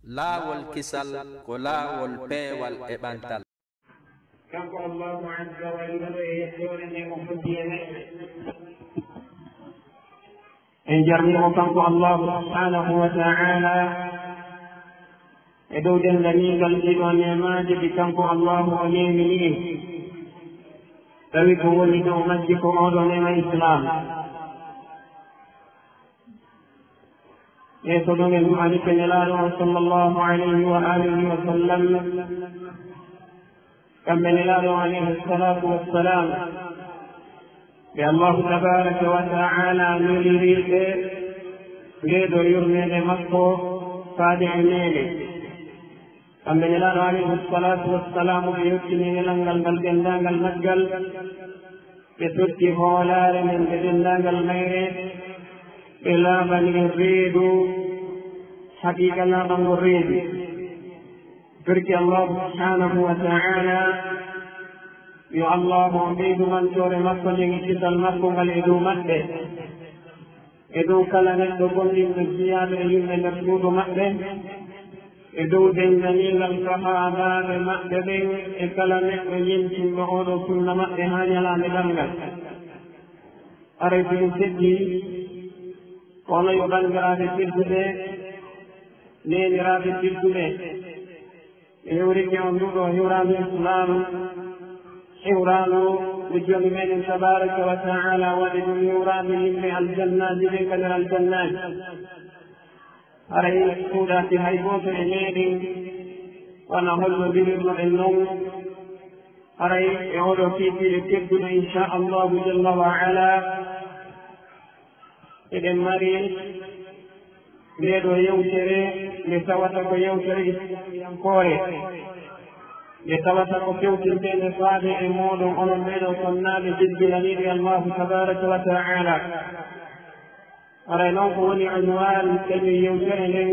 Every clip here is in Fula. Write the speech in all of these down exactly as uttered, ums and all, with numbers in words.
Laawol kisal ko laawol peewal e ɓantal. Kanko Allahu Azza wa Jalla e yettoore nde o foti e neɗɗo. En jarni mo kanko Allahu Subhanahu wa Ta'ala e dow denndaangal ɗiɗo neemaaji ɗi kanko Allahu o neemini en. Tawi ko woni dow majji ko oɗo neema Islam. E ko ɗum en du'ani ke Nelaaɗo on sallallahu alayhi wa alihi wa sallam. Kamɓe Nelaaɗo on alayhi salatu wassalam, ɓe Allahu tabaraka wa ta'ala neliri ɓe nde ɗo yurmeende makko faade e meɗen. Kamɓe Nelaaɗo alayhi salatu wassalam, ɓe yettini nelal ngal, ngal denndaangal maggal, ɓe totti hoolaare nden, ɓe denndaangal mayre, ɓe laaɓani en reedu, haqiiqa laaɓango reedu. Torki Allahu subhanahu wa ta'ala, yo Allahu on ɓeydu mantoore makko nden e kisal makko ngal e dow maɓɓe, e dow kala neɗɗo gomɗinɗo jiyaaɗo e yimɓe nder suudu maɓɓe, e dow denndaangal sahaabaaɓe maɓɓe ɓen, e kala neɗɗo yentinɗo oo ɗoo sunna maɓɓe haa ñalaande darngal. Haray si ɗum feƴƴi, kono yo banndiraaɓe tedduɓe, neeniraaɓe tedduɓe, ɓe hewrike on nduɗo hewraandu Islam, hewraandu ndu Joomi meɗen tabaraka wa ta'ala waɗi ɗum hewraandu yimɓe aljannaaji ɓen ka nder aljannaaji. Haray suuɗaaki hay gooto e meɗen wona holno mbirirnoɗen non. Haray e oo ɗoo kiikiiɗe tedduɗo, insha Allahu jalla wa ala, eɗen mari ndee ɗoo yewtere, nde tawata ko yewtere islamiyankoore, nde tawata ko fewtinteende faade e mooɗon, onon ɓee ɗoo sonnaaɓe jebbilaniiɓe Allahu tabaraka wa ta'ala. Haray non ko woni unwaan kañum yewtere nden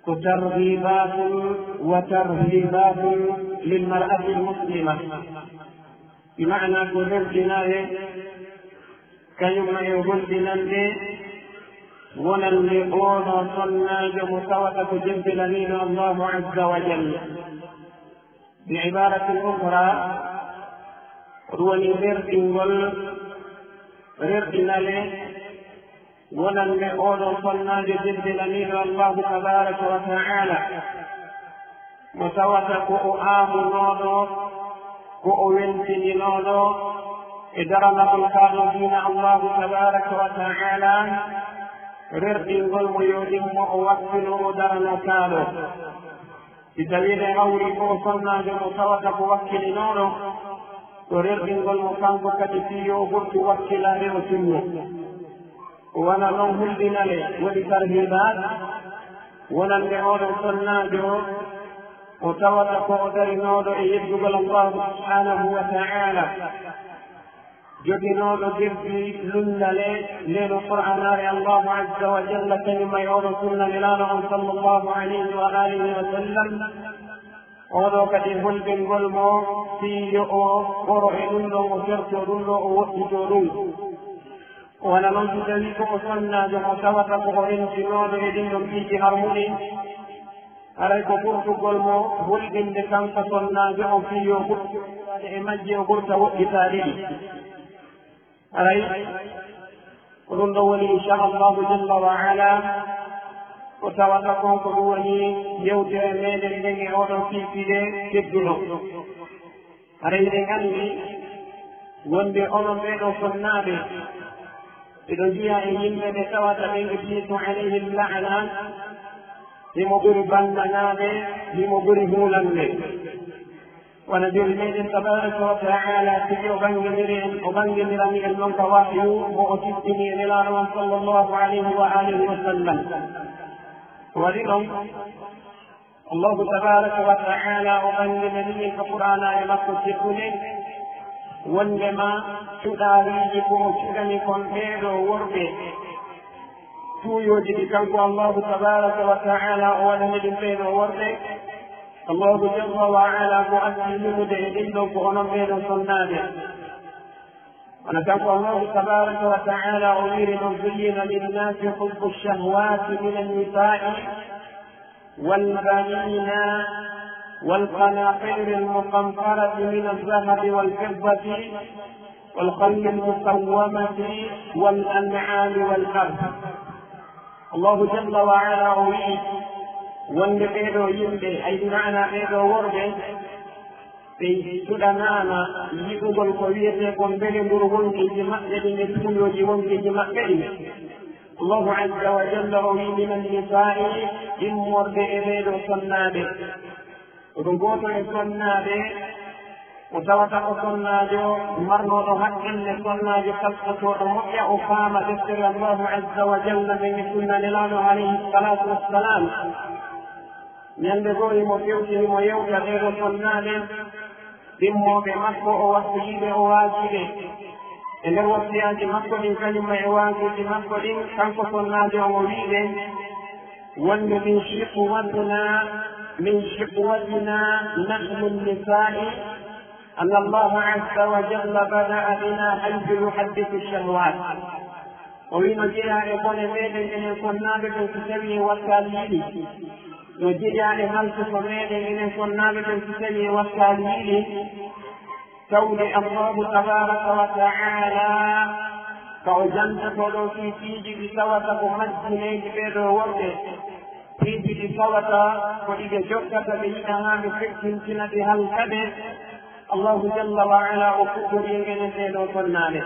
ko targhibatun wa tarhibatun lil mar'atil muslima. Bi maana ko rerɗinaare, kañum ma e hulɓinande wonande oo ɗoo sonnaajo mo tawata ko jebbilaniiɗo Allahu azza wa jalla. Bi ibaratin ukhra, ko ɗum woni rerɗingol, rerɗinale wonande oo ɗoo sonnaajo jebbilaniiɗo Allahu tabaraka wa ta'ala, mo tawata ko o aamunooɗo, ko o weltininooɗo e daranagol kaa ɗoo diina Allahu tabaraka wa ta'ala, rerɗingol mo yo ɗimmo o wakkilo o darano kaa ɗoo. Si tawii ɓe hawri ko o sonnaajo mo tawata ko wakkilinooɗo, ko rerɗingol mo kanko kadi fii yo o ɓurtu wakkilaade o tinno. O wona non hulɓinale, woni tarhibaat, wonande oo ɗoo sonnaajo o tawata ko o darinooɗo e yeddugol Allahu subhanahu wa ta'ala. Joginooɗo geddi lunnale ndee ɗoo Qur'aanaare Allahu azza wa jalla, kañum e oo ɗoo sunna Nelaaɗo on sallallahu alayhi wa alihi wa sallam. Oo ɗoo kadi hulɓingol mo fii yo o ɓoro e ɗum ɗoo, o sertoo ɗum ɗoo, o woɗɗitoo ɗum. O wona non si tawii ko o sonnaajo mo tawata ko o rentinooɗo e ɗin ɗon piiji harmuɗi. Haray ko ɓurtugol mo hulɓinde kanko sonnaajo on fii yo ɓurtu e majji, o ɓurta woɗɗitaade ɗi. Haray ko ɗum ɗo woni, insha Allahu jalla wa ala, ko tawata kon ko ɗum woni yewtere meɗen nden e oo ɗoo kiikiiɗe tedduɗo. Haray eɗen anndi wonde onon ɓee ɗoo sonnaaɓe, eɗo njiya e yimɓe ɓe tawata ɓen Ibliisu alayhi la'na, himo ɓuri banndanaaɓe, himo ɓuri huulande. Wano Joomi meɗen tabaraka wa ta'ala tigi o ɓanginiri en, o ɓanginirani en non ka wahyu mo o tippini e Nelaaɗo on sallallahu alayhi wa alihi wa sallam. Ko waɗi ɗon, Allahu tabaraka wa ta'ala o ɓanginani en ka Qur'aanaare makko teddunde, wondema cuɗaariiji ko o cuɗani kon ɓee ɗoo worɓe, tuuyooji ɗi kanko Allahu tabaraka wa ta'ala o waɗani ɗum ɓee ɗoo worɓe, Allahu jalla wa ala ko addi yumude e ɗin ɗon ko onon ɓee ɗoo sonnaaɓe. Wano kanko Allahu tabaraka wa ta'ala o wiiri non, زين للناس حب الشهوات من النساء والبنين والقناطير المقنطرة من الذهب والفضة والخيل المسومة والأنعام والحرث. Allahu jalla wa ala o wi'i wonde ɓeeɗo yimɓe, ay maana ɓeeɗo worɓe, ɓe cuɗanaama yiɗugol ko wiyetee kon mbelenduru wonkiiji maɓɓe ɗin e tuuyooji wonkiiji maɓɓe ɗin. Allahu azza wa jalla o wi'i, minan nisaa'i, immorde e ɓeeɗo sonnaaɓe. Ko ɗum gooto e sonnaaɓe, o tawata ko sonnaajo marnooɗo haqqille, sonnaajo taskotooɗo moƴƴa, o faama deftere Allahu azza wa jalla nden e sunna Nelaaɗo alayhi salaatu wassalaam. Ñande goo himo fewti, himo yewta ɓeeɗo sonnaaɓe, ɗimmooɓe makko, o wasiyii ɓe, o waajii ɓe. E nder wasiyaaji makko ɗin, kañum e waajiiji makko ɗin, kanko sonnaajo on, o wi'i ɓe, wonde من شقوتنا، من شقوتنا نحن النساء، أن الله عز وجل بدأ بنا حيث يحدث الشهوات. O wi'i no jeyaa e bone meɗen enen sonnaaɓe ɓen si tawii en wattaali yiɗi. No jeyaa e halkuko meɗen enen sonnaaɓe ɓen si tawii en wattaali yiɗi. Tawde Allahu tabaraka wa ta'ala ka o jantotoo ɗoo fii piiji ɗi tawata ko majjineeji ɓeeɗoo worɓe, piiji ɗi tawata ko ɗi ɓe jokkata, ɓe yiɗa haa ɓe fettintina, ɗi halka ɓe. Allahu jalla wa ala o fuɗɗori en enen ɓeeɗoo sonnaaɓe.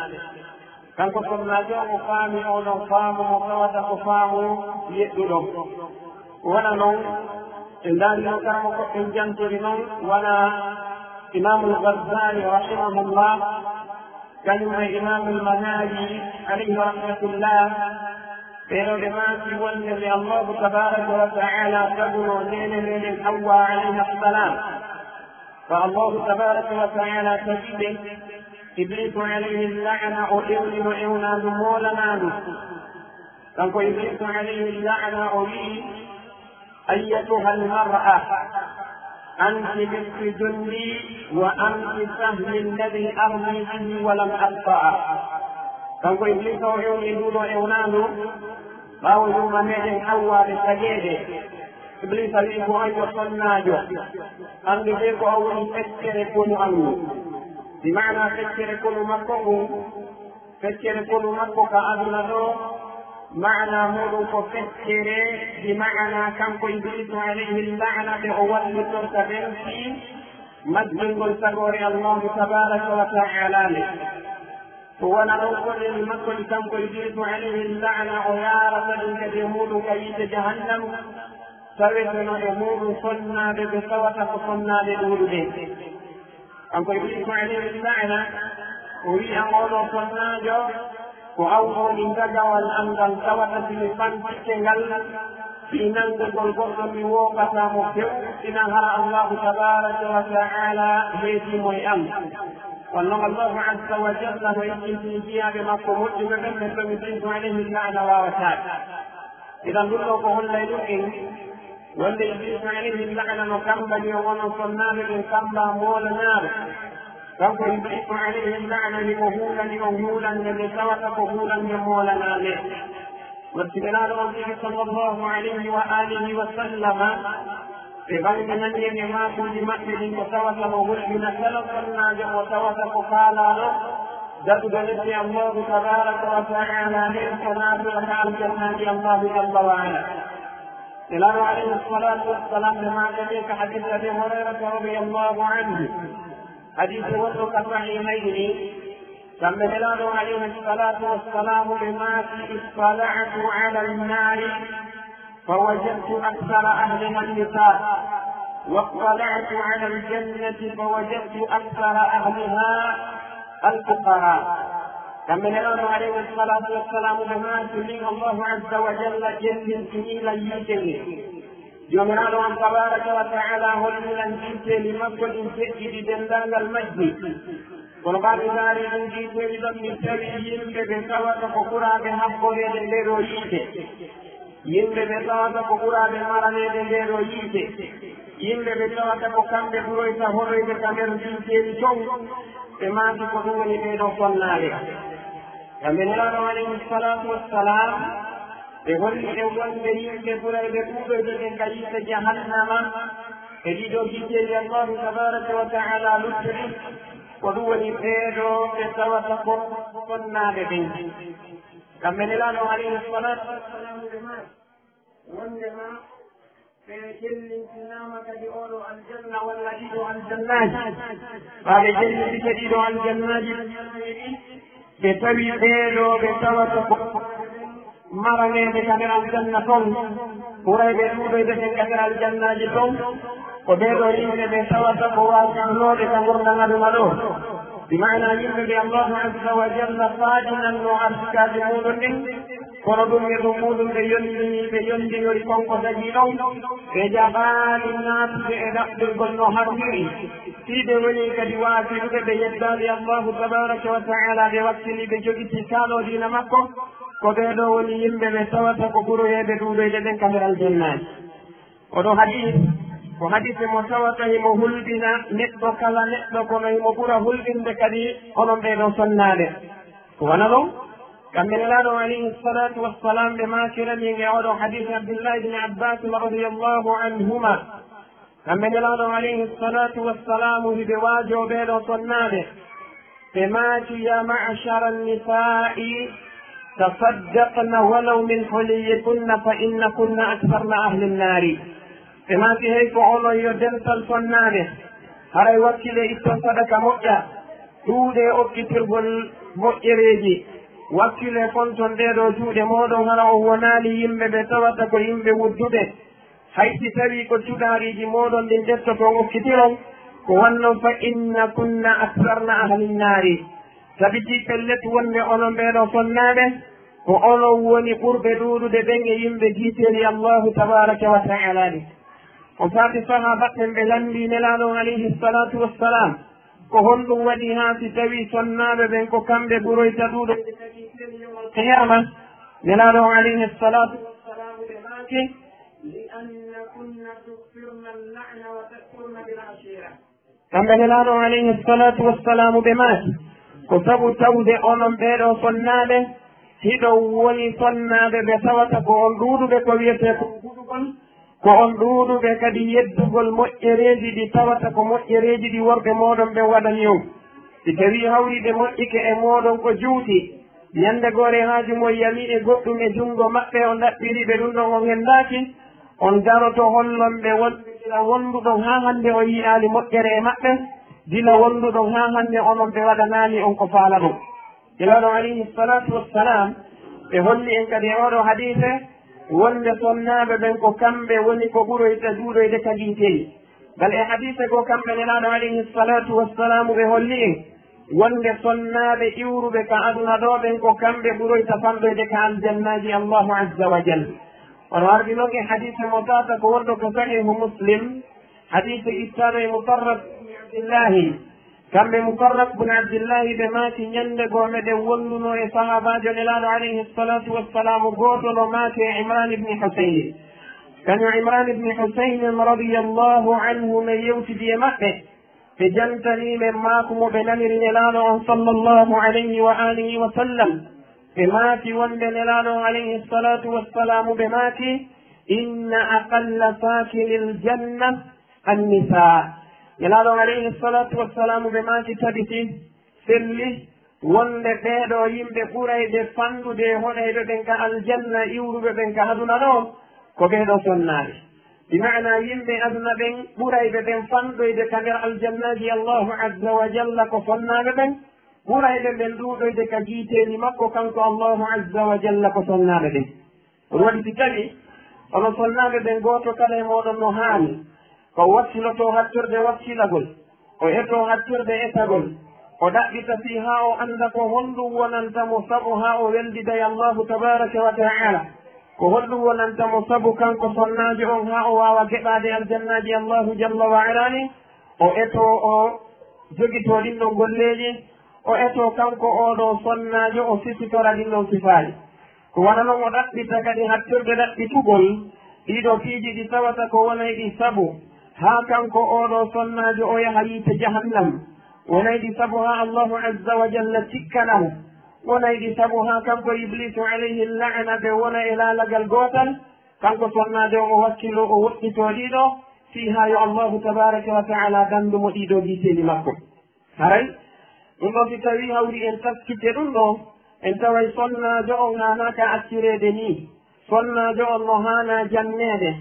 Kanko sonnaajo on o faami oo ɗoo faamu mo tawata ko faamu yeɗɗuɗo. Wona non, en ndaarino karamoko en jantori non, wona Imaamul Ghazali rahimahullah, kañum e Imaamul Maghazali alayhi rahmatullah, ɓeeɗoo ɓe maaki wonde nde Allahu tabaraka wa ta'ala tagunoo neene meɗen Hawwa alayha salam, ko Allahu tabaraka wa ta'ala tagi ɓe, Ibliisu alayhi la'na o ewnino ewnaandu moolanaandu. Kanko Ibliisu alayhi la'na o wi'i, أيتها المرأة أنت نصف جندي وأنت سهمي الذي أرمي به ولم أقطعه. Kanko Ibliisu o ewni nduɗoo ewnaandu ɓaawo yumma meɗen Hawwa ɓe tageede. Ibliisa wi'i ko an yo sonnaajo, anndu de ko a woni feccere konu an ngun. Bi maana feccere konu makko ngun, feccere konu makko ka aduna ɗoo, maana muuɗum ko feccere, bi maana kanko Ibliisu alayhi la'na ɓe o wallitorta ɓen fii majjingol tagoore Allahu tabaraka wa ta'ala nde. Ko wona ɗon ko neli makko ɗi kanko Ibliisu alayhi la'na o yaarata ɗin kadi e muuɗum ka yiite jahannam, taweteno e muuɗum sonnaaɓe ɓe tawata ko sonnaaɓe ɗuuɗuɓe. Kanko Ibliisu alayhi la'na o wi'a oo ɗoo sonnaajo, ko an woni gagawal an ngal tawata si mi fantike ngal, fii nanngugol goɗɗo mi woopataa mo few, sina hara Allahu tabaraka wa ta'ala heedii mo e an. Kono non Allahu azza wa jalla no ekkintinii jiyaaɓe makko moƴƴuɓe ɓen, ɓen ɗon Ibliisu alayhi la'na waawataa ɓe. Idan ɗum ɗoo ko hollay ɗum en wonde Ibliisu alayhi la'na no kammbani on onon sonnaaɓe ɓen kammbaa moolanaaɗo. Kanko Ibliisu alayhi la'na himo huulani on huulannde nde tawata ko huulannde moolanaande. Watti Nelaaɗo on tigi sallallahu alayhi wa alihi wa sallama, ɓe ɓanginani en e maakuuji maɓɓe ɗin ko tawata no hulɓina kala sonnaajo mo tawata ko kaalaaɗo daɗude lepte Allahu tabaraka wa ta'ala nden ko naatoyata aljannaaji Allahu jalla wa ala. Nelaaɗo alayhi salatu wassalam ɓe maakani ka hadiisi Abi Hurayrata radiyallahu anhu. Hadiisi wonɗo ka sahihayni, kamɓe Nelaaɗo alayhi salatu wassalam ɓe maaki, اطلعت على النار فوجدت أكثر أهلها النساء، واطلعت على الجنة فوجدت أكثر أهلها الفقراء. Kamɓe Nelaaɗo alayhi salatu wassalam ɓe maaki, min Allahu azza wa jalla ƴellintini lan yiite nge. Joomiraaɗo on tabaraka wa ta'ala holli lan yiiteeli makko ɗin feƴƴiɗi denndaangal majji. Kono ɓaa mi ndaari ɗin yiiteeli ɗon, mi tawi yimɓe ɓe tawata ko ɓuraaɓe habboreede ndee ɗoo yiite. Yimɓe ɓe tawata ko ɓuraaɓe maraneede ndee ɗoo yiite. Yimɓe ɓe tawata ko kamɓe ɓuroyta hoɗoyde ka nder yiiteeli ton. Ɓe maaki ko ɗum woni ɓee ɗoo sonnaaɓe. Kamɓe Nelaaɗo alayhi salatu wassalam, Ɓe holli en wonde yimɓe ɓurayɓe ɗuuɗoyde ɓen ka yiite jahannama e ɗiɗo gijjeeli Allahu tabaraka wa ta'ala luttuɗi, ko ɗum woni ɓeeɗo ɓe tawata ko sonnaaɓe ɓen. Kamɓe Nelaaɗo alayhi salatu wassalamu ɓe maaki wondema ɓe jellintinaama kadi oɗo aljanna walla ɗiɗo aljannaaji. Ɓaa ɓe jellintike ɗiɗo aljannaaji, ɓe tawi ɓeeɗo ɓe tawata ko maraneede ka nder aljanna ton, ɓurayɓe ɗuuɗoyde ɓen ka nder aljannaaji ton, ko ɓeeɗo yimɓe ɓe tawata ko waajibunoɓe ka ngurndan aduna ɗo. Bi maana yimɓe ɓe Allahu azza wa jalla faaɗinanno arsukaaji muɗum ɗin, kono ɗum e ɗum muɗum ɓe yondini, ɓe yondinori kon ko tagi ɗon, ɓe jaɓaali naatude e ɗaɓɓirgol no haaniri. Fii ɓe woni kadi waajibuɓe, ɓe yeddaali Allahu tabaraka wa ta'ala, ɓe wakkili, ɓe jogitii kaaloo diina makko, ko ɓee ɗoo woni yimɓe ɓe tawata ko ɓuroyeeɓe ɗuuɗoyde ɓen ka nder aljannaaji. Oɗo hadis, ko hadise mo tawata himo hulɓina neɗɗo kala neɗɗo, kono himo ɓura hulɓinde kadi onon ɓee ɗoo sonnaaɓe. Ko wano ɗon, kamɓe Nelaaɗo alayhi salatu wassalam ɓe maakirani e oɗo hadis Abdullahi ibn Abbas radiyallahu anhuma. Kamɓe Nelaaɗo alayhi salatu wassalamu hiɓe waajoo ɓee ɗoo sonnaaɓe. Ɓe maaki, "Ya ma'ashara an-nisa'i, tasaddaqna walaw min huliyyikunna fa innakunna aktharna ahli an-nari." Ɓe maaki, "Hey ko onon yo dental sonnaaɓe, haray wakkile itton sadaka moƴƴa, ɗuuɗe okkitirgol moƴƴereeji, wakkile fonton ɗee ɗoo juuɗe mooɗon, hara on wonaali yimɓe ɓe tawata ko yimɓe wudduɓe." Hay si tawii ko cuɗaariiji mooɗon ɗin ƴettoton okkitiron, ko wanno fa inna kunna aksarna ahli nnaari. Tabitii pellet wonde onon ɓee ɗoo sonnaaɓe, ko onon woni ɓurɓe ɗuuɗude ɓen e yimɓe giiteeli Allaahu tabaaraka wa ta'aalaa ɗin. On faati sahaabaɓe ɓen ɓe lanndii Nelaaɗo on alayhi salaatu wa salaam, ko honɗum waɗi haa si tawii sonnaaɓe ɓen ko kamɓe ɓuroyta ɗuuɗude ka giiteeli yawmal qiyaama? Nelaaɗo on alayhi salaatu wa salaam ɓe maaki, لأنكن تكثرن اللعن وتكفرن بالعشيرة. Kamɓe Nelaaɗo on alayhi salaatu wa salaamu ɓe maaki, ko sabu tawde onon ɓee ɗoo sonnaaɓe, hiɗon woni sonnaaɓe ɓe tawata ko on ɗuuɗuɓe ko wiyetee ko guɗugol, ko on ɗuuɗuɓe kadi yeddugol moƴƴereeji ɗi tawata ko moƴƴereeji ɗi worɓe mooɗon ɓen waɗani on. Si tawii hawriiɓe moƴƴike e mooɗon ko juuti, ñannde goore haaju mon yami e goɗɗum e junngo maɓɓe, on ɗaɓɓiri ɓe ɗum ɗon, on henndaaki, on daroto hollon ɓe wonde gila wonduɗon haa hannde on yi'aali moƴƴere e maɓɓe, gila wonduɗon haa hannde onon ɓe waɗanaali on ko faalaɗon. Nelaaɗo alayhi salaatu wa salaam, ɓe holli en kadi e oo ɗoo hadiise wonde sonnaaɓe ɓen ko kamɓe woni ko ɓuroyta juuɗoyde ka giiteeli. Bal e hadiise goo kamɓe Nelaaɗo alayhi salaatu wa salaamu ɓe holli en wonde sonnaaɓe iwruɓe ka aduna ɗoo ɓen ko kamɓe ɓuroyta fanɗoyde ka aljannaaji Allaahu azza wa jalla. Ono ardi non e hadiise mo taata ko wonɗo ko Sahiihu Muslim, hadiise ittaaɗo e Mutarrif ibn Abdillahi. Kamɓe Mutarrif ibn Abdillahi ɓe maaki, ñannde goo meɗen wondunoo e sahaabaajo Nelaaɗo alayhi salaatu wa salaamu, gooto no maaki e Imraan ibn Husayn. Kañum Imraan ibn Husayn radiyallaahu anhu men yewtidi e maɓɓe. Ɓe jantanii men maaku mo ɓe naniri Nelaaɗo on sallallahu alayhi wa alihi wa sallam. Ɓe maaki wonde Nelaaɗo on alayhi salaatu wa salaamu ɓe maaki, "Inna aqalla saakinil janna annisaa." Nelaaɗo on alayhi salaatu wa salaamu ɓe maaki, "Tabiti, selli, wonde ɓee ɗoo yimɓe ɓurayɓe fanɗude e hoɗayɓe ɓen ka aljanna, iwruɓe ɓen ka aduna ɗoo, ko ɓee ɗoo sonnaaɓe." Bi maana yimɓe aduna ɓen ɓurayɓe ɓen fanɗoyde ka nder aljannaaji Allaahu azza wa jalla ko sonnaaɓe ɓen, ɓurayɓe ɓen ɗuuɗoyde ka giiteeli makko kanko Allaahu azza wa jalla ko sonnaaɓe ɓen. Ɗum waɗi si tawii onon sonnaaɓe ɓen gooto kala e mooɗon no haani, ko wakkilotoo hattorde wakkilagol, o etoo hattorde etagol, o ɗaɓɓita fii haa o annda ko honɗum wonanta mo sabu haa o weldida e Allaahu tabaaraka wa ta'aalaa. Ko honɗum wonanta mo sabu kanko sonnaajo on haa o waawa geɓaade aljannaaji Allaahu jalla wa alaa ɗin? O etoo, o jogitoo ɗin ɗon golleeji, o etoo kanko oo ɗoo sonnaajo, o sifitora ɗin ɗon sifaaji. Ko wano non o ɗaɓɓita kadi hattorde ɗaɓɓitugol ɗii ɗoo piiji ɗi tawata ko wonayɗi sabu haa kanko oo ɗoo sonnaajo o yaha yiite jahannam, wonayɗi sabu haa Allaahu azza wa jalla tikkana mo. Wonay ɗi sabu haa kanko Ibliisu alayhi la'na ɓe wona e laalagal gootal, kanko sonnaajo on o wakkiloo o woɗɗitoo ɗiɗo, fii haa yo Allaahu tabaaraka wa ta'aalaa dandu mo ɗiɗo giiteeli makko. Haray, ɗum ɗoo si tawii hawri en taskike ɗum ɗoo, en taway sonnaajo on haanaaka accireede nii. Sonnaajo on no haanaa janneede.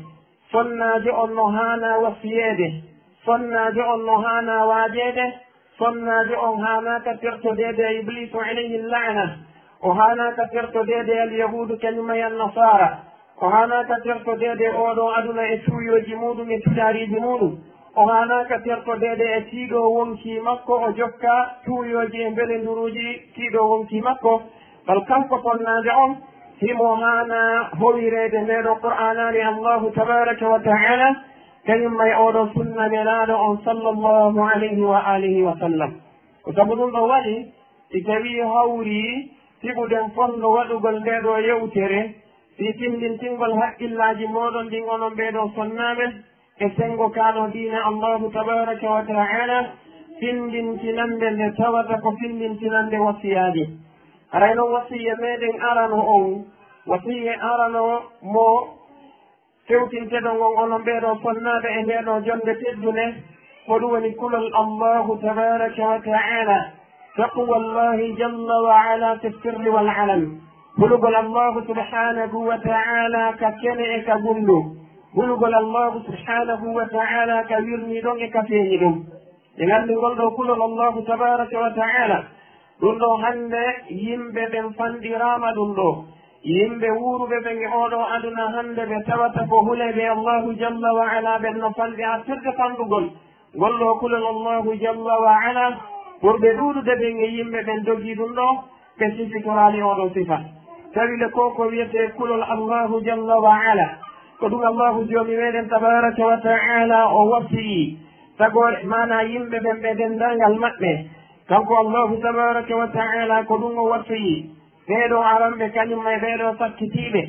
Sonnaajo on no haanaa wasiyeede. Sonnaajo on no haanaa waajeede. Sonnaajo on haanaaka tertodeede e Ibliisu alayhi la'na. O haanaaka tertodeede e Alyahuudu kañum e Annasaara. O haanaaka tertodeede e oo ɗoo aduna e tuuyooji muuɗum e tujaariiji muuɗum. O haanaaka tertodeede e tiiɗo wonkii makko, o jokka tuuyooji e mbelenduruuji tiiɗo wonkii makko. Bal kanko sonnaajo on, himo haanaa howireede ndee ɗoo Qur'aanaani Allaahu tabaaraka wa ta'aalaa, kañum e oo ɗoo sunna Nelaaɗo on sallallaahu alayhi wa aalihi wa sallam. Ko sabu ɗum ɗoo waɗi, si tawii hawri fiɓuɗen fonndo waɗugol ndee ɗoo yewtere, fii tinndintingol haqqillaaji mooɗon ɗin onon ɓee ɗoo sonnaaɓe, e senngo kaanoo diina Allaahu tabaaraka wa ta'aalaa, findintinande nde tawata ko findintinande wasiyaaji. Haray non wasiyya meɗen arano on, wasiyya arano mo fewtinteɗon on onon ɓee ɗoo sonnaaɓe e ndee ɗoo jonnde teddunde, ko ɗum woni kulol Allaahu tabaaraka wa ta'aalaa, taqwallaahi jalla wa alaa fi sirri wal alan. Hulugol Allaahu subhaanahu wa ta'aalaa ka kene e ka gunndoo. Hulugol Allaahu subhaanahu wa ta'aalaa ka wirnii ɗon e ka feeñi ɗon. En anndi ngol ɗoo kulol Allaahu tabaaraka wa ta'aalaa. Ɗum ɗoo hannde yimɓe ɓen fanɗiraama ɗum ɗoo. Yimɓe wuuruɓe ɓen e oo ɗoo aduna hannde ɓe tawata ko huleeɓe Allaahu jalla wa alaa ɓen no fanɗi artirde fanɗugol. Ngol ɗoo kulol Allaahu jalla wa alaa, ɓurɓe ɗuuɗude ɓen e yimɓe ɓen dogii ɗum ɗoo, ɓe sifitoraali oo ɗoo sifa. Tawi le ko ko wiyetee kulol Allaahu jalla wa alaa. Ko ɗum Allaahu Joomi meɗen tabaaraka wa ta'aalaa o wasiyii. Tagoore maanaa yimɓe ɓen ɓe denndaangal maɓɓe. Kanko Allaahu tabaaraka wa ta'aalaa ko ɗum o wasiyii. Ɓee ɗoo aranɓe kañum e ɓee ɗoo sakkitiiɓe.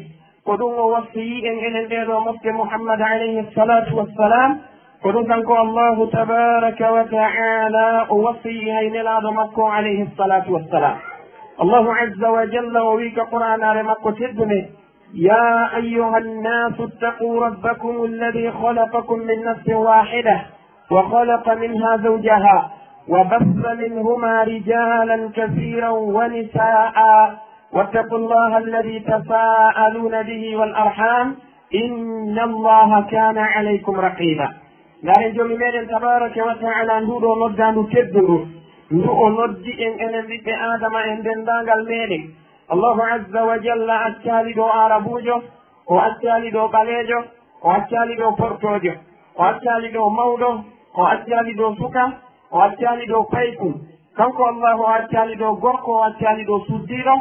Ko ɗum o wasiyii en enen ɓee ɗoo mofte Muhammad alayhi salaatu wassalaam. Ko ɗum kanko Allaahu tabaaraka wa ta'aalaa o wasiyii hay Nelaaɗo makko alayhi salaatu wassalaam. Allaahu azza wa jalla o wi'i ka Qur'aanaare makko teddunde, يا أيها الناس اتقوا ربكم الذي خلقكم من نفس واحدة وخلق منها زوجها وبث منهما رجالا كثيرا ونساء واتقوا الله الذي تساءلون به والأرحام إن الله كان عليكم رقيبا. Ndaaren Joomi meɗen tabaaraka wa ta'aalaa nduu ɗoo noddaandu teddundu, ndu o noddi en enen ɓiɓɓe Aadama e denndaangal meɗen. Allaahu azza wa jalla accaali ɗoo Aarabuujo, o accaali ɗoo ɓaleejo, o accaali ɗoo portoojo, o accaali ɗoo mawɗo, o accaali ɗoo suka, o accaali ɗoo paykun. Kanko Allaahu o accaali ɗoo gorko, o accaali ɗoo suddiiɗo,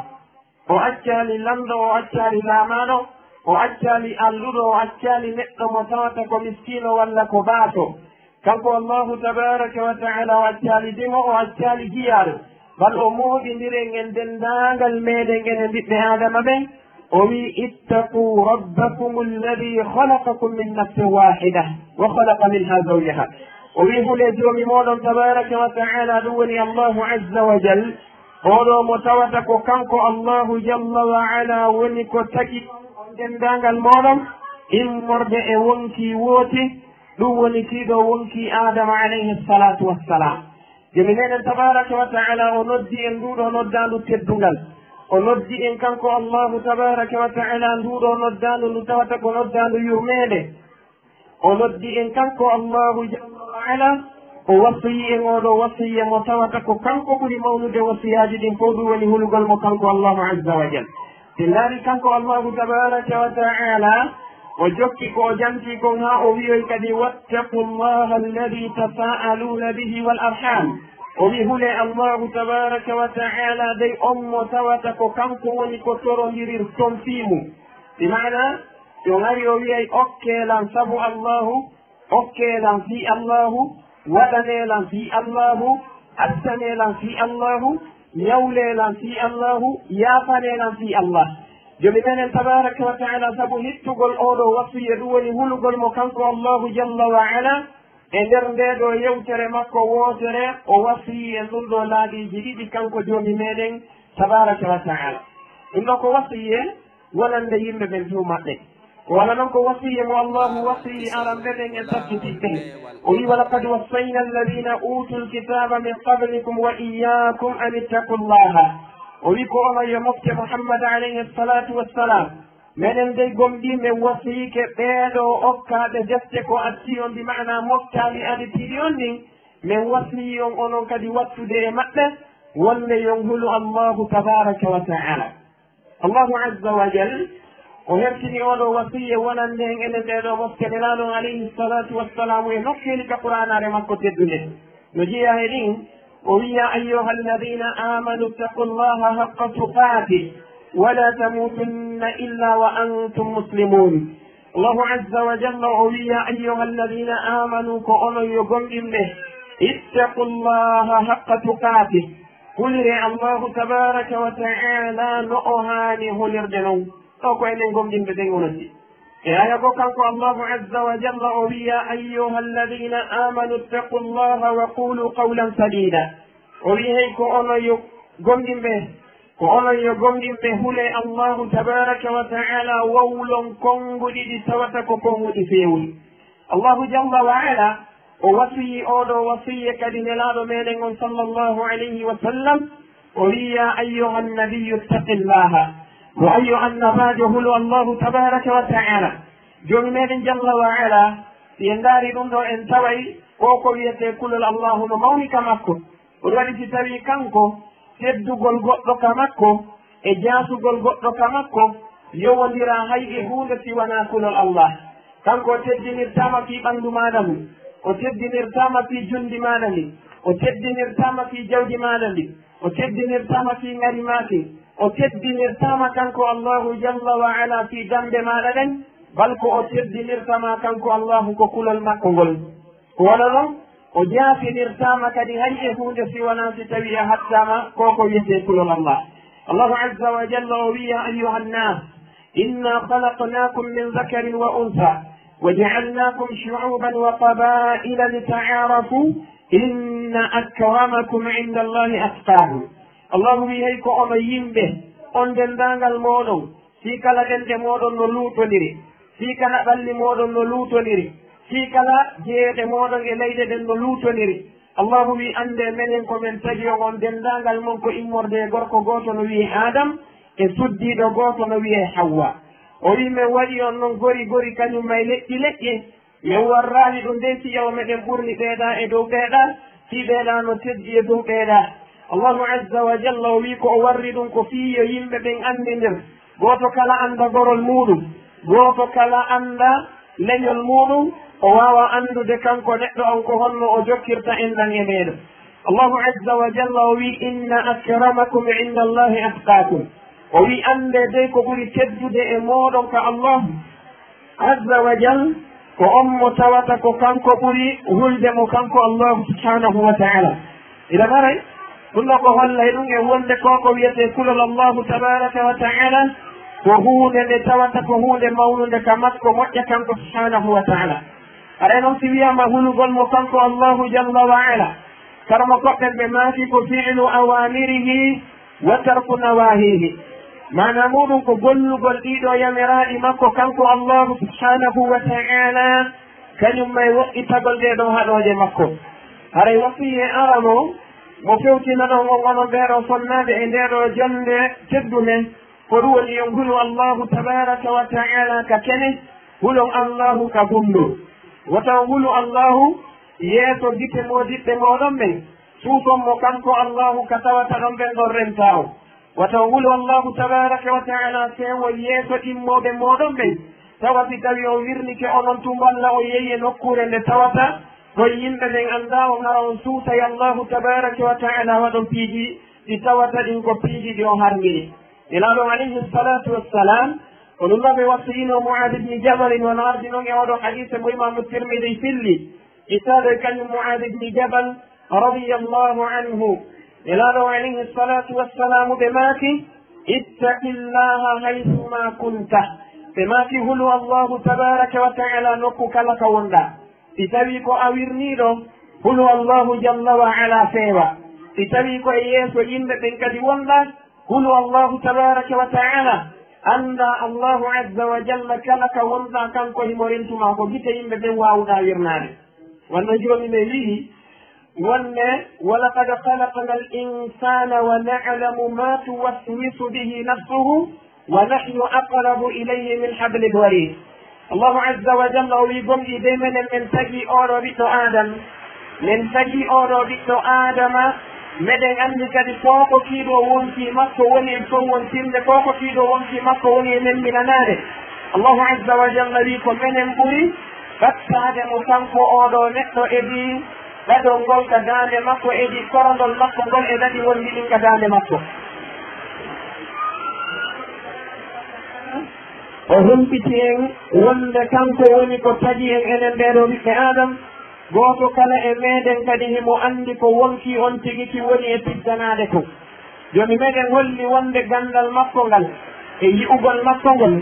o accaali lanɗo, o accaali laamaaɗo, o accaali alluɗo, o accaali neɗɗo mo tawata ko miskiino walla ko baaso. Kanko Allaahu tabaaraka wa ta'aalaa o accaali dimo, o accaali jiyaaɗo. Bal o mooɓindiri en denndaangal meɗen enen ɓiɓɓe Aadama ɓen. O wi'i, اتقوا ربكم الذي خلقكم من نفس واحدة وخلق منها زوجها. O wi'i, hulee Joomi mooɗon tabaaraka wa ta'aalaa, ɗum woni Allaahu azza wa jal. Oo ɗoo mo tawata ko kanko Allaahu jalla wa alaa woni ko tagi on denndaangal mooɗon, immorde e wonkii wooti, ɗum woni kii ɗoo wonkii Aadama alayhi salaatu wassalaam. Joomi meɗen tabaaraka wa ta'aalaa o noddi en nduu ɗoo noddaandu teddungal. O noddi en kanko Allaahu tabaaraka wa ta'aalaa nduu ɗoo noddaandu ndu tawata ko noddaandu yurmeende. O noddi en kanko Allaahu jalla wa alaa, o wasiyii en oo ɗoo wasiyya mo tawata ko kanko ɓuri mawnude wasiyaaji ɗin fow, ɗum woni hulugol mo kanko Allaahu azza wa jal. Si ndaari kanko Allaahu tabaaraka wa ta'aalaa, o jokki ko o jantii kon haa o wi'oy kadi, واتقوا الله الذي تساءلون به والأرحام. O wi'i, hulee Allaahu tabaaraka wa ta'aalaa dey on mo tawata ko kanko woni ko torondirirton fii mun. Bi maanaa, si on ari o wi'ay, okkee lan sabu Allaahu, okkee lan fii Allaahu, waɗanee lan fii Allaahu, accanee lan fii Allaahu, ñawlee lan fii Allaahu, yaafanee lan fii Allaahu. Joomi meɗen tabaaraka wa ta'aalaa, sabu hittugol oo ɗoo wasiyya, ɗum woni hulugol mo kanko Allaahu jalla wa alaa, e nder ndee ɗoo yewtere makko wootere, o wasiyii en ɗum ɗoo laabiiji ɗiɗi, kanko Joomi meɗen, Tabaraka wa taala. Ɗum ɗo ko wasiye wonande yimɓe ɓen dow maɓɓe. Ko wala noon ko wasiye mo Allahu wasiyi aranɓe ɓen e sakkitiɓɓe. O wi, "Walaqad wassayna alladhina utul kitaba min qablikum wa iyyakum an ittaqullaha." O wi, "Ko onon yo mofte Muhammad alayhi salatu wassalam. Menen dey gomɗii men wasiyike ɓeeɗo okkaaɓe defte ko addi on, bi maana moftaali aditiiɗi on ɗin, men wasiyi on onon kadi wattude e maɓɓe, wonde yon hulu Allahu tabaraka wa taala." Allahu azza wa jal, o hertini oɗo wasiye wonande en enen ɓeeɗo mofte Nelaaɗo on alayhi salatu wassalamu e nokkeeli ka Qur'aanaare makko teddunde. No jeyaa e ɗin, o wiya, "Ayyuha alladhina amanu ittaqullaha haqqa tuqatih, wa la tamutunna illa wa antum muslimun." Allahu azza wa jalla o wiya, "Ayyuha alladhina amanu, ko onon yo gomɗinɓe, ittaqullaha haqqa tuqatih." Hulire Allahu tabaraka wa ta'ala no o haani hulirde non. Ɗo ko enen gomɗinɓe ɓen o noddi. E aya goo kanko Allahu azza wa jalla o wiya, "Ayyuha alladhina amanu ittaqullaha wa qulu qawlan sadida." O wi, "Hey ko onon yo gomɗinɓe, ko onon yo gomɗinɓe, hule Allahu tabaraka wa ta'ala, wowlon konnguɗi ɗi tawata ko konnguɗi feewuɗi." Allahu jalla wa ala o wasiyi oɗo wasiye kadi Nelaaɗo meɗen on sallallahu alayhi wa sallam, o wi, "Ya ayyuha annabiyyu ittaqillaha." Mo ayyo annabaajo hulu Allahu tabaraka wa ta'ala. Joomi meɗen jalla wa ala, si en ndaari ɗum ɗo en taway ko ko wiyetee kulol Allahu no mawni ka makko. Ɗum waɗi si tawii kanko teddugol goɗɗo ka makko e jaasugol goɗɗo ka makko yowondiraa hay e huunde si wanaa kulol Allah. Kanko o teddinirtaama fii ɓanndu maaɗa ndu, o teddinirtaama fii junndi maaɗa ndin, o teddinirtaama fii jawdi maaɗa ndin, o teddinirtaama fii ŋari maa kin, o teddinirtaama kanko Allahu jalla wa ala fii dammbe maaɗa ɗen, bal ko o teddinirta maa kanko Allahu ko kulol makko ngol. Ko wano non, o jaafinirtaama kadi hay e huunde si wanaa si tawii a hattaama ko ko wiyetee kulol Allah. Allahu azza wa jalla o wi'i, "Ya ayyuhan nas, inna khalaqnakum min dhakarin wa untha, wa ja'alnakum shu'uban wa qaba'ila lita'arafu, inna akramakum inda Allahi atqakum." Allahu wi'i, "Hey ko onon yimɓe, on denndaangal mooɗon, fii kala ɗemɗe mooɗon no luutondiri, fii kala ɓalli mooɗon no luutondiri, fii kala jeyeɗe mooɗon e leyɗe ɗen no luutondiri." Allahu wi'i, "Anndee menen ko men tagi on, on denndaangal mon ko immorde e gorko gooto no wi'ee Aadam, e suddiiɗo gooto no wi'ee Hawwa." O wi'i, "Men waɗi on non gori gori, kañum e leƴƴi leƴƴi. Men warraali ɗum dey si yaw meɗen ɓurni ɓeeɗa e dow ɓeeɗa, fii ɓeeɗa no teddi e dow ɓeeɗa." Allahu azza wa jalla o wi'i ko o warri ɗum ko fii yo yimɓe ɓen anndindir. Gooto kala annda gorol muuɗum, gooto kala annda leñol muuɗum, o waawa anndude kanko neɗɗo on ko honno o jokkirta enɗan e meɗen. Allahu azza wa jalla o wi'i, "Inna akramakum inda Allahi atqakum." O wi'i, "Anndee dey ko ɓuri teddude e mooɗon ka Allahu azza wa jal, ko on mo tawata ko kanko ɓuri hulde mo kanko Allahu subhanahu wa ta'ala." Ina maray, ɗum ɗo ko hollay ɗum e wonde ko ko wiyetee kulol Allahu tabaraka wa ta'ala, ko huunde nde tawata ko huunde mawnunde ka makko moƴƴa kanko subhanahu wa ta'ala. Haray noon si wiyaama hulugol mo kanko Allahu jalla wa ala, karamokooɓe ɓen ɓe maaki ko fi'lu awamirihi wa tarku nawahihi. Maana muuɗum ko gollugol ɗiiɗo yamiraaɗi makko kanko Allahu subhanahu wa ta'ala, kañum e woɗɗitagol ɗee ɗoo haɗooje makko. Haray wasiyee arano mo fewtinaɗon on onon ɓee ɗoo sonnaaɓe e ndee ɗoo jonnde teddunde, ko ɗum woni yo on hulu Allahu tabaraka wa ta'ala ka kene, hulon Allahu ka gunndoo. Wata on hulu Allahu yeeso gite moodiɓɓe mooɗon ɓen, suuson mo kanko Allahu ka tawata ɗon ɓen ɗon rentaa on. Wata on hulu Allahu tabaraka wa ta'ala feewo yeeso ɗimmooɓe mooɗon ɓen, tawa si tawi on wirnike onon tun walla on yehi e nokkuure nde tawata ɗon yimɓe ɓen anndaa on, hara on suusay Allahu tabaraka wa ta'ala waɗon piiji ɗi tawata ɗin ko piiji ɗi o harmini. Nelaaɗo alayhi salatu wassalam, ko ɗum ɗo ɓe wasiyino Mu'adh ibn Jabal, wano ardi non e oɗo hadise mo Imaamu Tirmidi filli. Ittaaɗo e kañum Mu'adh ibn Jabal radiyallahu anhu. Nelaaɗo alayhi salatu wassalamu ɓe maaki, "Ittaqillaha haythuma kunta." Ɓe maaki, "Hulu Allahu tabaraka wa ta'ala nokku kala ka wonɗa." Si tawii ko a wirniiɗo, hulu Allahu jalla wa ala feewa. Si tawii ko e yeeso yimɓe ɓen kadi wonɗa, Hulu Allahu tabaraka wa ta'ala, annda Allahu azza wa jalla kala ka wonɗa kanko himo rentuma ko gite yimɓe ɓen wawuɗa wirnaade. Wonno joomi men wi'i, wonde, "Wa laqad khalaqna al-insana wa na'lamu ma tuwaswisu bihi nafsuhu wa nahnu aqrabu ilayhi min hablil warid." Allahu azza wa jalla o wi'i, gomɗii de menen men tagi oɗo ɓiɗɗo Adam. Men tagi oɗo ɓiɗɗo Adama, meɗen anndi kadi ko ko kiiɗo wonki makko woni e fewwontirde, ko ko kiiɗo wonki makko woni e memminanaade. Allahu azza wa jalla wi'i ko menen ɓuri ɓattaade mo kanko oɗo neɗɗo e di ɗaɗol ngol ka daande makko e di korondol makko ngol e ɗaɗi wonɗi ɗin ka daande makko. O humpiti en wonde kanko woni ko tagi en enen ɓeeɗo ɓiɓɓe Adam. Gooto kala e meɗen kadi himo anndi ko wonkii on tigi ki woni e piddanaade kon. Jooni meɗen holli wonde ganndal makko ngal, e yi'ugol makko ngol,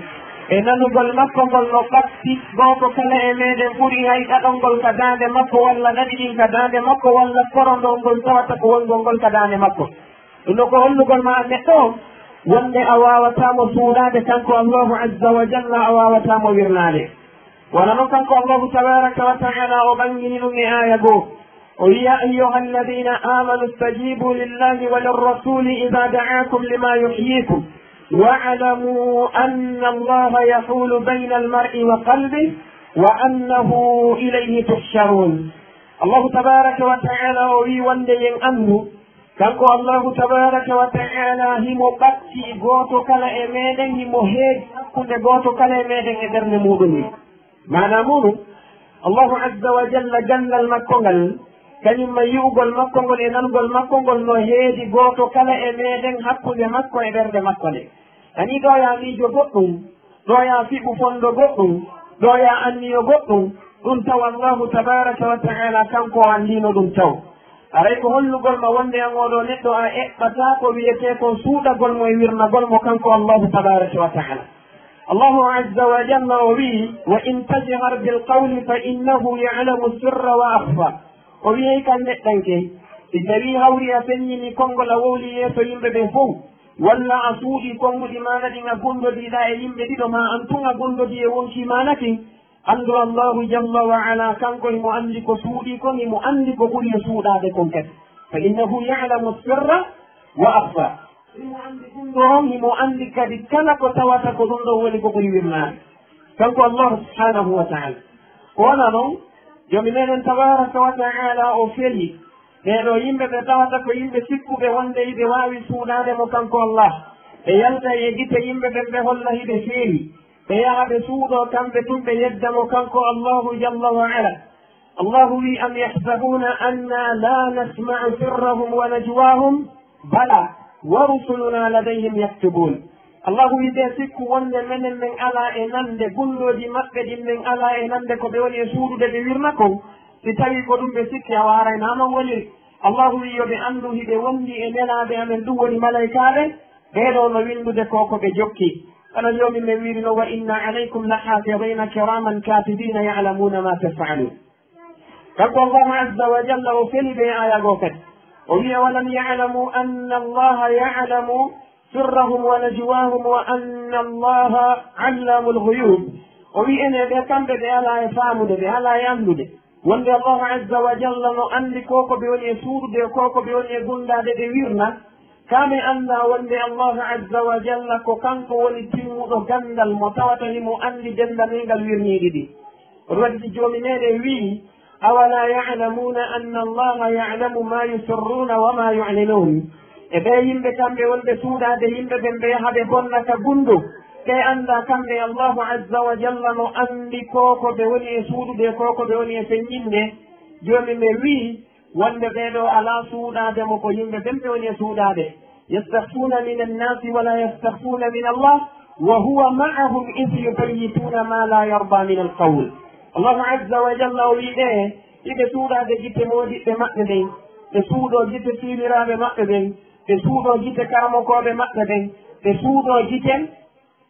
e nanugol makko ngol no ɓatti gooto kala e meɗen ɓuri hay ɗaɗol ngol ka daande makko walla ɗaɗi ɗin ka daande makko walla korondol ngol tawata ko wongol ngol ka daande makko. Ɗum ɗo ko hollugol ma neɗɗo on wonde a waawataa mo suuɗaade kanko Allahu azza wa jalla, a waawataa mo wirnaade. Wala non kanko Allahu tabaraka wa ta'ala o ɓangini ɗum e aaya goo. O wi'i, "Ya ayyuha alladhina amanu stajibu lillahi wa lirrasuli idha da'akum lima yuhyikum. Wa'lamu anna Allaha yahulu bayna al-mar'i wa qalbihi wa annahu ilayhi tuhsharun." Allahu tabaraka wa ta'ala o wi'i wonde yen anndu, kanko Allahu tabaraka wa ta'ala himo ɓatti gooto kala e meɗen, himo heedi hakkunde gooto kala e meɗen e ɓernde muɗum. Maana muɗum, Allahu azza wa jalla ganndal makko ngal, kañum ma yi'ugol makko ngol e nanugol makko ngol no heedi gooto kala e meɗen hakkunde makko e ɓernde makko nde. Ani ɗo ya miijo goɗɗum, ɗo ya fiɓu fondo goɗɗum, ɗo ya anniyo goɗɗum, ɗum taw Allahu tabaraka wa ta'ala kanko o anndino ɗum taw. Aray ko hollugol ma wonde an oɗo neɗɗo a eɓɓata ko wi'etee kon suuɗagol mo e wirnagol mo kanko Allahu tabaraka wa ta'ala. Allahu azza wa jalla o wi'i, "Wa in tajhar bil qawli fa innahu ya'lamu sirra wa akhfa." O wi'i kan neɗɗanke, si tawi hawri a feññini konngol a wowli yeeso yimɓe ɓen fow, walla a suuɗi konnguɗi maana ɗin a gondodiɗa e yimɓe ɗiɗo ma an tun a gondodi e wonkii maana kin, anndu Allahu jalla wa ala kanko himo anndi ko suuɗi kon, himo anndi ko ɓuri e suuɗaade kon kadi. Fa innahu ya'lamu sirra wa akhfa. Himo anndi ɗum ɗo on, himo anndi kadi kala ko tawata ko ɗum ɗon woni ko ɓuri wirnaade. Kanko Allahu subhanahu wa ta'ala. Ko wona non, Joomi meɗen tabaraka wa ta'ala o feli ɓee ɗoo yimɓe ɓe tawata ko yimɓe sikkuɓe wonde hiɓe waawi suuɗaade mo kanko Allah. Ɓe yalta e gite yimɓe ɓen ɓe holla hiɓe feewi. Ɓe yaha ɓe suuɗoo kamɓe tun ɓe yedda mo kanko Allahu jalla wa ala. Allahu wi'i, "Am yahsabuna anna la nasma'u sirrahum wa najwahum? Bala, wa rusuluna ladayhim yaktubun." Allahu wi'i, ɓe sikku wonde menen men alaa e nande gundooji maɓɓe ɗin, men alaa e nande ko ɓe woni e suuɗude ɓe wirna kon. Si tawii ko ɗum ɓe sikki, awa haray naa non woniri. Allahu wi'i, yo ɓe anndu hiɓe wondi e nelaaɓe amen, ɗum woni malaykaaɓe, ɓee ɗoo no winndude ko ko ɓe jokki. Kono Joomi men wi'iri no, "Wa inna alaykum la hafidina kiraman katibina ya'lamuna ma taf'alun." Kanko Allahu azza wa jalla o feli ɓe aya goo kadi. O wi'i, "Awalam ya'lamu anna Allaha ya'lamu sirrahum wa najwahum wa anna Allaha allamul ghuyub." O wi'i ene ɓe kamɓe ɓe alaa e faamude, ɓe alaa e anndude. Wonde Allahu azza wa jalla no anndi ko ko ɓe woni e suuɗude, ko ko ɓe woni e gundaade ɓe wirna. Kaa ɓe anndaa wonde Allahu azza wa jalla ko kanko woni timmuɗo ganndal mo tawata himo anndi denndaangal wirniiɗi ɗi. Ko ɗum waɗi si Joomi meɗen wi'i, "Awala ya'lamuna anna Allaha ya'lamu ma yusirruna wa ma yu'linun?" E ɓee yimɓe kamɓe wonɓe suuɗaade yimɓe ɓen ɓe yaha ɓe bonna ka gunndo, ɓe anndaa kamɓe Allahu azza wa jalla no anndi ko ko ɓe woni e suuɗude, ko ko ɓe woni e feññinde. Joomi men wi'i, wonde ɓee ɗoo alaa suuɗaade mo ko yimɓe ɓen ɓe woni e suuɗaade. Yastakhfuna min annasi wala yastakhfuna min Allah, wa huwa ma'ahum idh yubayyituna ma la yarda min alqawl. Allahu azza wa jalla o wi'i ɓe, hiɓe suuɗaade gite moodiɓɓe maɓɓe ɓen, ɓe suuɗoo gite siwiraaɓe maɓɓe ɓen, ɓe suuɗoo gite karamokooɓe maɓɓe ɓen, ɓe suuɗoo gite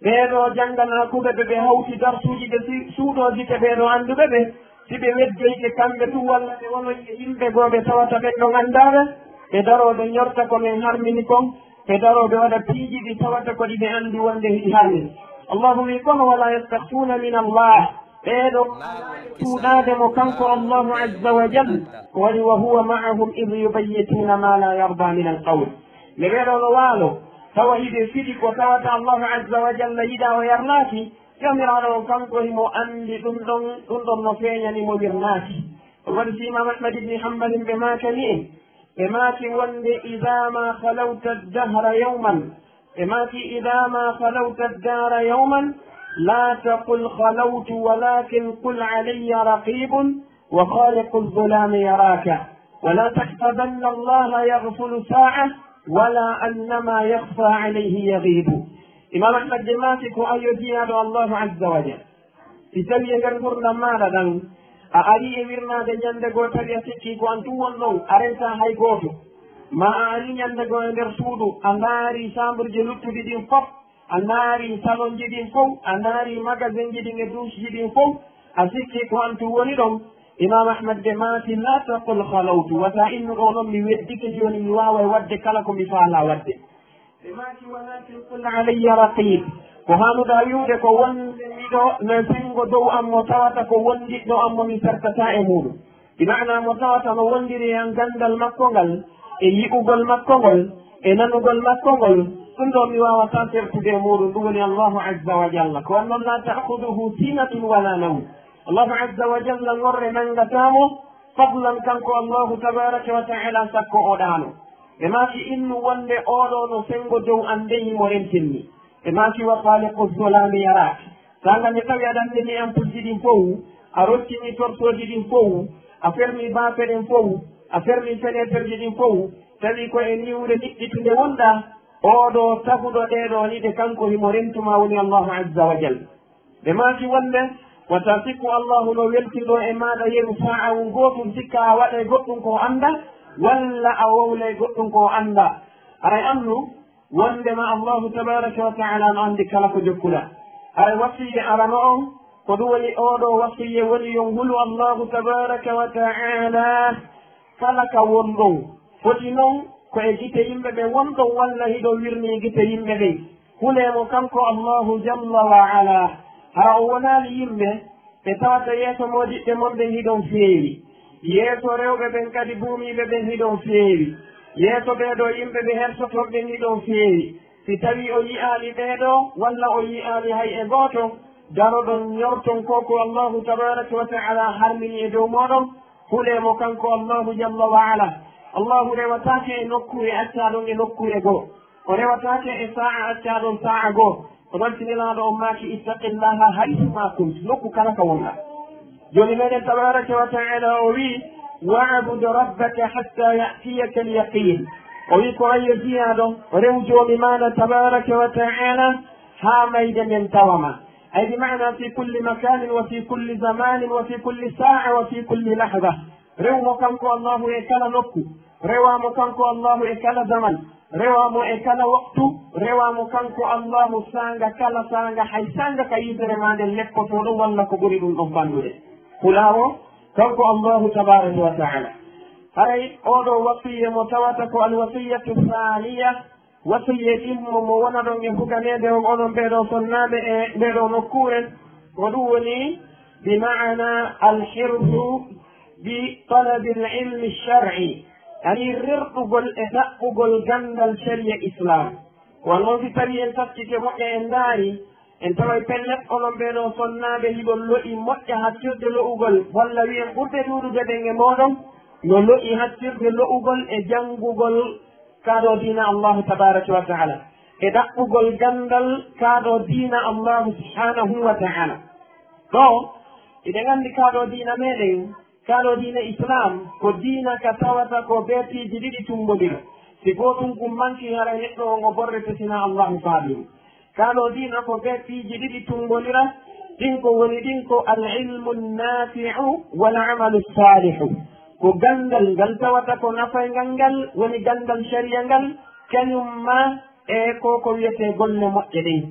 ɓee ɗoo jannganaakuɓe ɓe, ɓe hawti darsuuji ɓe si-, suuɗoo gite ɓee ɗoo annduɓe ɓe, si ɓe weddoyke kamɓe tun walla ɓe wonoyke yimɓe goo ɓe tawata ɓen ɗon anndaaɓe, ɓe daroo ɓe ñorta ko men harmini kon, ɓe daroo ɓe waɗa piiji ɗi tawata ko ɗi ɓe anndi wonde hiɗi harmi. Allahu wi kono wala yastakhfuna min Allah, ɓeeɗo tuuɗaade mo kanko Allahu azza wa jal, ko waɗi wa huwa ma'ahum idh yubayyituna ma la yarda min alqawl. Nde ɓeeɗo no waalo, tawa hiɓe fiɗi ko tawata Allahu azza wa jalla yiɗa o yarlaaki, Joomiraaɗo on kanko himo anndi ɗum ɗon, ɗum ɗon no feeñani mo wirnaaki. Ko waɗi si Imam Ahmad ibn Hanbal ɓe maakani en, ɓe maaki wonde, "Idha ma khalawta ad-dahra yawman." Ɓe maaki, "Idha ma khalawta ad-dahra yawman, la taqul khalawtu, walakin qul alayya raqibun, wa khaliqu adh-dhulami yaraka. Wa la tahsabanna Allaha yaghfulu sa'a, wala annama yakhfa alayhi yaghibu." Imam Ahmad de maaki ko ayo jiyaaɗo Allahu azza wa jalla. Si tawii e nder ngurndan maaɗa ɗan, a arii e wirnaade ñannde goo, tawi a sikkii ko an tun won ɗon, a rentaa hay gooto. Maa a arii ñannde goo e nder suudu, a ndaarii saamburji luttuɗi ɗin fof, a ndaarii salonji ɗin fof, a ndaarii magasinji ɗin e duusiji ɗin fof, a sikkii ko an tun woni ɗon. Imam Ahmad de maaki, "La taqul khalawtu, wata innu ɗoo non mi weddike jooni, mi waaway waɗde kala ko mi faalaa waɗde." Ɓe maaki, "Walakin qul alayya raqib." Ko haanuɗaa wi'ude ko wonde miɗo no senngo dow am mo tawata ko wondiɗɗo am mo mi sertataa e muuɗum. Bi maana mo tawata no wondiri e an ganndal makko ngal, e yi'ugol makko ngol, e nanugol makko ngol, ɗum ɗo mi waawataa sertude e muuɗum, ɗum woni Allahu azza wa jalla. Ko on non, "La ta'khuduhu sinatun wala nawm." Allahu azza wa jalla ŋorre nanngataa mo, fadlan kanko Allahu tabaraka wa ta'ala sakko o ɗaano. Ɓe maaki, "Innu wonde oɗo no senngo dow an de himo rentinni." Ɓe maaki, "Wa khaliqu dhulami yarak." Saanga nde tawi aɗa anndini ampulji ɗin fow, a rottini torsooji ɗin fow, a fermi baafe ɗen fow, a fermi feneeterji ɗin fow, tawi ko e niwre niɓɓitunde wonɗaa, oɗo taguɗo ɗee ɗoo ni de kanko himo rentuma woni Allahu azza wa jalla. Ɓe maaki wonde, wata sikku Allahu no weltindoo e maaɗa yeru saa'a on gootun, sikka a waɗay goɗɗum ko o anndaa, walla a wowlay goɗɗum ko o anndaa. Haray annu wondema Allahu tabaraka wa ta'ala no anndi kala ko jokkuɗaa. Haray wasiyye arano on, ko ɗum woni oo ɗoo wasiyye woni yo on hulu Allahu tabaraka wa ta'ala kala ka wonɗon. Foti non ko e gite yimɓe ɓen wonɗon walla hiɗon wirnii gite yimɓe ɓen. Hulee mo kanko Allahu jalla wa ala. Hara o wonaali yimɓe ɓe tawata yeeso moodiɓɓe mon ɓen hiɗon feewi. Yeeso rewɓe ɓen kadi buumiiɓe ɓen hiɗon feewi. Yeeso ɓee ɗoo yimɓe ɓe hersoton ɓen hiɗon feewi. Si tawii o yi'aali ɓee ɗoo walla o yi'aali hay e gooto, daroɗon ñorton ko ko Allahu tabaraka wa ta'ala harmini e dow mooɗon. Hulee mo kanko Allahu jalla wa ala. Allahu rewataake e nokkuure accaa ɗon e nokkuure goo. O rewataake e saa'a accaa ɗon saa'a goo. O ɗon tinilaaɗo on maaki, "Ittaqillaha haythu ma kunt." Nokku kala ka wonɗaa. Jooni meɗen tabaraka wa ta'ala o wi'i, "Wa'bud rabbaka hatta ya'tiyaka al-yaqin." O wi'i ko ayyo jiyaaɗo, rew Joomi maaɗa tabaraka wa ta'ala haa mayde nden tawama. Ay bi maana fi kulli makanin wa fi kulli zamanin wa fi kulli sa'a wa fi kulli lahza. Rew mo kanko Allahu e kala nokku, rewa mo kanko Allahu e kala zaman, rewa mo e kala waktu, rewa mo kanko Allahu saanga kala saanga, hay saanga ka yitere maa nden lekkotoo ɗum walla ko ɓuri ɗum ɗon fanɗude. Kulaawo kanko Allahu tabaraka wa ta'ala. Haray oo ɗoo wasiyya mo tawata ko alwasiyatu thaniya, wasiyye ɗimmo mo wona ɗon e huganeede on onon ɓee ɗoo sonnaaɓe e ndee ɗoo nokkuure, ko ɗum woni bi maana alhirsu bi talabil ilmi shar'i, ani rerɗugol e ɗaɓɓugol ganndal shari'a Islam. Kono noon si tawii en taskike moƴƴa en ndaari, en taway pellet onon ɓee ɗoo sonnaaɓe hiɗon lo'i moƴƴa hattirde lo'ugol, walla wi'en ɓurɓe ɗuuɗude ɓen e mooɗon, no lo'i hattirde lo'ugol e janngugol kaa ɗoo diina Allahu tabaraka wa ta'ala, e ɗaɓɓugol ganndal kaa ɗoo diina Allahu subhanahu wa ta'ala. Ɗoo, eɗen anndi kaa ɗoo diina meɗen, kaa ɗoo diina Islam, ko diina ka tawata ko bee piiji ɗiɗi tummbondira. Si gootun kun manki, haray neɗɗo on o borrete sinaa Allahu faaɗi mo. Kaa ɗoo diina ko bee piiji ɗiɗi tummbondira, ɗin ko woni ɗin ko al-ilmu naafi'u wal amalu saalihu. Ko ganndal ngal tawata ko nafayngal ngal, woni ganndal shari'a ngal, kañum ma e ko ko wiyetee golle moƴƴe ɗen.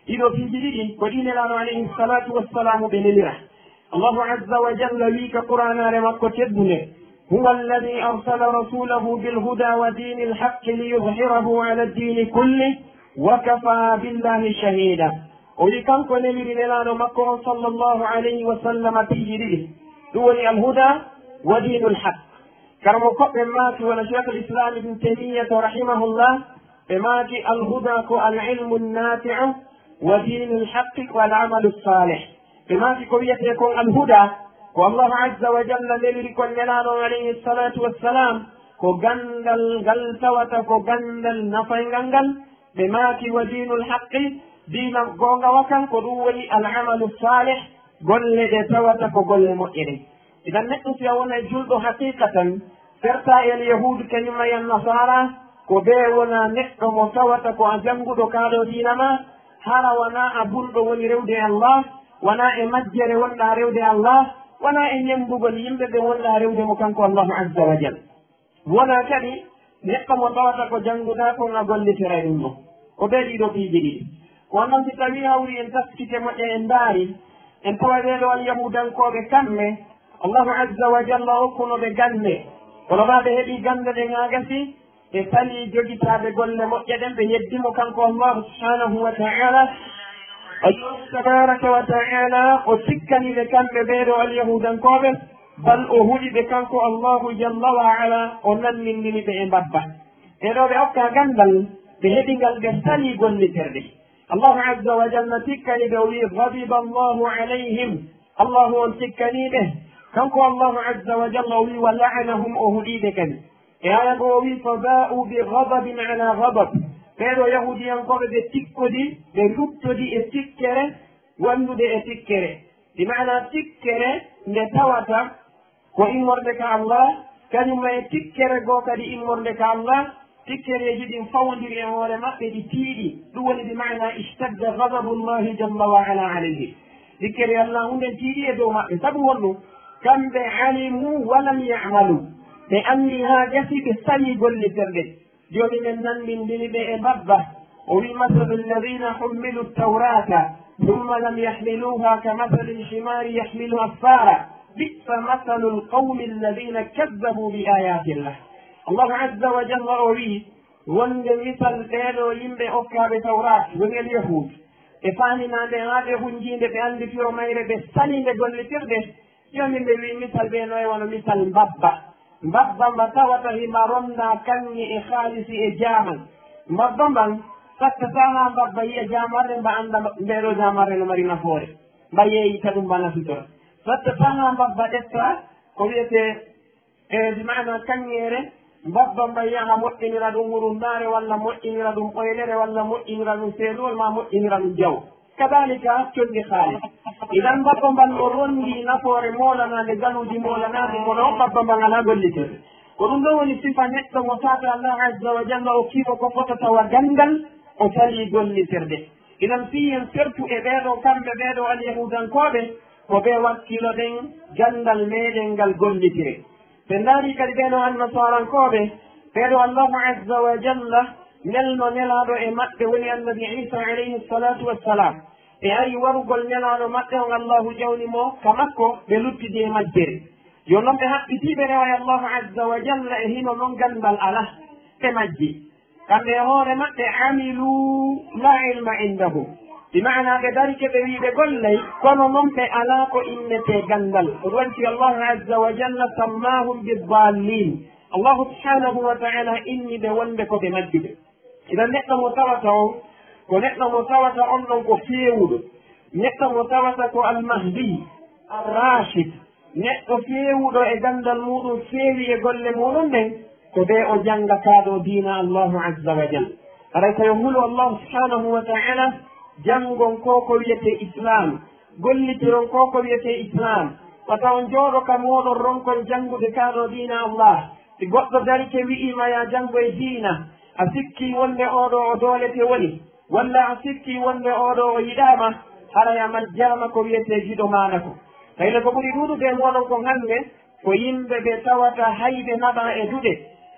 Ɗiɗo piiji ɗiɗi ko ɗi Nelaaɗo alayhi salatu wassalaamu ɓe nelira. Allahu azza wa jalla wii ka Qur'aanaare makko teddunde, هو الذي أرسل رسوله بالهدى ودين الحق ليظهره على الدين كله وكفى بالله شهيدا. O wi kanko neliri nelaaɗo makko on sallallahu alayhi wa sallam piiji ɗiɗi. Ɗum woni alhuda wa dinul haq. Karamo koɓɓe maaki wona Cheikh al-Islam ibn Taymiyyah rahimahullah, ɓe maaki alhuda ko al-ilmu nafi'u wa dinul haqqi wal amalu salih. Ɓe maaki ko wiyetee kon alhuda, ko Allahu azza wa jalla neliri kon nelaaɗo on alayhi salatu wassalam, ko gandal ngal tawata ko gandal nafayngal ngal. Ɓe maaki wa dinul haqqi, diina goonga wa kan ko ɗum woni al amalu salih, golle ɗe tawata ko golle moƴƴe ɗen. Idan neɗɗo si a wonay julɗo haqiqatan, serta e yahudu kañum e an nasara, ko ɓe wona neɗɗo mo tawata ko a jannguɗo kaa ɗoo diina ma, hara wona a bulɗo woni rewde Allah, wona e majjere wonɗa rewde Allah, wona e ñemmbugol yimɓe ɓe wonɗa rewde mo kanko Allahu azza wa jal. Wona kadi neɗɗo mo tawata ko jannguɗa kon a gollitiray ɗum ɗo. Ko ɓe ɗiɗo piiji ɗiɗi. Ko non si tawi hawri en taskike moƴƴa en ndaari, en tawa ɓee ɗo alyahudankooɓe kamɓe, Allahu azza wa jalla okkuno ɓe gannde. Kono maa ɓe heɓi gannde ɗen haa gasi, ɓe salii jogitaaɓe golle moƴƴe ɗen, ɓe yeddi mo kanko Allahu subhanahu wa ta'ala. Allahu tabaraka wa ta'ala o tikkani ɓe kamɓe ɓee ɗo alyahudankooɓe, bal o huɗi ɓe kanko Allahu jalla wa ala, o nannindini ɓe e mbabba. Ɓee ɗo ɓe okka ganndal, ɓe heɓi ngal, ɓe salii golliterɗe. Allahu azza wa jalla tikkani ɓe, o wi'i, "Ghadiba Allahu alayhim." Allahu on tikkani ɓe. Kanko Allahu azza wa jalla o wi'i, "Wa la'anahum," o huɗi ɓe kadi. E aya goo o wi'i, "Fa ba'u bi ghadabin ala ghadab." Ɓee ɗo yahudiyankooɓe ɓe tikkodi, ɓe luttodi e tikkere wondude e tikkere. Bi maana tikkere nde tawata ko immorde ka Allah, kañum ma e tikkere goo kadi immorde ka Allah, tikkereeji ɗin fawondiri e hoore maɓɓe, ɗi tiiɗi. Ɗum woni bi maana ishtadda ghadabullahi jalla wa ala alayhi. Tikkere Allah hunden tiiɗi e dow maɓɓe. Sabu honɗum? Kamɓe alimu wa lam ya'malu. Ɓe anndi haa gasi ɓe salii golliterɗe. Jooni men nanndindini ɓe e mbabba. O wi'i, "Masalu alladhina hummilu tawrata thumma lam yahmiluha ka masali alhimari yahmilu asfara. Bi'sa masalu alqawmi alladhina kadhabu bi ayatillah." Allahu azza wa jalla o wi'i, wonde misal ɓee ɗo yimɓe okkaaɓe tawrat, woni en yahud. Ɓe faaminaande haa ɓe hunjiinde, ɓe anndi firo mayre, ɓe saliinde gollitirde. Jooni ɓe wi'i misal ɓe no e wano misal mbabba. Mbabba mba tawata hima ronda kaŋŋe e haalisi e jaamal. Mbabba mban, sattataa haa mbabba yi'a jaamarre, mba annda mba-, ndee ɗoo jaamarre no mari nafoore. Mba yeeyita ɗum, mba nafitora. Sattataa haa mbabba ƴetta ko wiyetee, e, bi maana kaŋŋeere, mbabba mba yaha moƴƴinira ɗum hurundaare, walla moƴƴinira ɗum ɓoylere, walla moƴƴinira ɗum seeluwol, maa moƴƴinira ɗum jaw. Kadaalika conndi haalis. Idan, mbabba mban no ronndi nafoore moolanaande, galuuji moolanaande, kono mbabba mban alaa gollitee. Ko ɗum ɗoo woni sifa neɗɗo mo tawata Allah azza wa jalla okkii mo ko fota tawa ganndal, o salii gollitirde. Idan, fii en sertu e ɓee ɗoo, kamɓe ɓee ɗoo alyahuudankooɓe, ko ɓe wakkiloɗen ganndal meeɗen ngal gollitire. Ɓe ndaari kadi ɓee ɗoo annasarankooɓe, ɓee ɗoo Allahu azza wa jalla nelno nelaaɗo e maɓɓe, woni Annabi Iisa alayhi salatu wassalam. Ɓe ari warugol nelaaɗo maɓɓe on, Allahu ƴawni mo ka makko, ɓe luttidi e majjere. Yo non ɓe haɓɓitii ɓe rewa e Allahu azza wa jalla e hino non ganndal alaa, ɓe majji. Kamɓe e hoore maɓɓe, "Amilu la ilma indahum." Bi maana ɓe darike ɓe wi'i ɓe gollay, kono non ɓe alaa ko innetee ganndal. Ko ɗum waɗi si Allahu azza wa jalla sammaahum biddallin. Allahu subhanahu wa ta'ala inni ɓe wonde ko ɓe majjuɓe. Idan neɗɗo mo tawata on, ko neɗɗo mo tawata on ɗon ko feewuɗo. Neɗɗo mo tawata ko al-Mahdi, ar-Rashid. Neɗɗo feewuɗo e ganndal muuɗum, feewi e golle muuɗum ɗen, ko ɓe o jannga kaa ɗoo diina Allahu azza wa jalla. Haray ko yo hulu Allahu subhanahu wa ta'ala, janngon ko ko wiyetee Islam, gollitiron ko ko wiyetee Islam, wata on jooɗo ka mooɗon ronkon janngude kaa ɗoo diina Allah. Si goɗɗo darike wi'ii ma yaa janngoy diina, a sikkii wonde oo ɗoo o doolete woni, walla a sikkii wonde oo ɗoo o yiɗaama, haray a majjaama ko wiyetee giɗo maana ko. Tawi no ko ɓuri ɗuuɗude e mooɗon kon hannde, ko yimɓe ɓe tawata hay ɓe naɓaa e duɗe,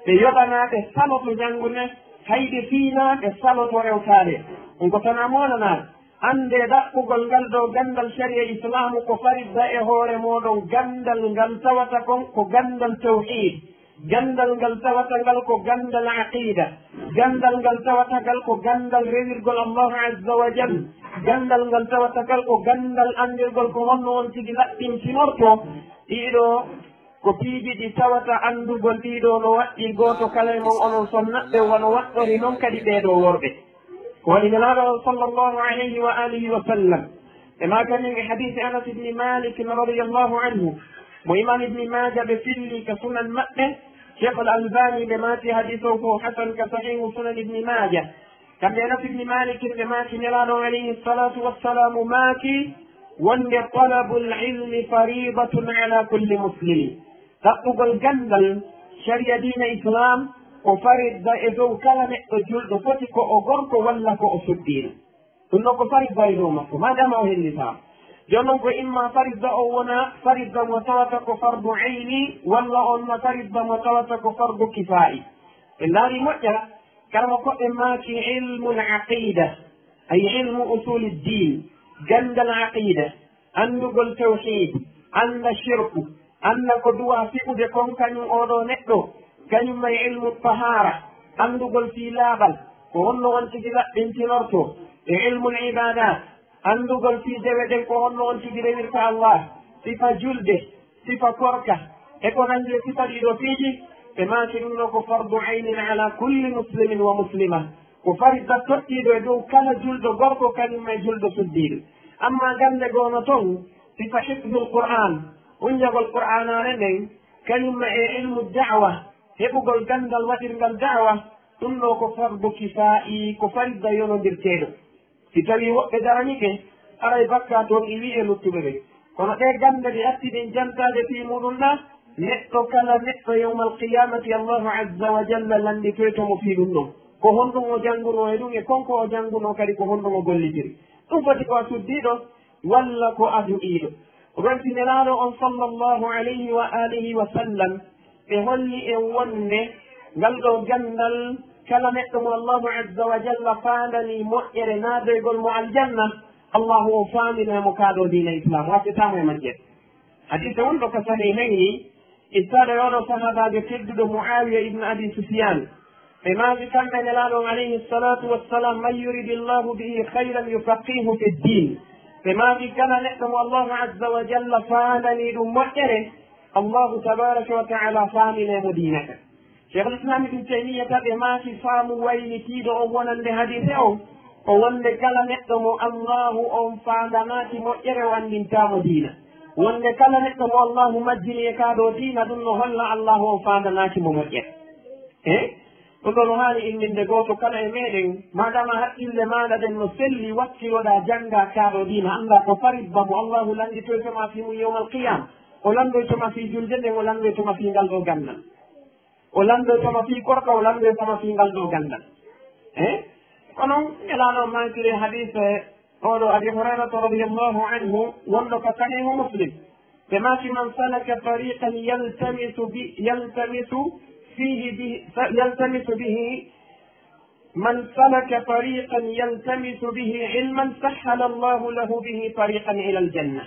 ɓe yoɓanaa ɓe saloto janngude, hay ɓe fiinaa ɓe saloto rewtaade. Ɗum ko tanaa moolanaaɗo. Anndee ɗaɓɓugol ngal ɗoo ganndal sariya Islaamu ko faridda e hoore mooɗon, ganndal ngal tawata kon ko ganndal tawhiid, ganndal ngal tawata ngal ko ganndal aqiida, ganndal ngal tawata ngal ko ganndal rewirgol Allaahu Azza wa Jal, ganndal ngal tawata ngal ko ganndal anndirgol ko honno on tigi laɓɓintinortoo ɗiiɗoo Ko piiji ɗi tawata anndugol ɗiɗo no waɗɗii gooto kala e mon onon sonnaɓɓe, wano waɗɗori non kadi ɓee ɗoo worɓe. Ko waɗi Nelaaɗo on sallallahu alayhi wa alihi wa sallam, ɓe maaka min e hadiisi Anas ibni Malik radiyallahu anhu, mo Imaam Ibni Maaja ɓe filli ka Sunan maɓɓe, Sheikh Al-Albani ɓe maaki hadiisi on ko hasan ka Sahihu Sunan Ibni Maaja. Kamɓe Anas ibni Malik ɓe maaki Nelaaɗo on alayhi salatu wassalaamu maaki wonde talabul ilmi faridatun ala kulli muslimin. Ɗaɓɓugol ganndal sariya diina Islaam ko faridda e dow kala neɗɗo julɗo, foti ko o gorko walla ko o suddiiɗo. Ɗum ɗoo ko faridda e dow makko, maadaama o hellitaama. Jooni non ko imma faridda o wona faridda mo tawata ko fardu ayni, walla o wona faridda mo tawata ko fardu kifaa'i. En ndaari moƴƴa, karama koɗɗe maaki ilmul aqida, ay ilmu usuli diin, ganndal aqida, anndugol tawhiid, annda shirku, annda ko duwaa fiɓude kon kañum oo ɗoo neɗɗo, kañum e ilmu tahaara, anndugol fii laaɓal, ko honno on tigi laɓɓintinortoo, e ilmul ibaadaat, anndugol fii dewe ɗen ko honno on tigi rewirta Allah, sifa julde, sifa korka, e ko nanndi e sifa ɗiɗo piiji, ɓe maaki ɗum ɗoo ko fardu aynin ala kulli muslimin wa muslima. Ko faridda toɗɗiiɗo e dow kala julɗo gorko, kañum e julɗo suddiiɗo. Amma gannde goo no ton, sifa hifdul Qur'aan, hunjagol Qur'aanaare nden, kañum e ilmu da'wa, heɓugol ganndal waɗirngal da'wa, ɗum ɗoo ko fardu kifaa'i, ko faridda yonondirteeɗo. Si tawii woɓɓe daraniike, haray bakkaatu on iwii e luttuɓe ɓen. Kono ɗee gannde ɗe atti ɗen jantaade fii muuɗum ɗaa, neɗɗo kala neɗɗo yawmal qiyaamati Allaahu azza wa jalla lannditoyto mo fii ɗum ɗon. Ko honɗum o janngunoo e ɗum, e kon ko o janngunoo kadi ko honɗum o gollitiri. Ɗum foti ko a suddiiɗo walla ko a du'iiɗo. Ronti Nelaaɗo on sallallahu alayhi wa alihi wa sallam, ɓe holli en wonde ngal ɗoo ganndal, kala neɗɗo mo Allaahu azza wa jalla faandanii moƴƴere naadoygol mo aljanna, Allaahu on faandinay mo kaa ɗoo diina Islaam, wattitaamo e majjere. Hadiise wonɗo ka Sahihayni, ittaaɗo e oo ɗoo sahaabaajo tedduɗo Mu'aawiya ibn Abi Sufyaan, ɓe maaki kamɓe Nelaaɗo on alayhi salaatu wassalaam, "Man yuridillahu bihi khayran yufaqqihhu fid diin." Ɓe maaki kala neɗɗo mo Allaahu azza wa jalla faandanii ɗum moƴƴere, Allaahu tabaaraka wa ta'aala faaminay mo diina kan. Sheikhul Islam Ibn Taymiyyata ɓe maaki faamu waylitiiɗo on wonande hadiise on, ko wonde kala neɗɗo mo Allaahu on faandanaaki moƴƴere, o anndintaa mo diina. Wonde kala neɗɗo mo Allaahu majjini e kaa ɗoo diina, ɗum no holla Allaahu on faandanaaki mo moƴƴere. E ɗum ɗoo no haani imminde gooto kala e meɗen, maadaama hakkille maaɗa ɗen no selli, wakkiloɗaa janngaa kaa ɗoo diina, anndaa ko faridda mo Allaahu lannditoyto ma fii mum yawmal qiyaama, o lanndoyto ma fii julde nden, o lanndoyto ma fii ngal ɗoo ganndal. O lanndoyto ma fii korka, o lanndoyto ma fii ngal ɗoo ganndal. E kono Nelaaɗo maakiri hadiise oo ɗoo Abi Hurayrata radiyallahu anhu, wonɗo ka Sahihu Muslim. Ɓe maaki, "Man salaka tariqan yaltamisu bi-, yaltamisu fihi bi-, yaltamisu bihi, man salaka tariqan yaltamisu bihi ilman, sahhala Allahu lahu bihi tariqan ilal janna."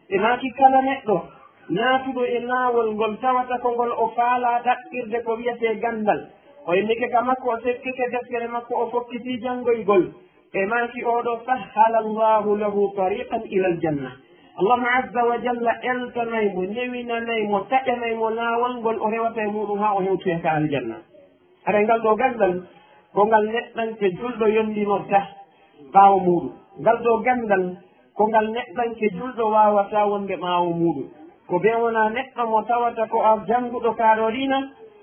Ɓe maaki, kala neɗɗo naatuɗo e laawol ngol tawata ko ngol o faalaa ɗaɓɓirde ko wiyetee ganndal, o innike ka makko, o sekkike deftere makko, o fokkitii janngoygol, ɓe maaki, oo ɗoo, "Sahhala Allahu lahu tariqan ilal janna." Allahu azza wa jalla eltanay mo, newinanay mo, taƴanay mo laawol ngol o rewata e muuɗum haa o hewtoya ka aljanna. Haray ngal ɗoo ganndal, ko ngal neɗɗanke julɗo yonndinorta ɓaawo muuɗum. Ngal ɗoo ganndal, ko ngal neɗɗanke julɗo waawataa wonde ɓaawo muuɗum. Ko bee wonaa neɗɗo mo tawata ko a jannguɗo kaa ɗoo diina,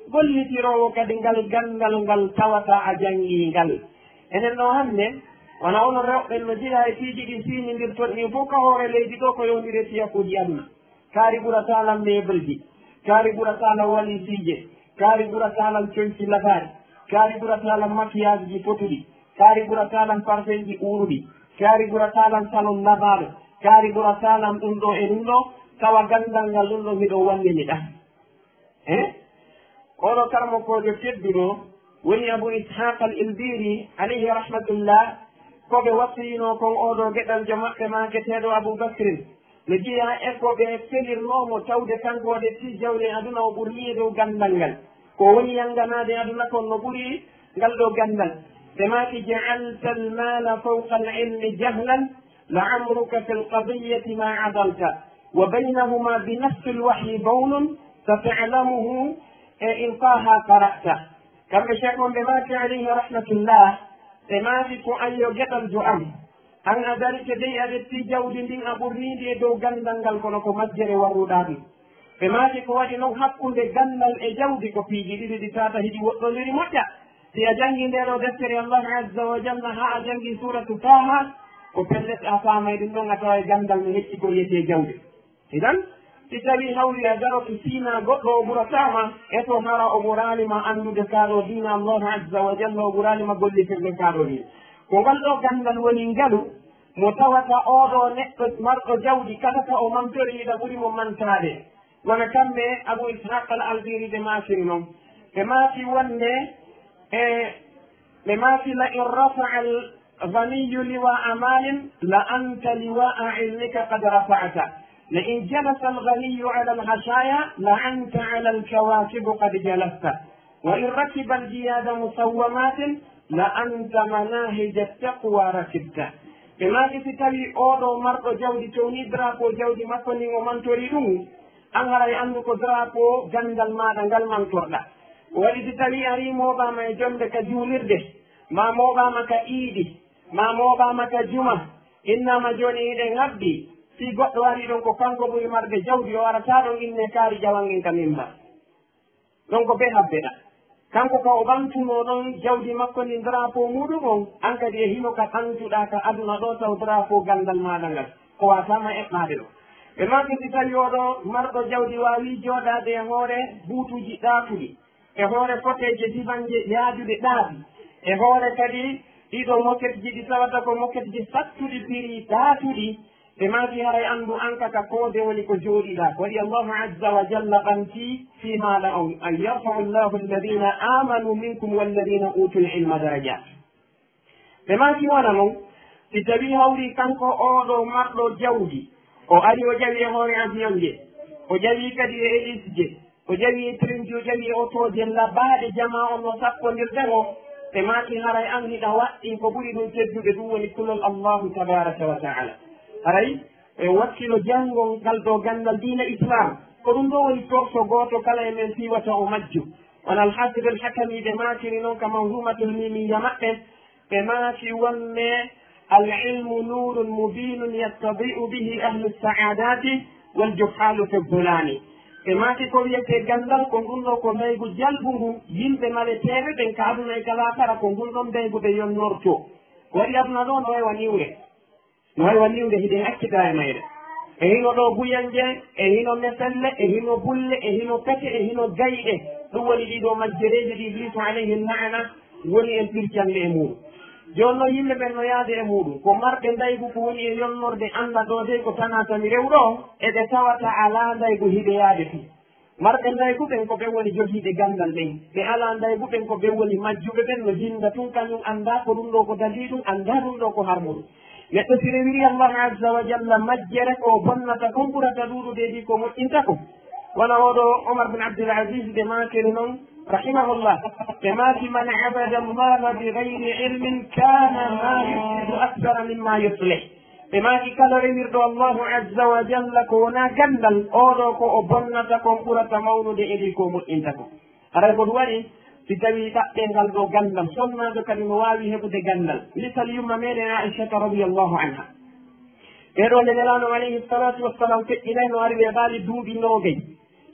gollitiroowo kadi ngal ganndal ngal tawata a janngii ngal. Enen ɗoo hannde, wona onon rewɓe no jeyaa e piiji ɗi siinindirton nii fof ka hoore leydi ɗoo ko yowndiri e fiyakuuji aduna. Kaari ɓurataa lan meebelji, kaari ɓurataa lan walisiije, kaari ɓurataa lan coñci lafaari, kaari ɓurataa lan makiyaaji potuɗi, kaari ɓurataa lan parfenji uuruɗi, kaari ɓurataa lan salon nabaaɗo, kaari ɓurataa lan ɗum ɗoo e ɗum ɗoo, tawa ganndal ngal ɗum ɗoo miɗo wallini ɗaa. Eh? Oɗo karamokoojo tedduɗo woni Abu Ishaq al-Ilbiri, alayhi rahmatullah, Ko ɓe wattuyinoo kon, oo ɗoo geɗaljo maɓɓe maaketeeɗo Abuu Bakrin, no jeyaa e ko ɓe felirnoo mo, tawde kanko waɗettii jawle aduna o ɓurnii e dow ganndal ngal. Ko woni yannganaade aduna kon no ɓuri ngal ɗoo ganndal. Ɓe maaki: جعلت المال فوق العلم جهلا لعمرك في القضية ما عدلت وبينهما بنص الوحي بون ستعلمه إن طه قرأت. Kamɓe Cheikh on ɓe maaki alayhi rahmatullah, ɓe maaki: ko an yo geɗaljo am, an a darike dey a ƴetti jawdi ndin a ɓurniindi e dow ganndal ngal, kono ko majjere warruɗaa ɗum. Ɓe maaki: ko waɗi non hakkunde ganndal e jawdi? Ko piiji ɗiɗi ɗi tata hiɗi woɗɗondiri moƴƴa. Si a janngi ndee ɗoo deftere Allah azza wa jalla haa a janngi suuratu Taaha, ko pellet a faamay ɗum ɗon, a taway ganndal no hecci ko wiyetee jawdi. Idan, si tawii hawri a daroto siinaa goɗɗo o ɓurataa ma, e to hara o ɓuraali ma anndude kaa ɗoo diina Allahu azza wa jalla, o ɓuraali ma gollitirde kaa ɗoo diina. Ko ngal ɗoo ganndal woni ngalu mo tawata oo ɗoo neɗɗo marɗo jawdi kala ka o mantori hiɗa ɓuri mo mantaade. Wona kamɓe Abu Ishaq al-Albiri ɓe maakiri non. Ɓe maaki wonde e ɓe maaki: لئن رفع الغني لواء مال لأنت لواء علمك قد رفعت، لئن جلس الغني على الحشايا لأنت على الكواكب قد جلست، وإن ركب الجياد مسومات لأنت مناهج التقوى ركبت. Ɓe maaki: si tawii oo ɗoo marɗo jawdi townii drapeau jawdi makko ndin o mantorii ɗum, an haray anndu ko drapeau ganndal maaɗa ngal mantorɗaa. Ko waɗi si tawii arii mooɓaama e jonnde ka juulirde, maa mooɓaama ka iidi, maa mooɓaama ka juma, innaama jooni hiɗen habbii, fii goɗɗo arii ɗon ko kanko ɓuri marde jawdi, o arataa ɗon innee kaari ƴawan en ka mimbar. Ɗon ko bee habbeɗaa. Kanko ka o ɓantunoo ɗon jawdi makko ndin drapeau muuɗum on, an kadi e hino ka ɓantuɗaa ka aduna ɗoo taw drapeau ganndal maaɗa ngal, ko waasaama eɓɓaade ɗoo. Ɓe maaki si tawii oo ɗoo marɗo jawdi waawii jooɗaade e hoore buutuuji ɗaatuɗi, e hoore foteeje dibanɗe yaajuɗe ɗaaɗi, e hoore kadi ɗiɗo moketji ɗi tawata ko moketji sattuɗi piri ɗaatuɗi, ɓe maaki haray anndu an ka ka koode woni ko jooɗiɗaa. Ko waɗi Allahu azza wa jalla ɓanti fii maaɗa on: أن يرفع الله الذين آمنوا منكم والذين أوتوا العلم درجات. Ɓe maaki wona non, si tawii hawri kanko oo ɗoo marɗo jawdi, o ari o ƴawi e hoore avion je, o ƴawi kadi e hélice je, o ƴawi e train ji, o ƴawi e otooje labaaɗe, jamaa on no sakkondirde mo, ɓe maaki haray an hiɗa waɗɗii ko ɓuri ɗum teddude, ɗum woni kulol Allahu tabaraka wa taala. Haray e wakkilo janngol ngal ɗoo ganndal diina Islam, ko ɗum ɗoo woni torso gooto kala e men fii wata o majju. Wona Al-Hafid Al-Hakami ɓe maakiri non ka Manzumatul Mimiyya maɓɓe, ɓe maaki wonde: العلم نور مبين يستضيء به أهل السعادات والجهال في الظلام. Ɓe maaki ko wiyetee ganndal ko ngun ɗoo ko ndaygu jalbu ngu, yimɓe maleteeɓe ɓen ka aduna e ka laakara ko ngun ɗon ndaygu ɓe yonnortoo. Ko waɗi aduna ɗoo no wayi wa niwre. No wayi wa niwre hiɗen accita e mayre. E hino ɗoo buyanje, e hino meselle, e hino bulle, e hino pete, e hino gayɗe. Ɗum woni ɗii ɗoo majjereeji ɗi Ibliisu alayhi la'ana woni en pircande e muuɗum. Jooni noon yimɓe ɓen no yaade e muuɗum. Ko marɓe ndaygu ko woni e yonnorde annda ɗoo dey ko tanaa tami rew ɗoo, e ɓe tawata alaa ndaygu hiɓe yaade fii. Marɓe ndaygu ɓen ko ɓen woni jogiiɓe ganndal ɓen. Ɓe alaa ndaygu ɓen ko ɓen woni majjuɓe ɓen no jinnda tun, kañum anndaa ko ɗum ɗoo ko daliiɗum, anndaa ɗum ɗoo ko harmuɗum. Neɗɗo si rewiri Allahu azza wa jalla majjere ko bonnata kon ɓurata ɗuuɗude ɗi ko moƴƴinta kon. Wona oo ɗoo Omar bin Abdul Aziz ɓe maakiri non, rahimahullah, ɓe maaki: من عبد الله بغير علم كان ما يفسد أكثر مما يصلح. Ɓe maaki: kala rewirɗo Allahu azza wa jalla ko wonaa ganndal, oo ɗoo ko o bonnata kon ɓurata mawnude e ɗi ko moƴƴinta kon. Haray ko ɗum waɗi, si tawii ɗaɓɓe ngal ɗoo ganndal, sonnaajo kadi no waawi heɓude ganndal. Misal yumma meɗen Aishata radiyallahu anha. Ɓee ɗoo nde Nelaaɗo alayhi salatu wassalam feƴƴinay no ari weeɓaali duuɓi noogay.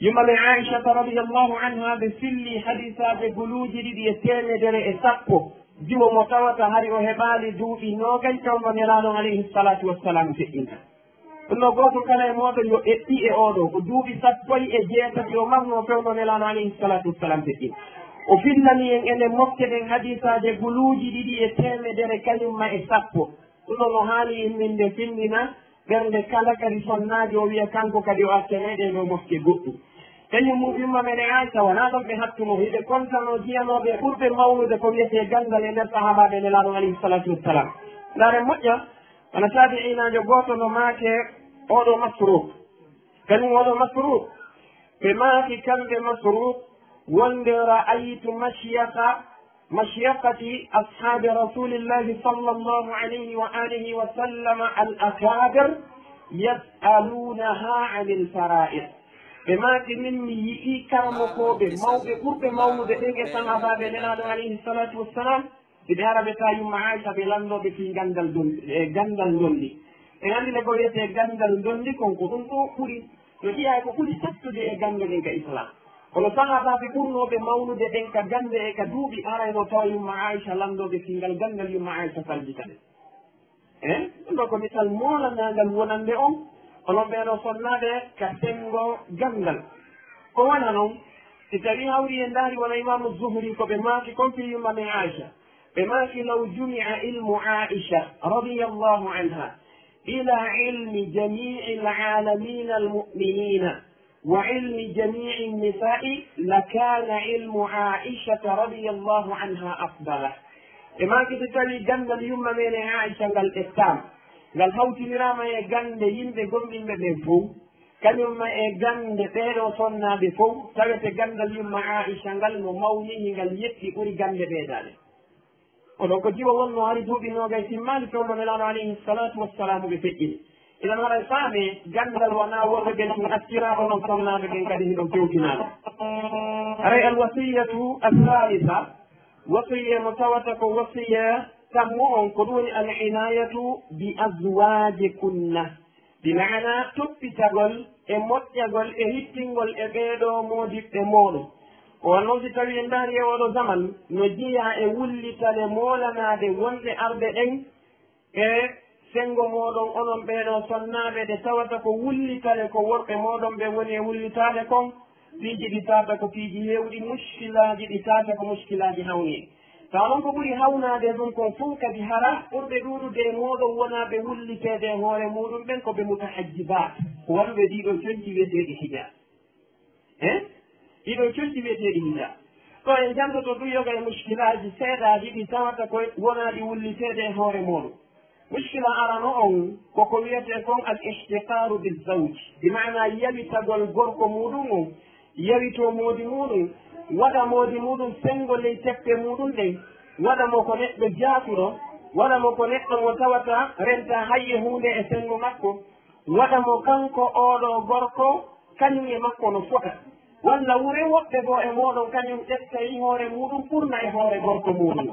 Yumma men Aishata radiyallahu anha ɓe filli hadisaaɓe guluuji ɗiɗi e teemedere e sappo. Jiwo mo tawata hari o heɓaali duuɓi noogay fewndo Nelaaɗo alayhi salatu wassalam feƴƴinta. Ɗum ɗoo gooto kala e mooɗon yo eɓɓi e oo ɗoo, ko duuɓi sappo e jeetati o marnoo fewndo Nelaaɗo alayhi salatu wassalam feƴƴi. O fillani en enen mokke ɗen hadisaaje guluuji ɗiɗi e teemedere kañum ma e sappo. Ɗum ɗoo no haani imminde findina ɓernde kala kadi sonnaajo o wiya kanko kadi o accane ɗee ɗoo mokke goɗɗum. Kañum muɓɓimma men e Aisha wonaa ɗon ɓe hattuno, hiɓe kontanoo jiyanooɓe ɓurɓe mawnude ko wiyetee ganndal e nder sahaabaaɓe Nelaaɗo alayhi salatu wassalam. Ndaaren moƴƴa, wona taabi'iinaajo gooto no maake ooɗoo Masruuq. Kañum ooɗoo Masruuq, ɓe maaki kamɓe Masruuq wonde: "Ra'aytu mashyakha, mashyakati ashaabi Rasuulillaahi sallallaahu alayhi wa aalihi wa sallama al-akaabir yas'aluunahaa anil faraa'id." Ɓe maaki: "Min mi yi'ii karamokooɓe mawɓe ɓurɓe mawnude ɓen e sahaabaaɓe Nelaaɗo alayhi salaatu wassalaam, ɓe ara ɓe tawa yumma Aisha ɓe lanndoo ɓe fii ganndal don-, e ganndal ndondi." En anndi nde ko wiyetee ganndal ndondi kon, ko ɗum ɗoo ɓuri, no ƴiyaa ko ɓuri sattude e gannde ɗen ka Islam. Kono sahaabaaɓe ɓurnooɓe mawnude ɓen ka gannde e ka duuɓi, arayno tawa yumma Aisha lanndoo ɓe fii ngal ganndal yumma Aisha fallita ɓe. Eh? Ɗum ɗoo ko misal moolanaangal wonande on, onon ɓee ɗoo sonnaaɓe ka senngo ganndal. Ko wona non, si tawii hawri en ndaari wona Imaamu Zuhri ko ɓe maaki kon fii yumma men Aisha. Ɓe maaki: "Law jumi'a ilmu Aisha radiyallahu anha ila ilmi jami'il alamina al-mu'minina wa ilmi jami'in nisa'i lakana ilmu Aisha radiyallahu anha afdala." Ɓe maaki: "Si tawii ganndal yumma men Aisha ngal ƴettaama, ngal hawtiniraama e gannde yimɓe gomɗinɓe ɓen fow, kañum ma e gannde ɓee ɗoo sonnaaɓe fow, tawete ganndal yumma Aisha ngal no mawni, ngal yeɗɗi ɓuri gannde ɓee daaɗe." Oɗon ko jiwo wonnoo hari duuɓi noogay timmaali fewndo Nelaaɗo alayhi salaatu wassalaamu ɓe feƴƴini. Iɗon haray faamee, ganndal wonaa worɓe ɓen tun acciraaɗo, non sonnaaɓe ɓen kadi hiɗon fewtinaa ɗon. Haray alwasiyatu athalitha, wasiya mo tawata ko wasiya tammu on, ko ɗum woni al inayatu bi azwajikunna. Bi maana toppitagol e moƴƴagol e hittingol e ɓee ɗoo moodiɓɓe mooɗon. Ko wayi non si tawii en ndaari e oo ɗoo zaman, no jeyaa e wullitale moolanaade wonɓe arɓe ɗen e senngo mooɗon, onon ɓee ɗoo sonnaaɓe, ɗe tawata ko wullitale ko worɓe mooɗon ɓen woni e wullitaade kon. Piiji ɗi tawata ko piiji heewɗi, muskilaaji ɗi tawata ko muskilaaji hawniiɗi. Tawa non ko ɓuri hawnaade e ɗum kon fow kadi, hara ɓurɓe ɗuuɗude e mooɗon wonaa ɓe wulliteede e hoore muuɗum ɓen ko ɓe mutahajjibaat, ko waɗuɓe ɗii ɗoo coñci wiyeteeɗi hijab. Eh? Ɗii ɗoo coñci wiyeteeɗi hijab. Ɗoo en janngoto ɗum yoga e muskilaaji seeɗaaji ɗi tawata ko wonaa ɗi wulliteede e hoore muuɗum. Muskila arano on ko ko wiyetee kon al ihtiqaru bi zawj, bi maana yawitagol gorko muuɗum on, yawitoo moodi muuɗum, waɗa moodi muuɗum senngo ley teppe muuɗum ɗen, waɗa mo ko neɗɗo jaatuɗo, waɗa mo ko neɗɗo mo tawata rentaa hay e huunde e senngo makko, waɗa mo kanko oo ɗoo gorko kañum e makko no fota. Walla wure woɓɓe goo e mooɗon kañum ƴettay hoore muuɗum ɓurna e hoore gorko muuɗum.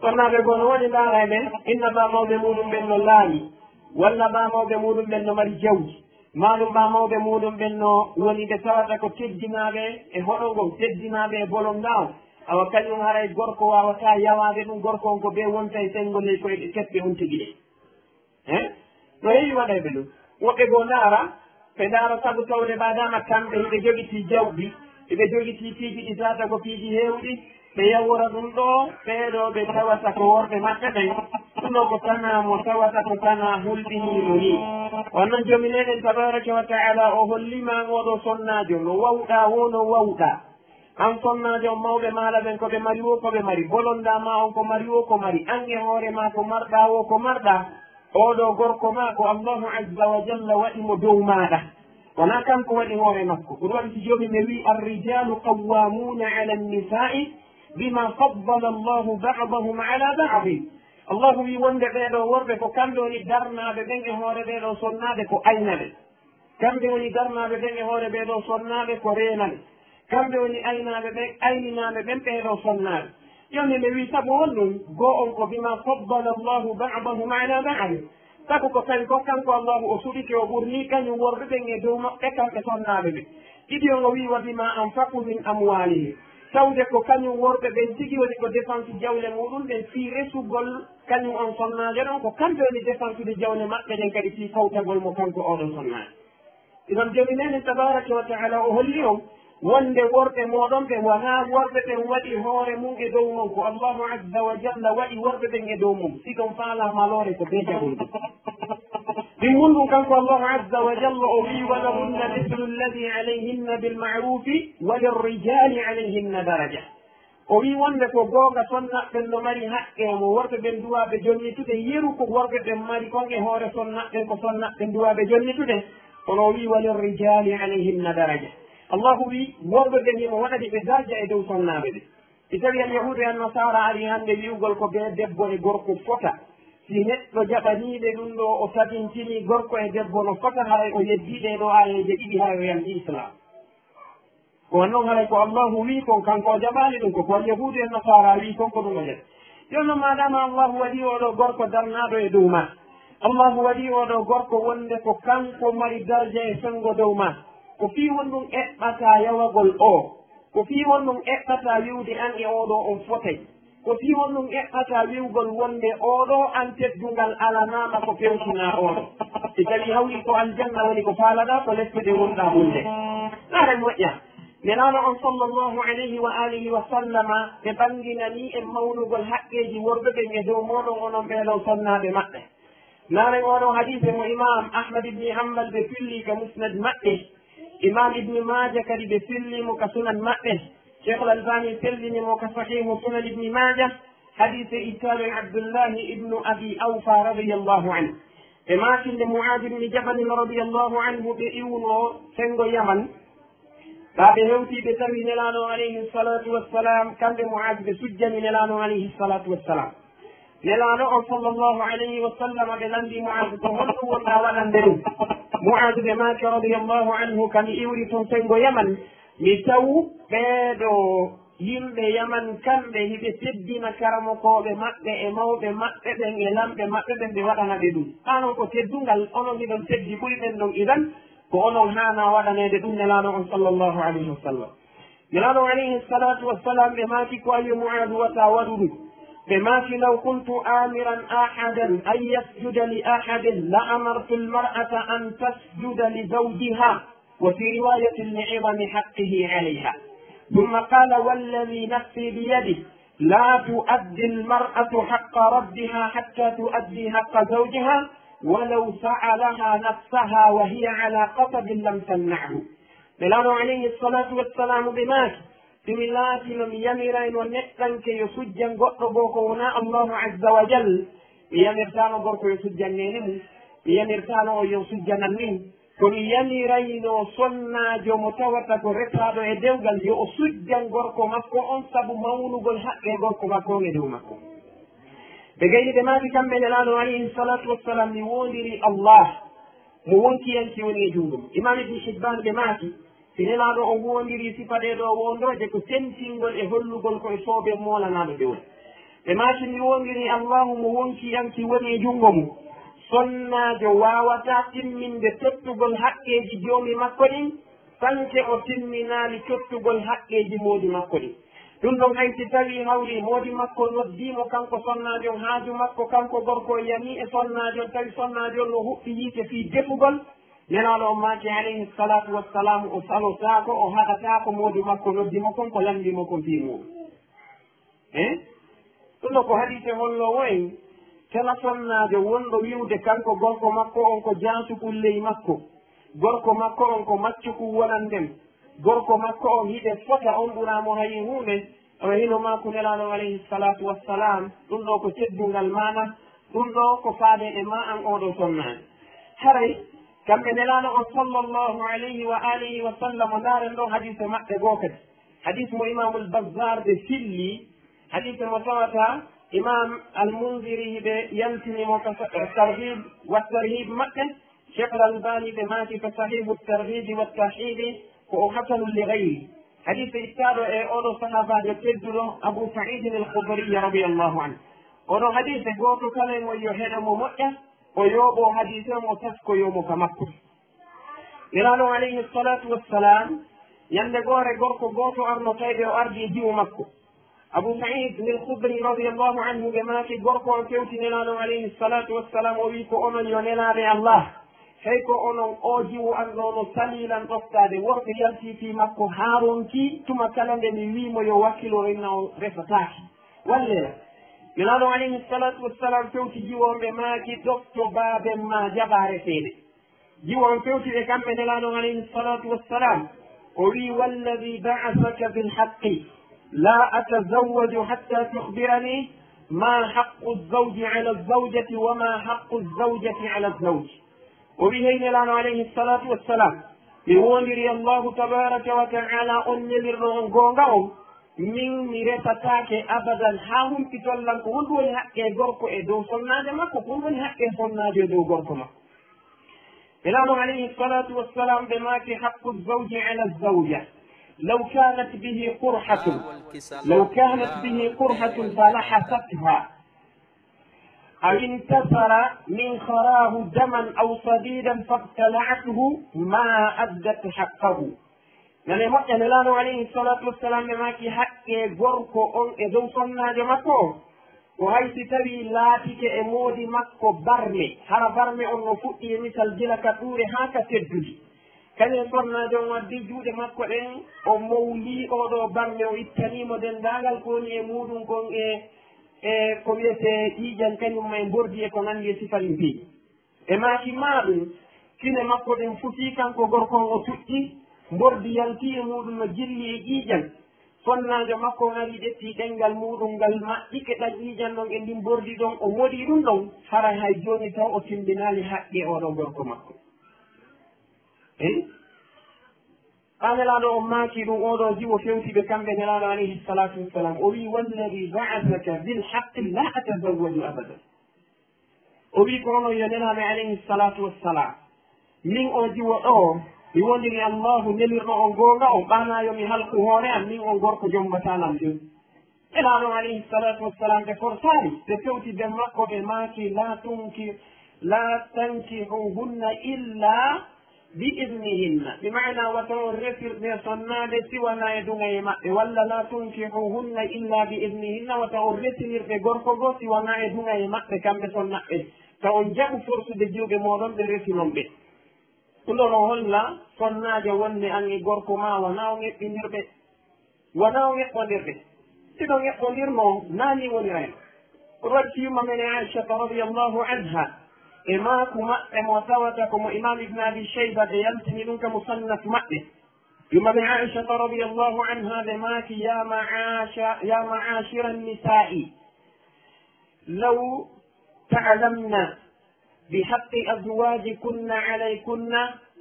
Sonnaaɓe goo no waɗi ndaara e ɓen, inna baa mawɓe muuɗum ɓen no laaɓi, walla baa mawɓe muuɗum ɓen no mari jawdi, maa ɗum baa mawɓe muuɗum ɓen no woni ɓe tawata ko teddinaaɓe e hoɗo ngon, teddinaaɓe e bolondaa on. Awa kañum haray gorko waawataa yawaade ɗum, gorko on ko bee wonta e senngo ley koyɗe teppe on tigi ɗen. Eh? No heewi waɗayɓe ɗum. Woɓɓe goo ndaara, ɓe ndaara sabu tawde maadaama kamɓe hiɓe jogitii jawdi, hiɓe jogitii piiji ɗi tawata ko piiji heewɗi, ɓe yawora ɗum ɗoo, ɓee ɗoo ɓe tawata ko worɓe maɓɓe ɓen. Ɗum ɗoo ko tanaa mo tawata ko tanaa hulɓinii mo nii. On non Joomi meɗen tabaaraka wa ta'ala o holli ma oo ɗoo sonnaajo no wawɗaa woo no wawɗaa. An sonnaajo on, mawɓe maa ɓen ko ɓe mari woo ko ɓe mari, bolondaa maa on ko mari woo ko mari, an e hoore maa ko marɗaa woo ko marɗaa, oo ɗoo gorko maa ko Allahu azza wa jalla waɗi mo dow maaɗa. Wonaa kanko waɗi hoore makko. Ɗum waɗi si Joomi men wi'i: "Ar-rijaalu qawwaamuuna ala an-nisaa'i bimaa faddala Allahu ba'dahum ala ba'din." Allahu wi'i wonde ɓee ɗoo worɓe ko kamɓe woni darnaaɓe ɓen e hoore ɓee ɗoo sonnaaɓe ko ayna ɓe. Kamɓe woni darnaaɓe ɓen e hoore ɓee ɗoo sonnaaɓe ko reena ɓe. Kamɓe woni aynaaɓe ɓen, ayninaaɓe ɓen ɓee ɗoo sonnaaɓe. Joomi men wi'i sabu honɗum? Goo on ko bimaa faddala Allahu ba'dahum ala ba'd. Sabu ko tawi ko kanko Allahu o suɓike, o ɓurnii kañum worɓe ɓen e dow maɓɓe kamɓe sonnaaɓe ɓen. Ɗiɗi on o wi'i wa bimaa anfaqu min amwaalihim. Tawde ko kañum worɓe ɓen tigi woni ko dépense jawle muuɗum ɗen fii resugol kañum on sonnaajo ɗon, ko kamɓe woni dépensude jawle maɓɓe ɗen kadi fii fawtagol mo kanko oo ɗoo sonnaajo. Iɗon Joomi meɗen tabaaraka wa ta'ala o holli on wonde worɓe mooɗon ɓen wonaa worɓe ɓen waɗi hoore mum e dow mon, ko Allahu azza wa jalla waɗi worɓe ɓen e dow mum. Si ɗon faalaa maloore ko bee jaɓol ɗum. Ɗimmun ɗum kanko Allahu azza wa jalla o wi'i: "Wa lahunna mithlu alladhi alayhinna bil ma'rufi wa lirrijali alayhinna daraja." O wii wonde ko goonga, sonnaaɓe ɓen no mari haqqe, mo worɓe ɓen duwaaɓe jonnitude, yeru ko worɓe ɓen mari kon e hoore sonnaaɓe ɓen, ko sonnaaɓe ɓen duwaaɓe jonnitude. Kono o wii, "Walirrijali alayhinna daraja." Allahu wii, worɓe ɓen himo waɗani ɓe darja e dow sonnaaɓe ɓen. Si tawii Alyahuudu e Annasaara ari hannde wi'ugol ko bee debbo e gorko fota, si neɗɗo jaɓanii ɓe ɗum ɗoo, o tabintinii gorko e debbo no fota, haray o yeddii ɗee ɗoo aayeeje ɗiɗi, haray o yaltii Islaam. Ko non haray ko Allahu wii kon, kanko o jaɓaali ɗum, ko ko Alyahuudu e Nasaara wii kon, ko ɗum o jaɓi. Jooni non, maadaama Allahu waɗii oo ɗoo gorko darnaaɗo e dow maa, Allahu waɗii oo ɗoo gorko wonde ko kanko mari darja e senngo dow maa, ko fii honɗum eɓɓataa yawagol oo? Ko fii honɗum eɓɓataa wi'ude an e oo ɗoo on fotay? Ko fii honɗum eɓɓataa wi'ugol wonde oo ɗoo an teddungal alanaama ko fewtinaa oo ɗoo? Si tawii hawri ko aljanna woni ko faalaɗaa, ko lepte ɗe wonɗaa wonde. Naare moƴƴa. Nelaaɗo on sallallahu alayhi wa alihi wa sallama, ɓe ɓanginanii en mawnugol haqqeeji worɓe ɓen e dow mooɗon onon ɓee ɗoo sonnaaɓe maɓɓe. Naare oo ɗoo hadiise mo Imaam Ahmad ibn Hanbal ɓe filli ka Musnad maɓɓe. Imaam Ibn Maaja kadi ɓe filli mo ka Sunan maɓɓe. Cheikhul Albani sellini mo ka Sahihu Sunan Ibn Maaja, hadiise ittaaɗo e Abdullahi ibnu Abi Awfa radiyallahu anhu. E maakinde Mu'aaz ibn Jabal radiyallahu anhu ɓe iwno senngo Yaman. Ɓaa ɓe hewtii ɓe tawi Nelaaɗo alayhi salatu wassalam, kamɓe Mu'aaz ɓe sujjani Nelaaɗo alayhi salatu wassalam. Nelaaɗo on sallallahu alayhi wa sallam ɓe lanndii Mu'aaz ko honɗum wonɗaa waɗande ɗum? Mu'aaz ɓe maaki radiyallahu anhu, ka mi iwri tun senngo Yaman, mi tawu ɓee ɗoo yimɓe Yaman kamɓe hiɓe teddina karamokooɓe maɓɓe e mawɓe maɓɓe ɓen e lamɓe maɓɓe ɓen, ɓe waɗana ɓe ɗum. Haa non ko teddungal, onon hiɗon teddi ɓuri ɓen ɗon, idan ko onon haanaa waɗaneede ɗum Nelaaɗo on sallallahu alayhi wa sallam. Nelaaɗo alayhi salatu wassalam ɓe maaki ko ayo Mu'aaz wata waɗu ɗum. Ɓe maaki law kuntu amiran ahadan an yasjuda li ahadin la amartu almar'ata an tasjuda li zawjiha. وفي رواية لعظم حقه عليها. ثم قال: والذي نفسي بيده لا تؤدي المرأة حق ربها حتى تؤدي حق زوجها ولو سألها نفسها وهي على قصب لم تمنعه. Nelaaɗo alayhi salatu wassalamu ɓe maaki, si mi laatino mi yamirayno neɗɗanke yo sujjan goɗɗo goo ko wonaa Allahu azza wa jal, mi yamirtaano gorko yo sujjan neene mum, mi yamirtaano on yo sujjanan min. Ko mi yamirayno sonnaajo mo tawata ko retaaɗo e dewgal, yo o sujjan gorko makko on sabu mawnugol haqqe gorko makko on e dow makko. Ɓe gayni ɓe maaki kamɓe Nelaaɗo alayhi salatu wassalam, mi woondiri Allah, mo wonkiyanke woni e junngo mum. Imaam Ibn Hibbaan ɓe maaki, si Nelaaɗo on woondiri sifa ɗee ɗoo woondooje, ko tentingol e hollugol ko e soobee moolanaaɗo ɓe woni. Ɓe maaki, mi woondiri Allahu mo wonkiyanke woni e junngo mum, sonnaajo waawataa timminde tottugol haqqeeji joomi makko ɗin, sanke o timminaali tottugol haqqeeji moodi makko ɗin. Ɗum ɗon hay si tawii hawri moodi makko noddii mo kanko sonnaajo on haaju makko, kanko gorko o yamii e sonnaajo on, tawi sonnaajo on no huɓɓi yiite fii defugol, Nelaaɗo on maaki alayhi salatu wassalamu, o salotaako, o haɗataako moodi makko noddi mo kon ko lanndii mo kon fii muɗum. Eh? Ɗum ɗoo ko hadiise holloowo en kala sonnaajo wonɗo wi'ude kanko gorko makko on ko jaasuɓun ley makko, gorko makko on ko maccuɓun wonande mo, gorko makko on hiɓe fota, on ɓuraa mo hay huunde, o hino maaku Nelaaɗo alayhi salatu wassalam, ɗum ɗoo ko teddungal maana, ɗum ɗoo ko faade e ma an oo ɗoo sonnaajo. Haray kamɓe Nelaaɗo on sallallahu alayhi wa alihi wa sallam, ndaaren ɗoo hadiise maɓɓe goo kadi. Hadiis mo Imaamul Bazzaar ɓe filli, hadiis mo tawata Imaam Al-Munziri ɓe yaltini mo ka sa-, Targhib wa Tarhib maɓɓe, Sheikh Al-Albani ɓe maaki ka Sahihu Targhib wa Tarhib ko o hasanun li ghayri. Hadiis ittaaɗo e oo ɗoo sahaabaajo tedduɗo Abu Sa'id Al-Khudri radiyallahu anhu. Oo ɗoo hadiis gooto kala e mon yo heɗo mo moƴƴa, o yooɓoo hadiis on, o taskoyoo mo ka makko. Nelaaɗo alayhi salatu wassalam, ñande goore gorko gooto arno tawde o ardii jiwo makko. Abu Sa'id Al-Khudri radiyallahu anhu ɓe maaki gorko on fewti Nelaaɗo alayhi salatu wassalam, o wii ko onon yo nelaaɓe Allah, hey ko onon oo jiwo an ɗoo no salii lan ɗoftaade, worɓe yaltii fii makko haa ronki, tuma kala nde mi wii mo yo wakkilo inna o resataake. Wallee lan. Nelaaɗo alayhi salatu wassalam fewti jiwo on ɓe maaki ɗofto baaben maa jaɓaa reseede. Jiwo on fewti ɓe kamɓe Nelaaɗo alayhi salatu wassalam, o wii, "Walladhi ba'athaka bil haqqi, لا أتزوج حتى تخبرني ما حق الزوج على الزوجة وما حق الزوجة على الزوج. O wi, hey Nelaaɗo alayhi salatu wassalam, mi woondiri Allahu tabaraka wa ta'ala on nelirɗo on goonga on, min mi resataake abadan haa humpitollan ko honɗum woni haqqe gorko e dow sonnaajo makko, ko honɗum woni haqqe sonnaajo e dow gorko makko. Nelaaɗo alayhi salatu wassalam ɓe maaki, حق الزوج على الزوجة لو كانت به قرحة، لو كانت به قرحة فلحستها، أو انتثر من خراه دما أو صديدا فابتلعته ما أدت حقه. Nane moƴƴa, Nelaaɗo alayhi salatu wassalam ɓe maaki, haqqe gorko on e dow sonnaajo makko on, ko hay si tawii laatike e moodi makko barme, hara barme on no fuɗɗi e misal gila ka ɗuure haa ka teddudi. Kañum sonnaajo on waddi juuɗe makko ɗen, o mowlii oo ɗoo barme, o ittanii mo denndaangal ko woni e muuɗum kon e, e ko wiyetee ƴiiƴan kañum ma e mbordi e ko nanndi e sifa ɗin piiji. E maaki maa ɗum, kine makko ɗen futii, kanko gorko on o tuƴƴi, mbordi yaltii e muuɗum no jilli e ƴiiƴan. Sonnaajo makko on ari ƴetti ɗenngal muuɗum ngal, maɓɓike ɗan ƴiiƴan ɗon e ndin mbordi ɗon, o moɗii ɗum ɗon, haray hay jooni taw o timmbinaali haqqe oo ɗoo gorko makko. Eyi? Ɓaa Nelaaɗo on maaki ɗum, oo ɗoo jiwo fewti ɓe kamɓe Nelaaɗo alayhi salatu wassalam, o wi'i, والذي بعثك بالحق لا أتزوج أبدا. O wi'i ko onon yo Nelaaɓe alayhi salatu wassalam, min oo jiwo ɗoo, mi wondini Allahu nelirɗo on goonga on, ɓanaa yo mi halku hoore am, min on gorko jombataa lan ɗum. Nelaaɗo alayhi salatu wassalam ɓe forsaali, ɓe fewti ben makko, ɓe maaki, لا تنكح، لا تنكحوهن إلا بإذنهن. Bi maana wata on resir ɗe sonnaaɓe si wanaa e duŋayee maɓɓe, walla لا تنكحوهن إلا بإذنهن, wata on resinir ɗe gorko goo si wanaa e duŋayee maɓɓe kamɓe sonnaaɓe. Taw on jaɓu forsude jiwɓe mooɗon ɓe resinon ɓe. Ɗum ɗoo no holla sonnaajo wonde an e gorko maa wanaa on eɓɓinirɓe. Wonaa o eɓɓondirɓe. Si ɗon eɓɓondirnoo, naa nii wonirayno. Ko waɗi si yumma men Aishata radiyallahu anha e maaku maɓɓe mo tawata ko mo Imam Ibn Abi Shayba ɓe yaltini ɗum ka Musannaf maɓɓe. Yumma men Aishata radiyallahu anha ɓe maaki, يا معاشر، يا معاشر النساء، لو تعلمن بحق أزواجكن عليكن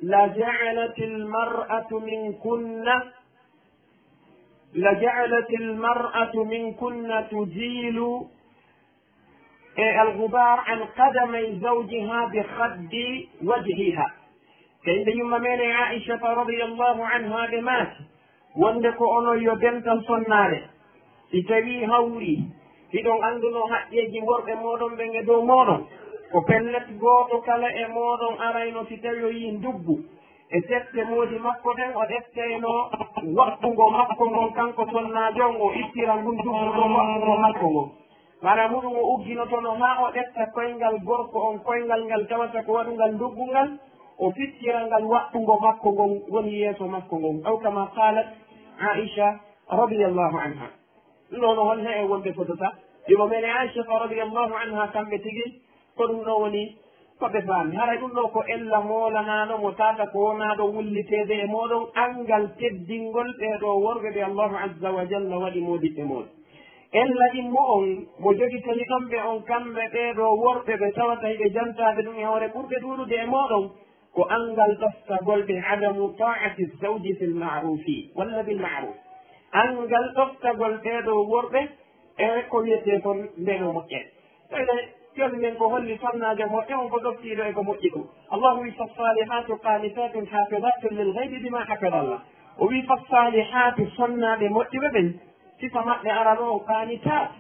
لجعلت المرأة منكن، لجعلت المرأة منكن تزيل، eh, الغبار عن قدمي زوجها بخد وجهها. Kay nde yumma men Aishata radiyallahu anha ɓe maaki, wonde ko onon yo dental sonnaare. Si tawii hawri, hiɗon anndunoo haqqeeji worɓe mooɗon ɓen e dow mooɗon, ko pellet gooto kala e mooɗon arayno si tawii o yii nduggu e sette moodi makko ɗen, o ƴettayno waɓɓungo makko ngon, kanko sonnaajo on, o ittira ngun nduggu ɗon waɓɓungo makko ngon. Maanaa muuɗum o ugginotono haa o ƴetta koyngal gorko on, koyngal ngal tawata ko waɗungal nduggu ngal, o fittira ngal waɓɓungo makko ngon woni yeeso makko ngon. أو كما قالت عائشة رضي الله عنها. Ɗum ɗoo no hol heen wonde fotata? Yumma men Aishata radiyallahu anha kamɓe tigi, ko ɗum ɗoo woni ko ɓe faami. Haray ɗum ɗoo ko ella moolanaaɗo mo tata ko wonaaɗo wulliteede e mooɗon anngal teddingol ɓee ɗoo worɓe ɓe Allahu azza wa jalla waɗi moodiɓɓe mooɗon. Ella ɗimmo on mo jogitani ɗon ɓe on kamɓe ɓee ɗoo worɓe ɓe tawata hiɓe jantaade ɗum e hoore ɓurɓe ɗuuɗude e mooɗon, ko anngal ɗoftagol ɓe عدم طاعة الزوج في المعروف ولا بالمعروف. Anngal ɗoftagol ɓee ɗoo worɓe e ko wiyetee kon ndeno moƴƴere. Ene, joni men ko holli sonnaajo moƴƴo on ko ɗoftiiɗo e ko moƴƴi ɗum. Allahu wi, فالصالحات قانتات حافظات للغيب بما حفظ الله. O wi, فالصالحات, sonnaaɓe moƴƴuɓe ɓen, sifa maɓɓe arano on, قانتات,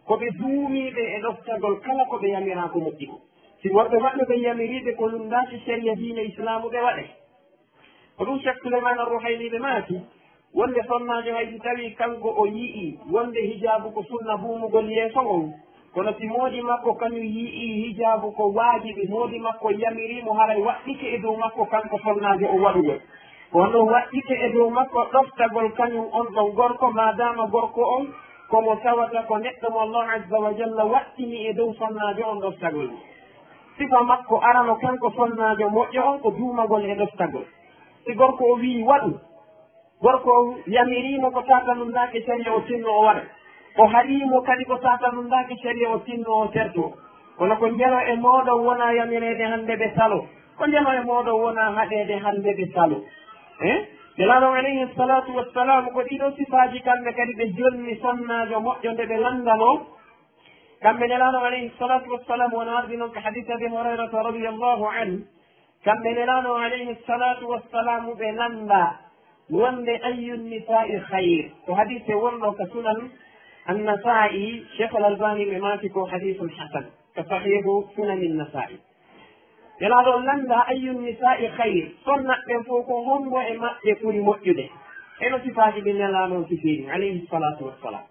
ko ɓe duumiiɓe e ɗoftagol kala ko ɓe yamiraa ko moƴƴi ko. Si worɓe maɓɓe ɓe yamiriiɓe ko lunndaaki sariya diine Islaamu ɓe waɗe. Ko ɗum Cheikh Souleymane Ar-Ruhayli ɓe maaki, wonde sonnaajo hay si tawii kanko o yi'ii wonde hijaabu ko sunna buumugol yeeso ngon, kono si moodi makko kañum yi'ii hijaabu ko waajibi, moodi makko yamirii mo haray waɗɗike e dow makko kanko sonnaajo o waɗugol. Kono waɗɗike e dow makko ɗoftagol kañum on ɗon gorko, maadaama gorko on ko mo tawata ko neɗɗo mo Allah azza wa jalla waɗɗini e dow sonnaajo on ɗoftagol. Sifa makko arano kanko sonnaajo moƴƴo on ko duumagol e ɗoftagol. Si gorko o wi'i waɗu, Gorko on yamiriimo ko taatanundaake sariya o tinno o waɗa. O haɗiimo kadi ko taatanundaake sariya o tinno o terto. Kono ko njelo e mooɗon wonaa yamireede hannde ɓe salo. Ko njelo e mooɗon wonaa haɗeede hannde ɓe salo. Eh? Nelaaɗo on alayhi salatu wassalam ko ɗiɗo sifaaji kamɓe kadi ɓe jonni sonnaajo moƴƴo nde ɓe lanndano. Kamɓe Nelaaɗo on alayhi salatu wassalam wona ardi noon ko hadith Abi Hurayrata radiyallahu anhu. Kamɓe Nelaaɗo on alayhi salatu wassalam ɓe lannda wonde ayyu nisa'i khayr. Ko hadith wonɗo ka Sunan An-Nasa'i, Sheikh Al-Albani ɓe maaki ko hadithun hasan. Ka Sahihu Sunan An-Nasa'i. Nelaaɗo on lannda ayyu nisa'i khayr. Sonnaɓe ɓen fof ko hombo e maɓɓe ɓuri moƴƴude. Eno sifaaji ɗi Nelaaɗo on sifiri, alayhi salatu wassalam.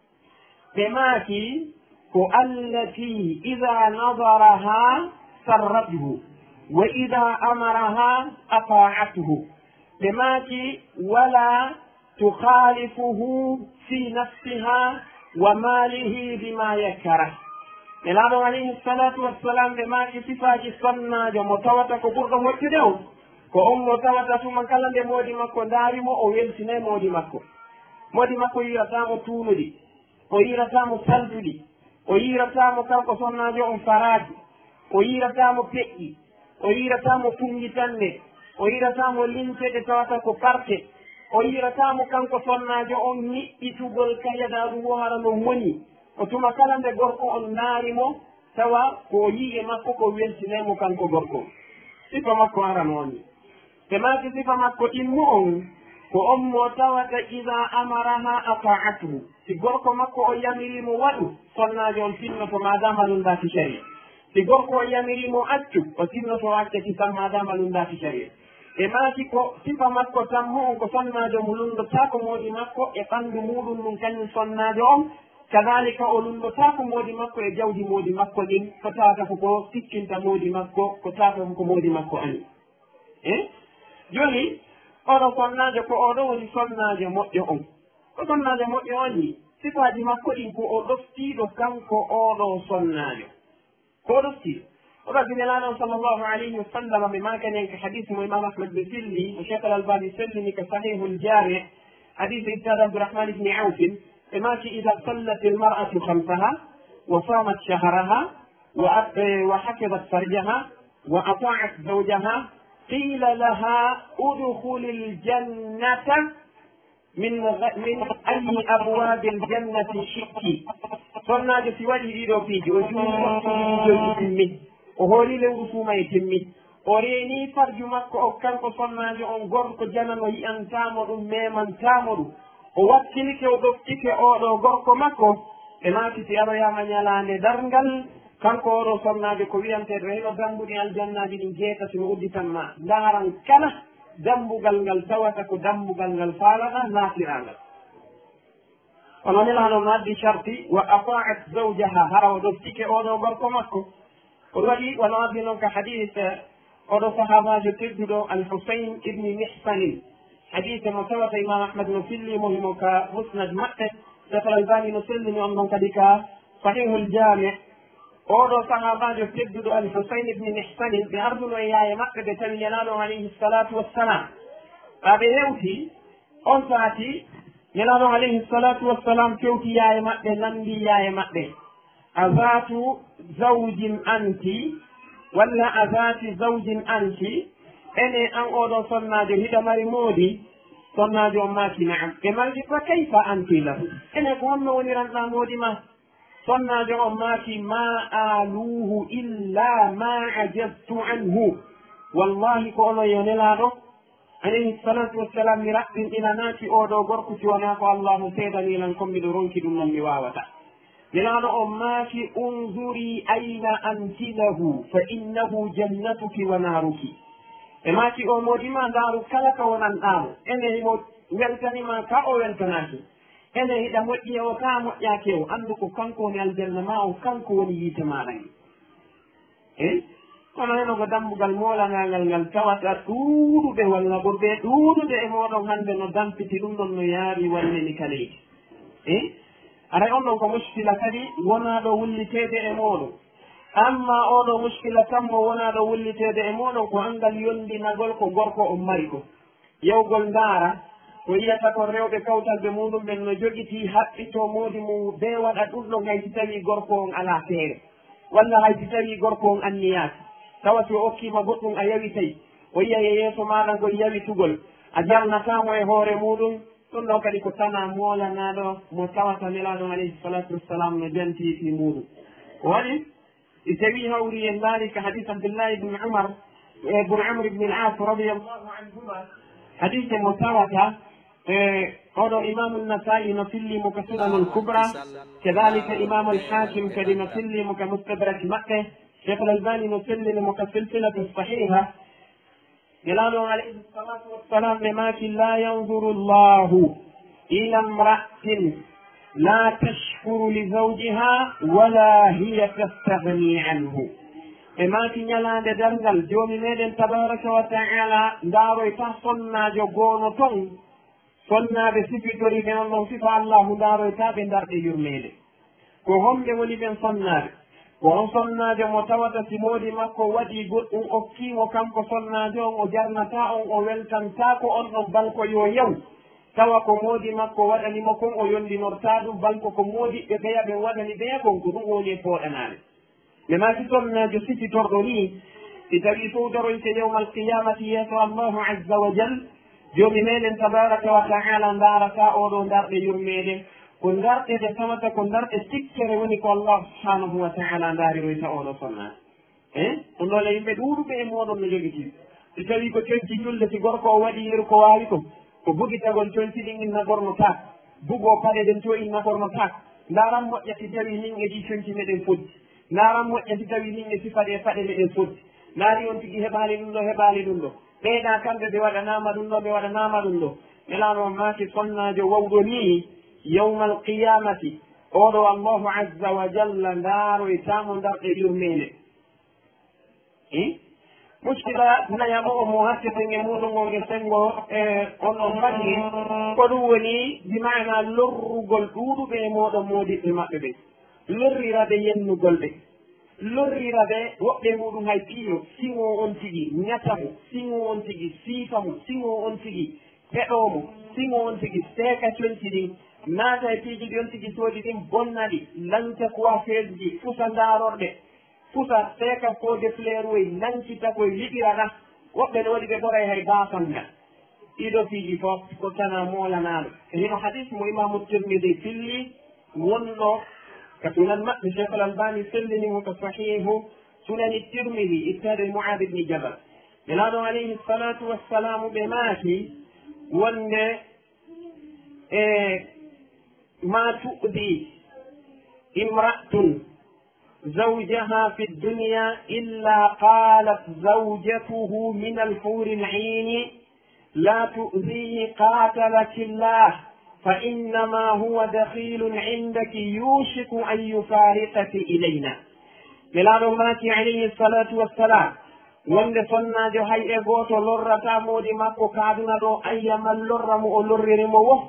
Ɓe maaki ko allati idha nadaraha sarrathu wa idha amaraha ata'athu. Ɓe maaki wala tukhalifuhu fi nafsiha wa malihi bima yakrah. Nelaaɗo alayhi salatu wassalam ɓe maaki sifaaji sonnaajo mo tawata ko ɓurɗo moƴƴude on. Ko on mo tawata tuma kala nde moodi makko ndaari mo o welsinay moodi makko. Moodi makko yi'ataa mo tuunudi. O yi'ataa mo salduɗi. O yi'ataa mo kanko sonnaajo on faraaji. O yi'ataa mo peƴƴi. O yi'ataa mo funngitanɗe. O yi'ataa mo limce ɗe tawata ko parte. O yi'ataa mo kanko sonnaajo on niɓɓitugol kayadaaɗu wo hara no moni. Ko tuma kala nde gorko on ndaari mo, tawa ko o yi'i e makko ko weltinay mo kanko gorko on. Sifa makko arano on ni. Ɓe maaki sifa makko ɗimmo on, ko on mo tawata iza amaraha ata'athu. Si gorko makko o yamiri mo waɗu, sonnaajo on tinnoto maadaama lunndaaki sariya. Si gorko o yamiri mo accu, o tinnoto o accati tan maadaama lunndaaki sariya. Ɓe maaki ko sifa makko tammo on ko sonnaajo mo lunndotaako moodi makko e ɓanndu muuɗum ndun kañum sonnaajo on, kadaalika o lunndotaako moodi makko e jawdi moodi makko ndin, ko tawata ko ko sikkinta moodi makko, ko tawata ko ko moodi makko ani. Eh? Jooni, oɗo sonnaajo, ko oɗo woni sonnaajo moƴƴo on. Ko sonnaajo moƴƴo on ni, sifaaji makko ɗin ko o ɗoftiiɗo kanko oɗo sonnaajo. Ko o ɗoftiiɗo. O ɗaɓɓi Nelaaɗo on sallallahu alayhi wa sallam, ɓe maakani en ka hadis mo Imam Ahmad ɓe filli, mo Cheikh Al-Albani sellini ka Sahihul Jami', hadis Ibtada Abdurrahman ibn Awf, ɓe maaki, "Idha sallatil mar'atu khamsaha, wa samat shahraha, wa at-, wa hafizat farjaha, wa ata'at zawjaha, qila laha udkhulil jannata min gha-, min ayyi abwabil jannati shi'ti." Sonnaajo si waɗi ɗiɗo piiji, o juuli waktuuji ɗi joyi timmi, o hooli lewru suumaye timmi, o reeni farju makko o kanko sonnaajo on gorko janano yi'antaa mo ɗum, meemantaa mo ɗum. O wakkilike, o ɗoftike oɗo gorko makko, ɓe maaki si aroyaama ñalaande darngal, kanko oɗo sonnaajo ko wi'anteeɗo hino dambuɗi aljannaaji ɗin jeetati no udditan ma, ndaaran kala dambugal ngal tawata ko dambugal ngal faalaɗaa naatiraa ngal. Kono Nelaaɗo on addi sharti, "Wa ata'at zawjaha", hara o ɗoftike oɗo gorko makko. Ko waɗi wano addi noon ka hadis, eh, oɗo sahaabaajo tedduɗo Al-Husayn ibn Mihsanin. Hadis mo tawata Imam Ahmad no filli mo himo ka Musnad maɓɓe. Sheikh Al-Albani no sellini on ɗon kadi ka Sahihul Jami'. Oɗo sahaabaajo tedduɗo Al-Husayn ibn Mihsanin, ɓe arduno e yaaye maɓɓe, ɓe tawi Nelaaɗo on alayhi salatu wassalam. Ɓa ɓe hewti, on saati, Nelaaɗo on alayhi salatu wassalam fewti yaaye maɓɓe, nanndi yaaye maɓɓe. "Azatu zawjin anti, walla azati zawjin anti?" Ene an oɗo sonnaajo, hiɗa mari moodi? Sonnaajo on maaki, "Na'am." Ɓe maaki, "Fa kayfa anti lahu?" Ene ko honno woniranɗaa moodi ma? Sonnaajo on maaki, "Ma aluhu illa ma ajaztu anhu." Wallahi ko onon yo Nelaaɗo alayhi salatu wassalam, mi raɓɓinɗinanaaki oɗo gorko si wonaa ko Allahu seedanii lan kon miɗo ronki ɗum non mi waawata. Nelaaɗo on maaki, "Unzuri ayna anti lahu, fa innahu jannatuki wa naaruki." Ɓe maaki, "O moodi ma, ndaaru kala ka wonanɗaa mo. Ene himo weltani ma ka o weltanaaki. Ene hiɗa moƴƴi e o ka moƴƴaaki e o. Anndu ko kanko woni aljanna ma o, kanko woni yiite maaɗa nge." Eh? Kono heno ko dambugal moolangal ngal, ngal tawata ɗuuɗuɓe walla ɓurɓe ɗuuɗude e mooɗon hannde no dampiti ɗum ɗon, no yaari wallini ka leydi. Eh? Aray on ɗon ko muskila kadi wonaaɗo wulliteede e mooɗon. Amma oɗo muskila tammo wonaaɗo wulliteede e mooɗon ko anngal yondinagol ko gorko on mari ko. Yawgol ndaara Ko yiyata ko rewɓe kawtalɓe muɗum ɓen no jogitii haɓɓitoo moodi mum bee waɗa ɗum ɗon, hay si tawii gorko on alaa feere, walla hay si tawii gorko on anniyaaki. Tawa si o okkiima goɗɗum a yawitay, o yi'ay e yeeso maaɗa ngol yawitugol, a jarnataa mo e hoore muɗum. Ɗum ɗon kadi ko tanaa moolanaaɗo mo tawata Nelaaɗo alayhi salaatu wassalaam no jantii fii muɗum. Ko waɗi? Si tawii hawri en ndaari ka hadiis Abdullahi ibn Umar, e ibn Amr ibn al-As radiyallahu anhuma, hadiise mo tawata, e oɗo Imaamu Nasaa'i no filli mo ka Sunanul Kubra, kadaalika Imaamu al-Haakim kadi no filli mo ka Mustadrak maɓɓe, Sheikh al-Albani no sellini mo ka Silsilatu Sahiha. Nelaaɗo alayhi salaatu wassalaam ɓe maaki, "Laa yanzuru Allahu ila imra'atin laa tashkuru li zawjiha wala hiya tastaghni anhu." Ɓe maaki, "Ñalaande darngal, Joomi meɗen tabaaraka wa ta'ala ndaaroyta sonnaajo goono ton, sonnaaɓe sifitori ɓe on ɗon sifa Allahu ndaaroyta ɓe ndarɗe yurmeende." Ko homɓe woni ɓen sonnaaɓe? Ko on sonnaajo mo tawata si moodi makko waɗii goɗɗum okkii mo kanko sonnaajo on, o jarnataa on, o weltantaako on ɗon balko yo yaw. Tawa ko moodi makko waɗani mo kon, o yondinortaa ɗum balko ko moodiɓɓe ɓeya ɓen waɗani ɓeya kon, ko ɗum woni e pooɗanaare. Ɓe maaki sonnaajo sifitorɗo nii, si tawii fowtoroyte yawmal qiyaamati yeeso Allahu azza wa jal, Joomi meɗen tabaaraka wa ta'ala ndaarataa oo ɗoo ndarɗe yurmeende, ko ndarɗe ɗe tawata ko ndarɗe tikkere woni ko Allah subhaanahu wa ta'ala ndaariroyta oo ɗoo sonnaajo. Eh? Ɗum ɗoo le yimɓe ɗuuɗuɓe e mooɗon no jogitii. Si tawii ko conci julde, si gorko o waɗii yeru ko waawi kon, ko bugitagol conci ɗin inna gornotaako, bugoo paɗe ɗen too inna gornotaako. Ndaaran moƴƴa si tawii min e ɗii conci meɗen foddi. Ndaaran moƴƴa si tawii min e sifa ɗee paɗe meɗen foddi. Ndaari on tigi heɓaali ɗum ɗoo, heɓaali ɗum ɗoo. Ɓeydaa kamɓe ɓe waɗanaama ɗum ɗoo, ɓe waɗanaama ɗum ɗoo. Nelaaɗo on maaki sonnaajo wawɗo nii, yawmal qiyaamati, oo ɗoo Allahu azza wa jalla ndaaroytaa mo ndarɗe yurmeende. Hmm? Muskila nayaɓo o mo hakketen e muɗum on e senngo e on on bange, ko ɗum woni bi maana lorrugol ɗuuɗuɓe e mooɗon moodiɓɓe maɓɓe ɓen. Lorrira ɓe yennugol ɓe. Lorrira ɓe woɓɓe muɗum hay piyo, siŋoo on tigi, ñata mo, siŋoo on tigi, siifa mo, siŋoo on tigi, peɗoo mo, siŋoo on tigi, seeka conci ɗin, naata e piiji ɗi on tigi soodi ɗin, bonna ɗi, lanca coiffeuse ji, fusa ndaarorɗe, fusa seeka faux de fleur woy, lancita koye liɓira ɗa. Woɓɓe no waɗi ɓe ɓoray hay baasannga. Ɗiɗo piiji fof ko tanaa moolanaaɗo. E hino hadis mo Imaamu Tirmidi filli, wonɗo ka sunan maɓɓe, Sheikh Al-Albani sellini mo ka Sahihu Sunani Tirmidi, ittaade Mu'aad ibn Jabal. Nelaaɗo alayhi salatu wassalamu ɓe maaki wonde, e, ma tu'di imra'atun zawjaha fi dunya illa qalat zawjatuhu min al-huri al-'ayni la tu'dhihi qatalaki Allah fa innama huwa dakhilun 'indaki yushiku an yufariqaki ilayna. Nelaaɗo maaki alayhi salatu wassalam, wonde sonnaajo hay e gooto lorrataa moodi makko ka aduna ɗoo, ayya mal lorra mo o lorriri mo woo.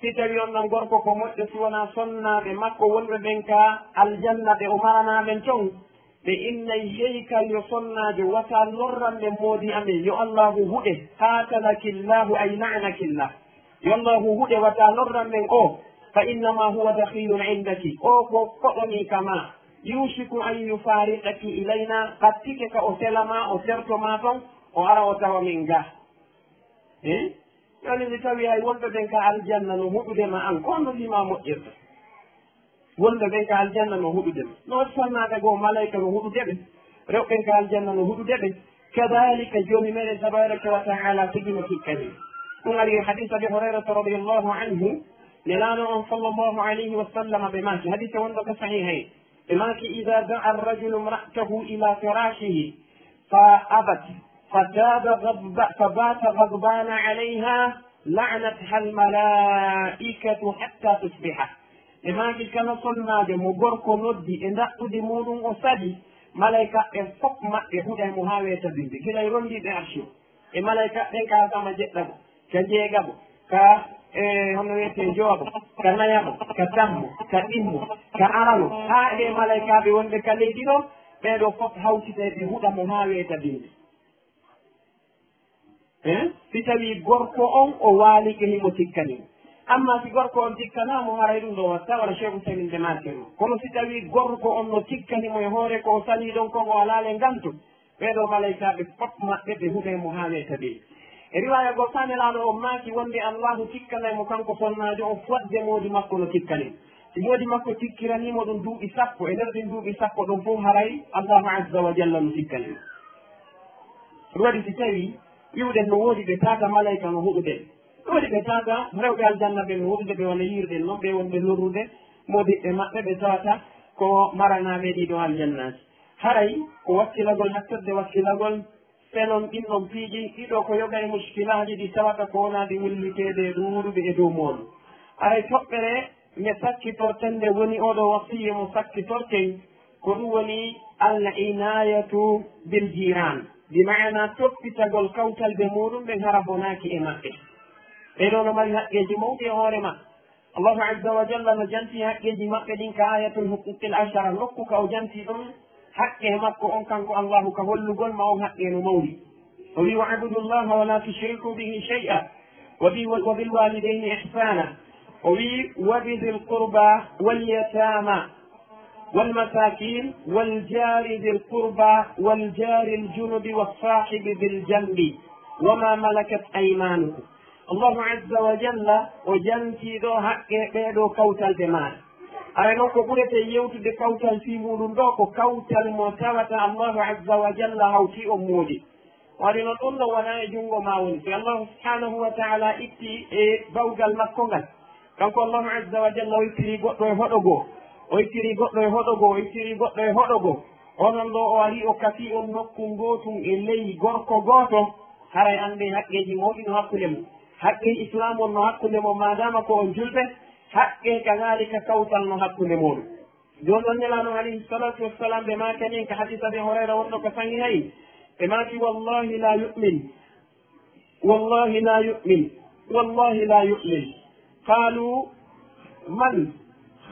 Si tawii on ɗon gorko ko moƴƴo, si wonaa sonnaaɓe makko wonɓe ɓen ka aljanna ɓe o maranaa ɓen ton, ɓe innay, hey kal yo sonnaajo, wata lorran ɓe moodi amen, yo Allahu huɗe, qatalakillahu ay la'anakillah. Yo Allahu huɗe, wata lorran men o, fa innama huwa dakhilun indaki. O ko koɗomi ka ma. Yushiku an yufariqaki ilayna, ɓattike ka o sela ma, o serto ma ton, o ara o tawa min ga. Eh? Yoni mi tawi hay wonɓe ɓen ka aljanna no huɗude ma an, ko no lima moƴƴirta? Wonɓe ɓen ka aljanna no huɗude ma. No waɗi sonnaaɓe goo, malayka no huɗude ɓe. Rewɓe ɓen ka aljanna no huɗude ɓe. Kadalika, Joomi meɗen tabaraka wa taala tigi no tikkani. Ɗum ari e hadis Abi Hurayrata radiyallahu anhu, Nelaaɗo on sallallahu alayhi wa sallam ɓe maaki, hadis wonɗo ka sahihayn, ɓe maaki, "Idha da'a ar-rajulu imra'atahu ila firashihi fa abat, fa taba ghadba-, fa bata ghadbana alayha, la'anatha al-mala'ikatu hatta tusbiha." Ɓe maaki, kala sonnaajo mo gorko noddi e ndaɗɗudi muɗum o sali, malayka ɓen fof maɓɓe huɗay mo haa weeta bimbi, gila e ronndiiɓe arshi o, e malayka ɓen ka sama jeɗɗaɓo, ka jeegaɓo, ka, e, hono wiyetee, jowaɓo, ka nayaɓo, ka tammo, ka ɗimmo, ka arano, haa e ɓe malaykaaɓe wonɓe ka leydi ɗon, ɓee ɗoo fof hawtitay ɓe huɗa mo haa weeta bimbi. Eh? Si tawii gorko on o waalike himo tikkani mo. Amma si gorko on tikkanaama, haray ɗum ɗoo watta, wala Sheikh Usaymin de maaki ɗum. Kono si tawii gorko on no tikkani mo e hoore ko o salii ɗon kon, o alaa le nganto, ɓee ɗoo malaykaaɓe fof maɓɓe ɓe huɗay mo haa weeta ɓe. E riwaaya goo, fa Nelaaɗo on maaki wonde Allaahu tikkanay mo kanko sonnaajo on fodde moodi makko no tikkani mo. Si moodi makko tikkiranii mo ɗum duuɓi sappo, e nder ɗin duuɓi sappo ɗon fof haray Allaahu Azza wa Jalla no tikkani mo. Ɗum waɗi si tawii iwɗen no woodi ɓe tata malayka no huɗude. No woodi ɓe tata rewɓe aljanna ɓen no huɗude ɓe wona yiirɗen non, ɓe wonɓe lorrude moodiɓɓe maɓɓe ɓe tawata ko maranaaɓe ɗiɗo aljannaaji. Haray ko wakkilagol, hakkorde wakkilagol, fenon ɗin ɗon piiji ɗiɗo ko yoga e muskilaaji ɗi tawata ko wonaa ɗi wulliteede e ɗuuɗuɓe e dow mooɗon. Haray toɓɓere nde sakkitorten nde woni oo ɗoo wasiyya mo sakkitorten, ko ɗum woni al-inayatu bil jiran, bi maana toppitagol kawtalɓe muɗum ɓen hara bonaaki e maɓɓe. Ɓee ɗoo no mari haqqeeji mawɗi e hoore maɓɓe. Allahu Azza wa Jalla no janti haqqeeji maɓɓe ɗin ka Ayatul Huquqil Ashara, nokku ka o janti ɗon haqqe makko on kanko Allahu ka hollugol ma on haqqe no mawɗi. O wi, "Wa'budu Allaha wa la tushriku bihi shay'a, wa bi-, wa bil walidayni ihsana." O wi, "Wa bi dhil qurba wal yatama wal masakin wal jari dhil qurba wal jari al junubi was sahibi bil janbi wa ma malakat aymanukum." Allahu Azza wa Jalla o jantii ɗoo haqqe ɓee ɗoo kawtalɓe maaɗa. Aray non ko ɓureten yewtude kawtal fii muuɗum ɗoo ko kawtal mo tawata Allahu Azza wa Jalla hawtii on moodi. Waɗi non ɗum ɗoo wonaa e junngo maa woni. Si Allahu Subhaanahu wa Ta'ala itti e bawgal makko ngal, kanko Allahu Azza wa Jalla o ittiri goɗɗo e hoɗo goo, o ittiri goɗɗo e hoɗo goo, o ittiri goɗɗo e hoɗo goo. Onon ɗoo o ari o kasi on nokku ngootun e ley gorko gooto, haray anndee haqqeeji mawɗi no hakkunde mon. Haqqee Islaam on no hakkunde mon, maadaama ko on julɓe, haqqee kadaalika kawtal no hakkunde mooɗon. Jooni on Nelaaɗo alayhi salaatu wassalaam ɓe maakani en ka hadiisa Abi Hurayra wonɗo ka Sahihayn, ɓe maaki, "Wallahi la yu'min, wallahi la yu'min, wallahi la yu'min." Qaalu, "Man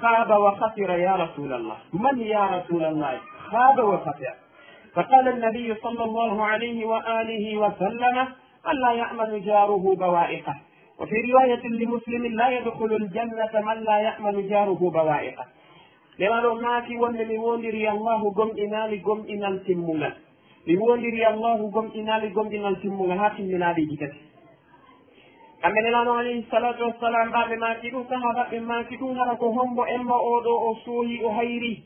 khaaba wa khasira ya Rasulallah? Man ya Rasulallah khaaba wa khasira?" Faqaala an-nabiyyu sallallahu alayhi wa alihi wa sallam, "Man la ya'manu jaruhu bawa'iqah." Wa fi riwayatin li Muslimin, "La yadkhulu al-jannata man la ya'manu jaruhu bawa'iqah." Nelaaɗo maaki wonde, "Mi woondirii Allahu gomɗinaali gomɗinal timmungal. Mi woondirii Allahu gomɗinaali gomɗinal timmungal haa timminaaɗi ɗi tati." Kamɓe Nelaaɗo alayhi salaatu wassalaam ɓaaɓe maaki ɗum, sahaabaɓe maaki ɗum, hara ko hombo emba oo ɗoo o sooyi o hayri?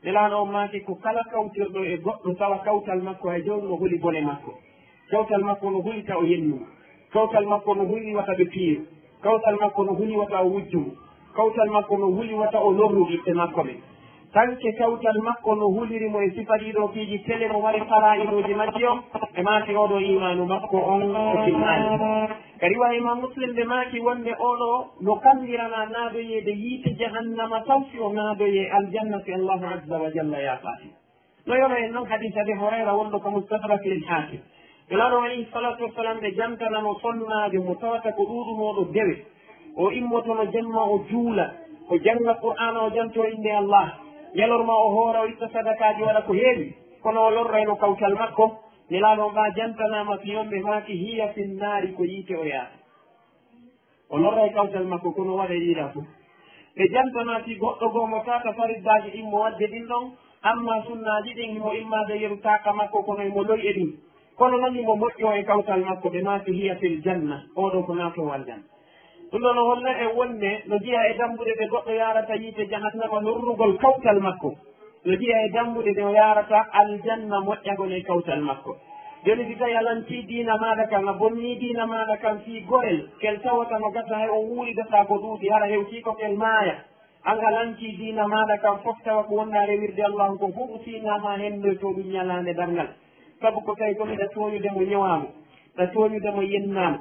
Nelaaɗo on maaki ko kala kawtirɗo e goɗɗo tawa kawtal makko hay jooni no huli bone makko. Kawtal makko no huli ta o yennu mo. Kawtal makko no huli wata ɓe piiru. Kawtal makko no huli wata o wujju mo. Kawtal makko no huli wata o lorru ɓiɓɓe makko ɓen. Tanke kawtal makko no huliri mo e sifa ɗii ɗoo piiji tele mo wari faraa'idooji majji on, ɓe maaki oo ɗoo iimaanu makko on ko timmaani. Ka riwaaya Imam Muslim ɓe maaki wonde oo ɗoo no kanndiranaa naadoyeede yiite jahannama taw si o naadoyee aljanna si Allahu Azza wa Jalla yaafaaki. No yoro en non hadiis Abi Hurayra wonɗo ko Mustadrak lil Haakim. Nelaaɗo alayhi salaatu wassalaam ɓe jantana mo sonnaajo mo tawata ko ɗuuɗunooɗo dewe. O immotono jemma o juula, o jannga Qur'aana, o jantoo innde Allah. Ñalorma o hoora, o itta sadakaaji, waɗa ko heewi. Kono o lorrayno kawtal makko. Nelaaɗo on ɓaa jantanaama fii on, ɓe maaki, "Hiya fin naari," ko yiite o yaata. O lorray kawtal makko, kono o waɗay ɗii ɗaa fof. Ɓe jantanaa fii goɗɗo goo mo tata fariddaaji ɗin mo waɗde ɗin ɗon, amma sunnaaji ɗin himo immaade yeru taaka makko, kono himo loy e ɗin. Kono non himo moƴƴoo e kawtal makko, ɓe maaki, "Hiya fil janna," oo ɗoo ko naatoowo aljanna. Ɗum ɗoo no holla en wonde no jeyaa e dambuɗe ɗe goɗɗo yaarata yiite jahannama lorrugol kawtal makko. No jeyaa e dambuɗe ɗe o yaarata aljanna moƴƴagol e kawtal makko. Jooni si tawii a lantii diina maaɗa kan, a bonnii diina maaɗa kan fii gorel, kel tawata no gasa hay on wuuridataa ko ɗuuɗi, hara hewtii ko kel maaya. An a lantii diina maaɗa kan fof tawa ko wonɗaa rewirde Allaahu kon fof o tiinaama henndoytoo ɗum ñalaande darngal. Sabu ko tawi ko miɗa tooñude mo ñewaa mo, miɗa tooñude mo yennaa mo,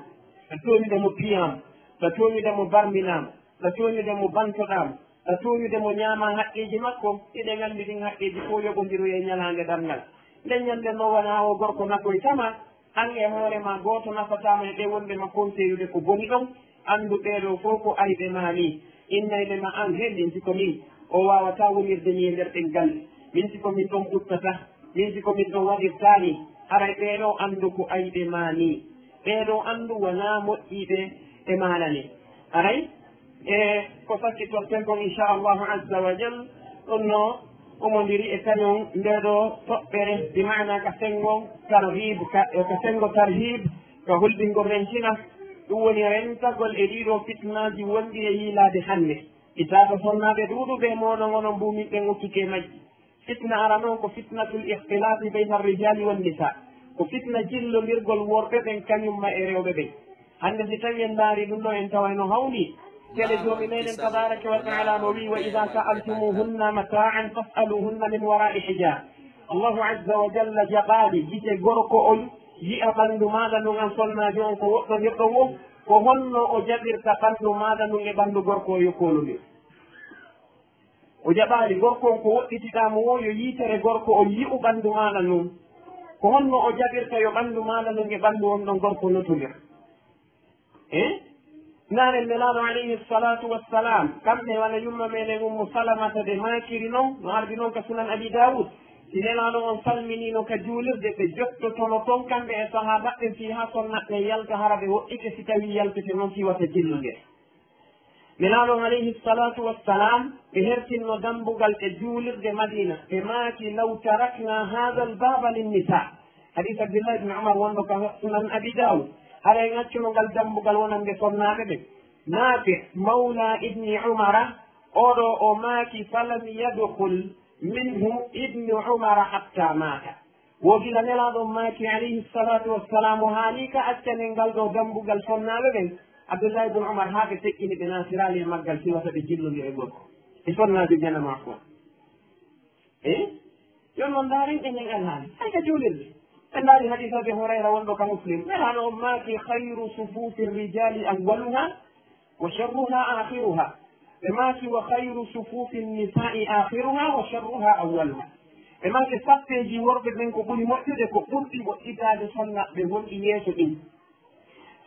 miɗa tooñude mo piyaa mo, miɗa tooñude mo barminaa mo, miɗa tooñude mo bantoɗaa mo, miɗa tooñude mo ñaamaa haqqeeji makko. Hiɗen anndi ɗin haqqeeji fof yoɓondiroyay ñalaande darngal. Nden ñande no wona o gorko nafoyta ma, an e hoore maa gooto nafataa ma e ɓe wonɓe ma konseyude ko boni ɗon. Anndu ɓee ɗoo fof ko ayɓe maa nii. Innayɓe ma an, he, min si ko min, o waawataa wonirde nii e nder ɗen galle. Min si ko min ɗon ɓuttata, min si ko min ɗon waɗirtaa nii. Haray ɓee ɗoo anndu ko ayɓe maa nii. Ɓee ɗoo anndu wonaa moƴƴiiɓe e maana ni. Aray, e ko sakkitoɗen kon, inchallahu azza wa jal, ɗum no omondiri e kañum ndee ɗoo toɓɓere, bi maana ka senngo tarhib, ka, ka senngo tarhib, ka hulɓingol rencina, ɗum woni rentagol e ɗii ɗoo fitnaaji wonɗi e yiilaade hannde. Itaata sonnaaɓe ɗuuɗuɓe e mooɗon onon mbuumin ɓen okkike majji. Fitna ara noon ko fitnatul ikhtilaati bayna ar-rijaali wan-nisaa. Ko fitna jillondirgol worɓe ɓen kañum ma e rewɓe ɓen. Hannde si tawii en ndaari ɗum ɗoo, en taway no hawni. Kele Joomi meɗen tabaaraka wa taala no wi'i: "Wa idaa sa'altumuuhunna mataa'an fas'aluuhunna min waraa'i hijaab." Allahu azza wa jalla jaɓaali gite gorko on yi'a ɓanndu maaɗa ndun, an sonnaajo on, ko woɗɗondirɗon woo. Ko honno o jaɓirta ɓanndu maaɗa ndun e ɓanndu gorko o yo koolondir? O jaɓaali gorko on ko woɗɗitiɗaa mo woo yo yiitere gorko on yi'u ɓanndu maaɗa ndun. Ko honno o jaɓirta yo ɓanndu maaɗa ndun e ɓanndu on ɗon gorko notondir? Eh? Ndaaren Nelaaɗo alayhi salaatu wassalaam, kamɓe wano yumma meɗen Ummu Salamata ɓe maakiri non, no ardi non ka Sunan Abi Daawud. Si Nelaaɗo on salminiino ka juulirde, ɓe jottotono ton kamɓe e sahaabaɓe ɓen fii haa sonnaaɓe ɓen yalta, hara ɓe woɗɗike, si tawii yaltete non fii wata jillondir. Nelaaɗo alayhi salaatu wassalaam, ɓe hertinno dambugal e juulirde Madiina, ɓe maaki: "Law taraknaa haadal baaba linnisaa." Hadiis Abdullah ibn Umar wonɗo ka Sunan Abi Daawud. Hara en accuno ngal dambugal wonande sonnaaɓe ɓen. Naafi' mawla ibni Umara, oo ɗoo o maaki: "Falam yadkhul minhu ibnu Umara hatta maata." Wo gila Nelaaɗo on maaki, alayhi salaatu wassalaam, o haali ka accanen ngal ɗoo dambugal sonnaaɓe ɓen, Abdullahi ibn Umar, haa ɓe feƴƴini, ɓe naatiraali e maggal, si wata ɓe jillondira e gorko, e sonnaajo janama ko. Eh? Yon non ndaaren enen alhaali. Hay ka juulirde. En ndaari hadiis Abi Hurayra wonɗo ka Muslim. Nelaaɗo on maaki: "Khayru sufufi rijaali awwaluha." "Wa sharruha akhiruha." Ɓe maaki: "Wa khayru sufufi nisaa'i akhiruha, wa sharruha awwaluha." Ɓe maaki: "Saffeeji worɓe ɓen ko ɓuri moƴƴude, ko ɓurɗi woɗɗitaade sonnaaɓe wonɗi yeeso ɗin.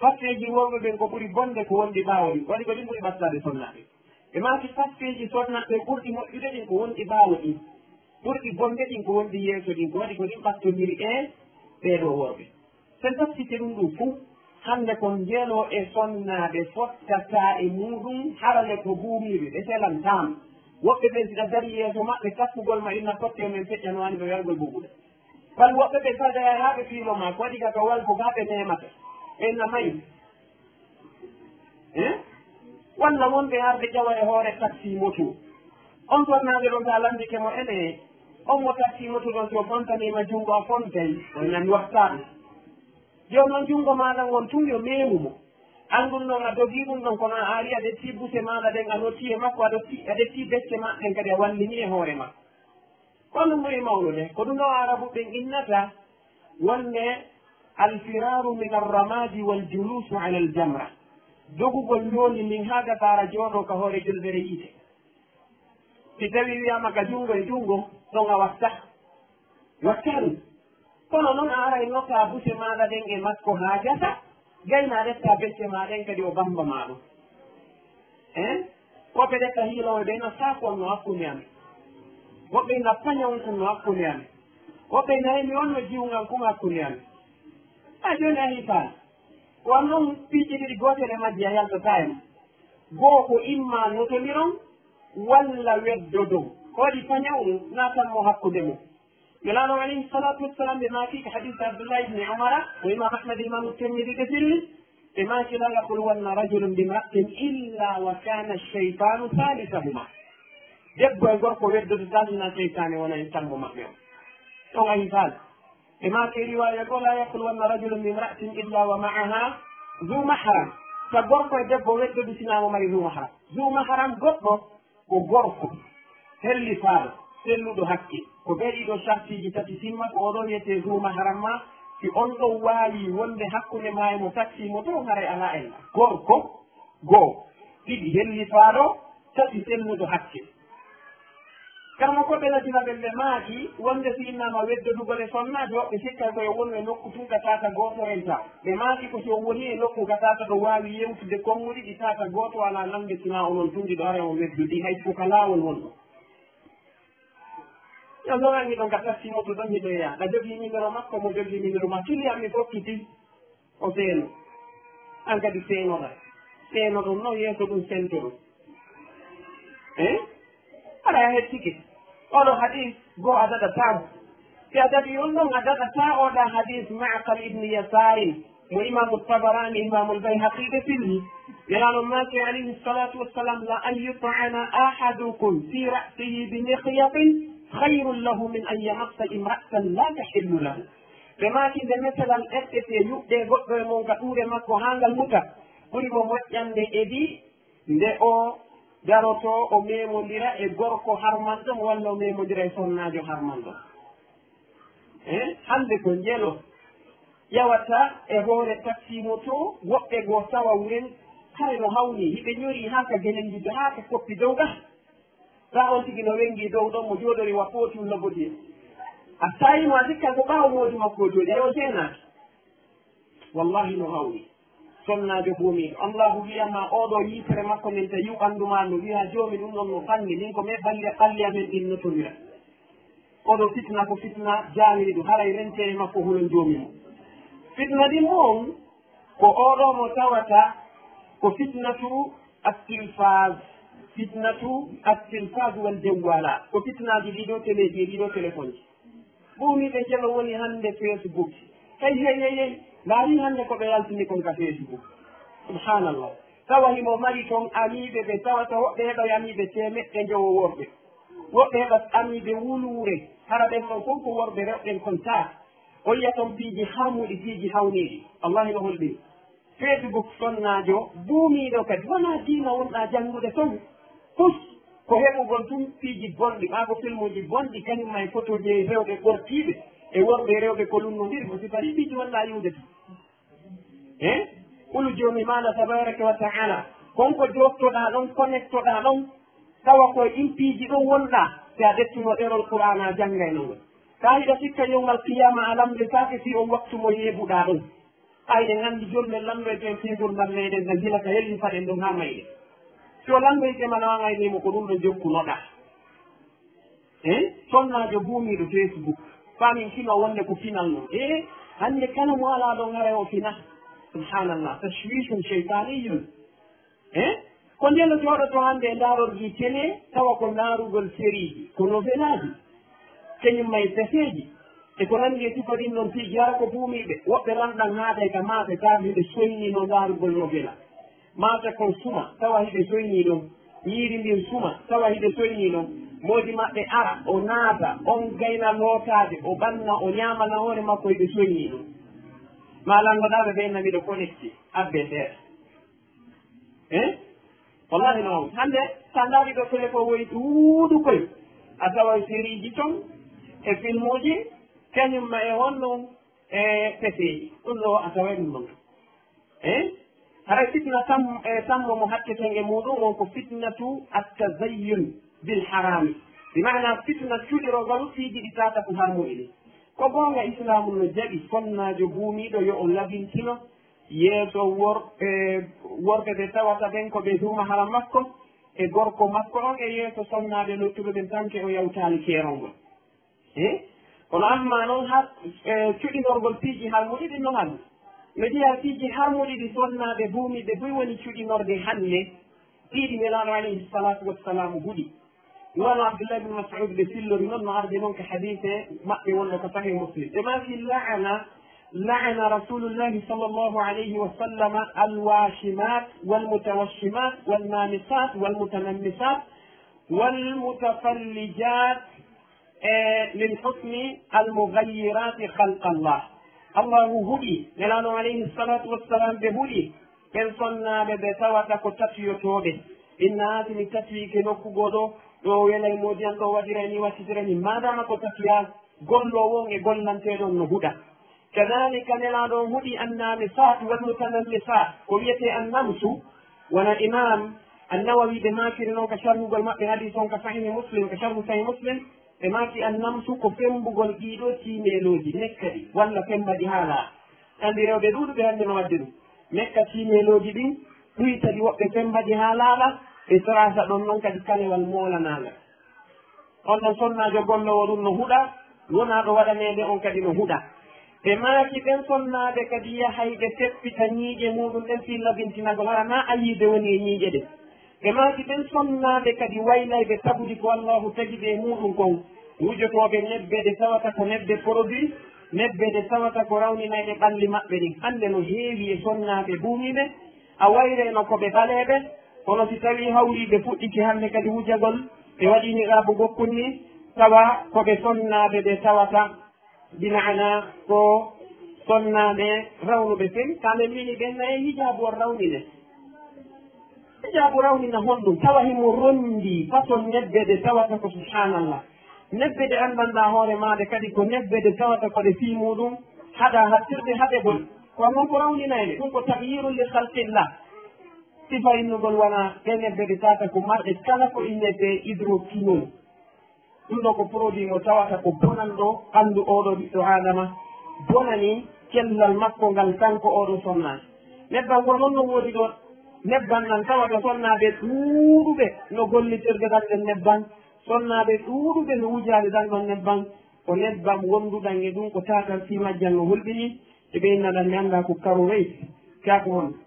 Saffeeji worɓe ɓen ko ɓuri bonde ko wonɗi ɓaawo ɗin." Waɗi ko ɗin ɓuri ɓattaade sonnaaɓe. Ɓe maaki: "Saffeeji sonnaaɓe ɓurɗi moƴƴude ɗin ko wonɗi ɓaawo ɗin. Ɓurɗi bonde ɗin ko wonɗi yeeso ɗin." Ko waɗi ko ɗin ɓattondiri e ɓee ɗoo worɓe. So en taskike ɗum ɗum fuu, hannde ko njeelo e sonnaaɓe fottataa e muuɗum, harale ko buumiiɓe, ɓe selantaama. Woɓɓe ɓen, si ɗa darii yeeso maɓɓe, takkugol ma inna fotte men feƴƴanowaani ɓe wergol bubuɗe. Bal woɓɓe ɓe fada haa ɓe fiilo ma, ko waɗi ka ka walko gaa ɓe memata. Ɓe inna mayi. Eh? Walla wonɓe arde ƴawa e hoore taxi moto. On sonnaaɓe ɗon, so a landike mo, ene, on mo taxi moto ɗon, so o fontaniima junngo, a fontay, o nani waxtaan. Jooni on junngo maaɗa ngon tun yo meemu mo. An ɗun ɗon a dogii ɗun ɗon, kono a arii a ƴettii buse maaɗa ɗen, a nottii e makko, a ɗettii, a ƴettii becce maaɗa ɗen kadi a wallini e hoore ma. Ko ɗun ɓuri mawnude. Ko ɗun ɗoo Arabu ɓen innata wonde al-firaaru min ar-ramaadi wal-juluusu ala al-jamra. Dogugol njooli ndin haa gasa hara jooɗoo ka hoore julbere yiite. Si tawii wiyaama ka junngo e junngo, ɗon a watta. Watta ɗun. Kono non a aray nokkaa buse maaɗa ɗen e makko haa gasa, gayna a ƴetta becce maa ɗen kadi o bamba maa ɗun. Eh? Woɓɓe ƴetta hiiloowo ɓe ina saako on no hakkunde amen. Woɓɓe ina paña on kun no hakkunde amen. Woɓɓe ina hemi on no jiwungal kun hakkunde amen. A jooni a hiifaani. Ko an non piiji ɗiɗi gootel e majji a yaltataa e mum. Goo ko imma notondiron walla weddodon. Ko waɗi paña on naatan mo hakkunde mum. Nelaaɗo alayhi salaatu wassalaam ɓe maaki ko hadiis Abdullahi ibn Umara, ko Imaam Ahmad e Imaam Tirmidi ɓe filli, ɓe maaki: "La yakhluwanna rajulun bimra'atin illa wa kana ash-shaytanu thalithahuma." Debbo e gorko weddoto tan, hinaa seytaane wona e tammo maɓɓe on. Ɗon a hiifaali. Ɓe maaki e riwaaya goo: "La yakhluwanna rajulun bimra'atin illa wa ma'aha zu mahram." Ka gorko e debbo weddodu sinaa mo mari zu mahram. Zu mahram goɗɗo ko gorko hellifaaɗo, selluɗo hakke. Ko ɓee ɗiɗo sartiiji tati timma, ko oɗon wiyetee zu mahram ma, si on ɗon waawi wonde hakkunde maa e mo taccii mo toon, haray alaa ella. Gorko, goo, ɗiɗi hellifaaɗo, tati selluɗo hakke. Karamokooɓe ladinaaɓe ɓe maaki wonde si innaama weddodugol e sonnaajo, ɓe sikkay ko yo wonu e nokku tun ka taata gooto renta. Ɓe maaki ko si on wonii e nokku ka taata ɗo waawi yewtude konguɗi ɗi taata gooto alaa nande sinaa onon tun ɗiɗo, haray on weddodii hay ko ka laawol wonɗon. Yo on ɗon anni ɗon ka taxi moto ɗon hiɗo yaha. Ɗa jogii numéro makko, mo jogii numéro ma. Client mi fokkiti. O seeno. An kadi seenoɗa. Seenoɗon noon, yeeso ɗum sentoɗon. Eh? Haɗa a hettike. Oɗo hadis goo a daɗataa mo. Si a daɗi on ɗon, a daɗataa oɗa hadis Ma'qal ibn Yasarin. Mo Imaamu Tabarani, Imaamu Bayhaqi ɓe filmi. Nelaaɗo maaki alayhi salatu wassalam, "La an yut'ana ahadukum fi ra'sihi bi mikhyatin khayrun lahu min an yamassa imra'atan la tahillu lahu." Ɓe maaki nde meselal ƴettete yuɓɓe goɗɗo e mon ka ɗuure makko haa ngal muta, ɓuri mo moƴƴande e di nde o daroto o memondira e gorko harmanɗo mo walla o memondira e sonnaajo harmanɗo. Eh, hannde ko njelo yawata e hoore taxi moto, woɓɓe goo tawa wuren kare no hawni, hiɓe ñori haa ka gelenji, haa ka koppi dow ga. Raa on tigi no wenngi dow ɗon, mo jooɗori wa pootul no bodi. A tawi mo a sikkan ko ɓaawo moodi makko o jooɗi, e o seenaaki. Wallahi no hawni. Sonnaajo boomi, Allahu wi'ama oɗo yiitere makko men ta yiw ɓanndu maa no wi'a joomi ɗum ɗon no fanni, min ko men balli, balli amen ɗin no tonira. Oɗo fitna ko fitna jaawiri ɗum, haray rente e makko hulon joomi mo. Fitna ɗin mo on, ko oɗo mo tawata ko fitnatu at-tilfaz, fitnatu at-tilfaz wal jawwala. Ko fitnaaji ɗiɗo teleji e ɗiɗo telefonji. Ɓuumi ɓe jelo woni hannde Facebook. Hey, hey, hey, hey. Ndaari hannde ko ɓe yaltini kon ka Facebook. Subhanallah. Tawa himo mari ton amiiɓe ɓe tawata woɓɓe heɓa amiiɓe teemeɗɗe njowo worɓe. Woɓɓe heɓa amiiɓe wuluure. Hara ɓen ɗon kon ko worɓe rewɓen kon taa. O yiya ton piiji harmuɗi, piiji hawniiɗi. Wallahi no holɓini. Facebook sonnaajo buumiiɗo kadi. Wonaa diina wonɗaa janngude ton. Pus ko heɓugol tun piiji bonɗi, maa ko filmuuji bonɗi, kañum ma e fotooji e rewɓe ɓortiiɓe, e worɓe e rewɓe ko lunnondiri, ko sifa ɗi piiji wonɗaa yiwde ton. He? Hulu Joomi maaɗa tabaaraka wa ta'ala, kon ko joftoɗaa ɗon, connectoɗaa ɗon, tawa ko e ɗin piiji ɗon wonɗaa, si a ƴettuno ɗerol Qur'aana a janngayno ngol. Kaa hiɗa sikka ñalngal qiyaama a lamndoytaake fii on waktu mo yeebuɗaa ɗon. Ayɗen anndi jolmen lanndoyten fii ngurndan meɗen ngan, hila ka helli faɗen ɗon haa mayɗen. Si o lanndoyte ma no an aynii mo, ko ɗum ɗon jokkunoɗaa. Eh? Sonnaajo buumiiɗo Facebook. Faamin kino wonde ko pinal non. Eh? Hannde kala mo alaa ɗon haray o fina. Subhanallah. Tashwishun shaytaniyun. Eh? Ko ndelo jooɗoto hannde e ndaarorgii télé, tawa ko ndaarugol seriiji, ko novelaaji. Kañum ma e peseeji. E ko nanndi e sifa ɗin non piiji, hara ko buumiiɓe. Woɓɓe lanɗan haaday ka maate, tawa hiɓe soynii no ndaarugol novela. Maate kon suma, tawa hiɓe soynii ɗon. Ñiiri ndin suma, tawa hiɓe soynii ɗon. Moodi maɓɓe ara, o naata, on gayna lootaade, o ɓanna, o ñaamana hoore makko, hiɓe soynii ɗon. Maa lanndonaaɓe ɓe nami ɗo connecté, abbe seeɗa. Eh? Wallahi no. Hannde, so a ndaari ɗo télé ko woyi ɗuuɗu koy, a taway seriiji ton, e filmuuji, kañum ma e honno, e peseeji. Ɗum ɗo a taway ɗum ɗon. Eh? Haray fitna tam-, e tammo mo hatteten e muuɗum on ko fitnatu at-tazayyun bil harami. Bi maana fitna cuɗirogol piiji ɗi taata ko harmuɗi ɗi. Ko goonga Islaamu no jaɓi sonnaajo buumiiɗo yo o labintino yeeso wor-, e worɓe ɓe tawata ɓen ko ɓe duuma haram makko, e gorko makko on, e yeeso sonnaaɓe luttuɓe ɓen, tanke o yawtaali keerol ngol. Eh? Kono amma noon har, e cuɗinorgol piiji harmuɗi ɗin no hannde. Mi wiya piiji harmuɗi ɗi sonnaaɓe buumiiɓe buy woni cuɗinorde hannde, ɗiɗi Nelaaɗo alayhi salatu wassalamu huɗi. Wano Abdullah ibn Mas'ud ɓe fillori noon, no arde noon ka hadiise maɓɓe wonɗo ko Sahih Muslim. Ɓe maaki, "La'ana, la'ana Rasulullahi sallallahu alayhi wa sallama al-washimat, wal mutawashimat, wal namisat, wal mutanammisat, wal mutafallijat, e min husni al-mughayyirati khalqa Allah." Allahu huɗi, Nelaaɗo alayhi salatu wassalam ɓe huɗi, ɓen sonnaaɓe ɓe tawata ko tatuyotooɓe. Inna si mi tatuyike nokku goo ɗo, ɗo welay moodi an, ɗo waɗiray ni, wattitiray ni, maadaama ko tatuya, golloowo on e gollanteeɗo on no huɗa. Kadhalika Nelaaɗo on huɗi annamisaat wal mutanammisaat, ko wiyetee annamsu, wano Imaam An-Nawawi ɓe maakiri non ka sharhugol maɓɓe hadiis on ka Sahiih Muslim, ka sharhu Sahiih Muslim, ɓe maaki annamsu ko femmbugol ɗii ɗoo tiimeelooji, mekka ɗi, walla femmba ɗi haa laaɓa. Anndi rewɓe ɗuuɗuɓe hannde no waɗde ɗum. Mekka tiimeelooji ɗin, ɗuyta ɗi woɓɓe femmba ɗi haa laaɓa, ɓe sarasa ɗon non kadi kalewal moolanaangal. On ɗon sonnaajo golloowo ɗum no huɗa, wonaa ɗo waɗaneede on kadi no huɗa. Ɓe maaki ɓen sonnaaɓe kadi yahay ɓe seppita ñiiƴe muuɗum ɗen fii labintinagol, hara naa a yiide woni e ñiiƴe ɗen. Ɓe maaki ɓen sonnaaɓe kadi waylayɓe tagudi ko Allaahu tagi ɓe e muuɗum kon, wujotooɓe nebbe ɗe tawata ko nebbe produit, nebbe ɗe tawata ko rawninayɗe ɓalli maɓɓe ɗin. Hannde no heewi e sonnaaɓe buumiiɓe, a wayre no ko ɓe ɓaleeɓe, kono si tawii hawriiɓe fuɗɗike hannde kadi wujagol, ɓe waɗi niqaabu gokkun ni, tawa ko ɓe sonnaaɓe ɓe tawata Bi maana ko sonnaaɓe rawnuɓe fen, ka men mini ɓen nayi hijaabu on rawnine. Hijaabu rawnina honɗum? Tawa himo ronndi façon nebbe ɗe tawata ko subhanallah. Nebbe ɗe anndanɗaa hoore maaɗa kadi ko nebbe ɗe tawata ko ɗe fii muuɗum haɗa hattirde haɗegol. Ko non ko rawninayde. Ɗum ko tahyirun li khalqillah. Sifa innugol wona ɗe nebbe ɗe tawata ko marɗe kala ko innetee hydroquinone. Ɗum ɗoo ko produit mo tawata ko bonanɗo ɓanndu oo ɗoo ɓiɗɗo Aadama, bonani cellal makko ngal kanko oo ɗoo sonnaajo. Nebban ngol noon no woodi ɗoon. Nebban nan tawata sonnaaɓe ɗuuɗuɓe no gollitirde ɗan ɗen nebban. Sonnaaɓe ɗuuɗuɓe no wujaade ɗan ɗoon nebban. Ko nebban wonduɗan e ɗum ko taatal fii majjan no hulɓinii. Ɓe ɓe inna ɗan mi anndaa ko karo weyti. Kaa ko honɗum?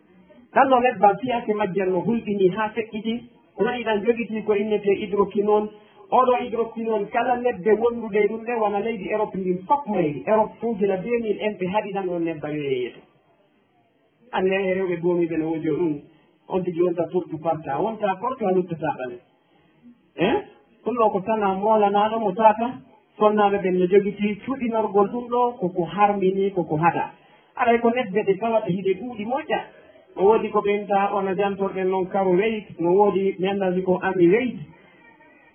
Ɗan ɗoo nebban fiyaake majjan no hulɓinii haa feƴƴiti. Ko waɗi ɗan jogitii ko innetee hydroquinone. Oo ɗoo hydroquinone kala nebbe wonduɗe e ɗum ɗe wona leydi Europe ndin fof mayri. Europe fof gila deux mille en ɓe haɗi ɗan ɗon nebban yo yeeyeto. Annde e rewɓe boomiiɓe no wojoo ɗum. On tigi wonta portu parta, wonta portu a luttataa ɗan. Eh? Ɗum ɗoo ko tanaa moolanaaɗo mo tawata sonnaaɓe ɓen no jogitii cuɗinorgol ɗum ɗoo ko ko harminii, ko ko haɗaa. Aray ko nebbe ɗe tawata hiɗe ɗuuɗi moƴƴa. No woodi ko ɓe inta ona jantorɗen noon karo weyt, no woodi mi anndaa si ko ami weyt,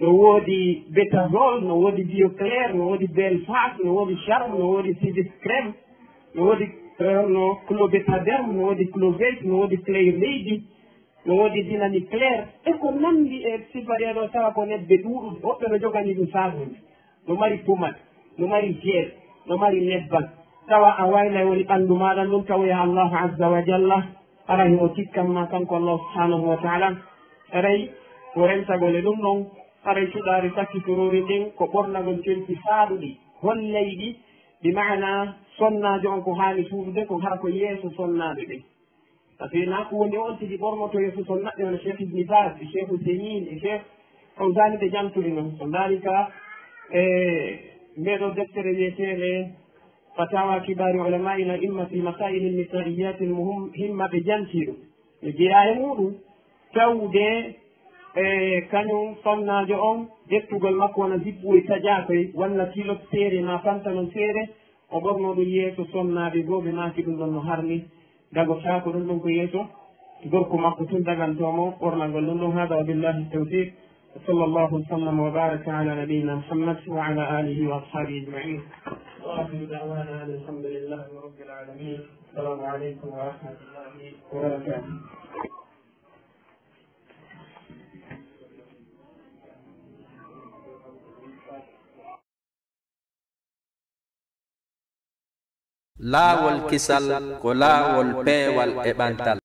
no woodi betazol, no woodi bioclair, no woodi belfast, no woodi charme, no woodi sidis crème, no woodi, eh, no clobetaderme, no woodi cloveyt, no woodi clair leydi, no woodi dynamique clair, e ko nanndi e sifa ɗee ɗoo, tawa ko nebbe ɗuuɗuɗe, woɓɓe no joganii ɗum saabuuji, no mari pommade, no mari gel, no mari nebban, tawa a waylay woni ɓanndu maaɗa ndun, tawoya Allahu azza wa jalla, hara himo tikkan ma kanko Allahu subhanahu wa taala, haray ko rentagol e ɗum ɗon, haray cuɗaari sakkitoroori ndin ko ɓornagol conci faaɗuɗi, hollayɗi, bi maana sonnaajo on ko haani suuɗude kon hara ko yeeso sonnaaɓe ɓen. Sabi naa ko woni on tigi ɓornoto yeeso son naɓɓe, wano Cheikh Ibn Baz, e Cheikh Uthaymin, e Cheikh Fawzani ɓe jantori non. Ko ndaalika e ndeeɗo deftere wiyeteende Fatawa Kibari Ulama'il A'imma fi Masail Nisaiyatil Muhimma ɓe janti ɗum. No jeyaa e muuɗum tawde e kañum sonnaajo on ƴettugol makko wona zippuwoy tajaakoy walla kilot seere ma pantalon seere, o ɓornoo ɗum yeeso sonnaaɓe goo, ɓe maaki ɗum ɗon no harmi, dagotaako ɗum ɗon ko yeeso gorko makko tun dagantoo mo ɓornagol ɗum ɗon. Hada wa billahi tawfiq. Wa sallallahu wa sallam wa baraka ala nabiyyina Muhammad wa ala alihi wa ashabihi ajma'in. Wa akhiru da'wana alhamdulillahi rabbil alamin. Assalamu alaikum wa rahmatullahi wa barakatuh. Laawol kisal ko laawol peewal e ɓantal.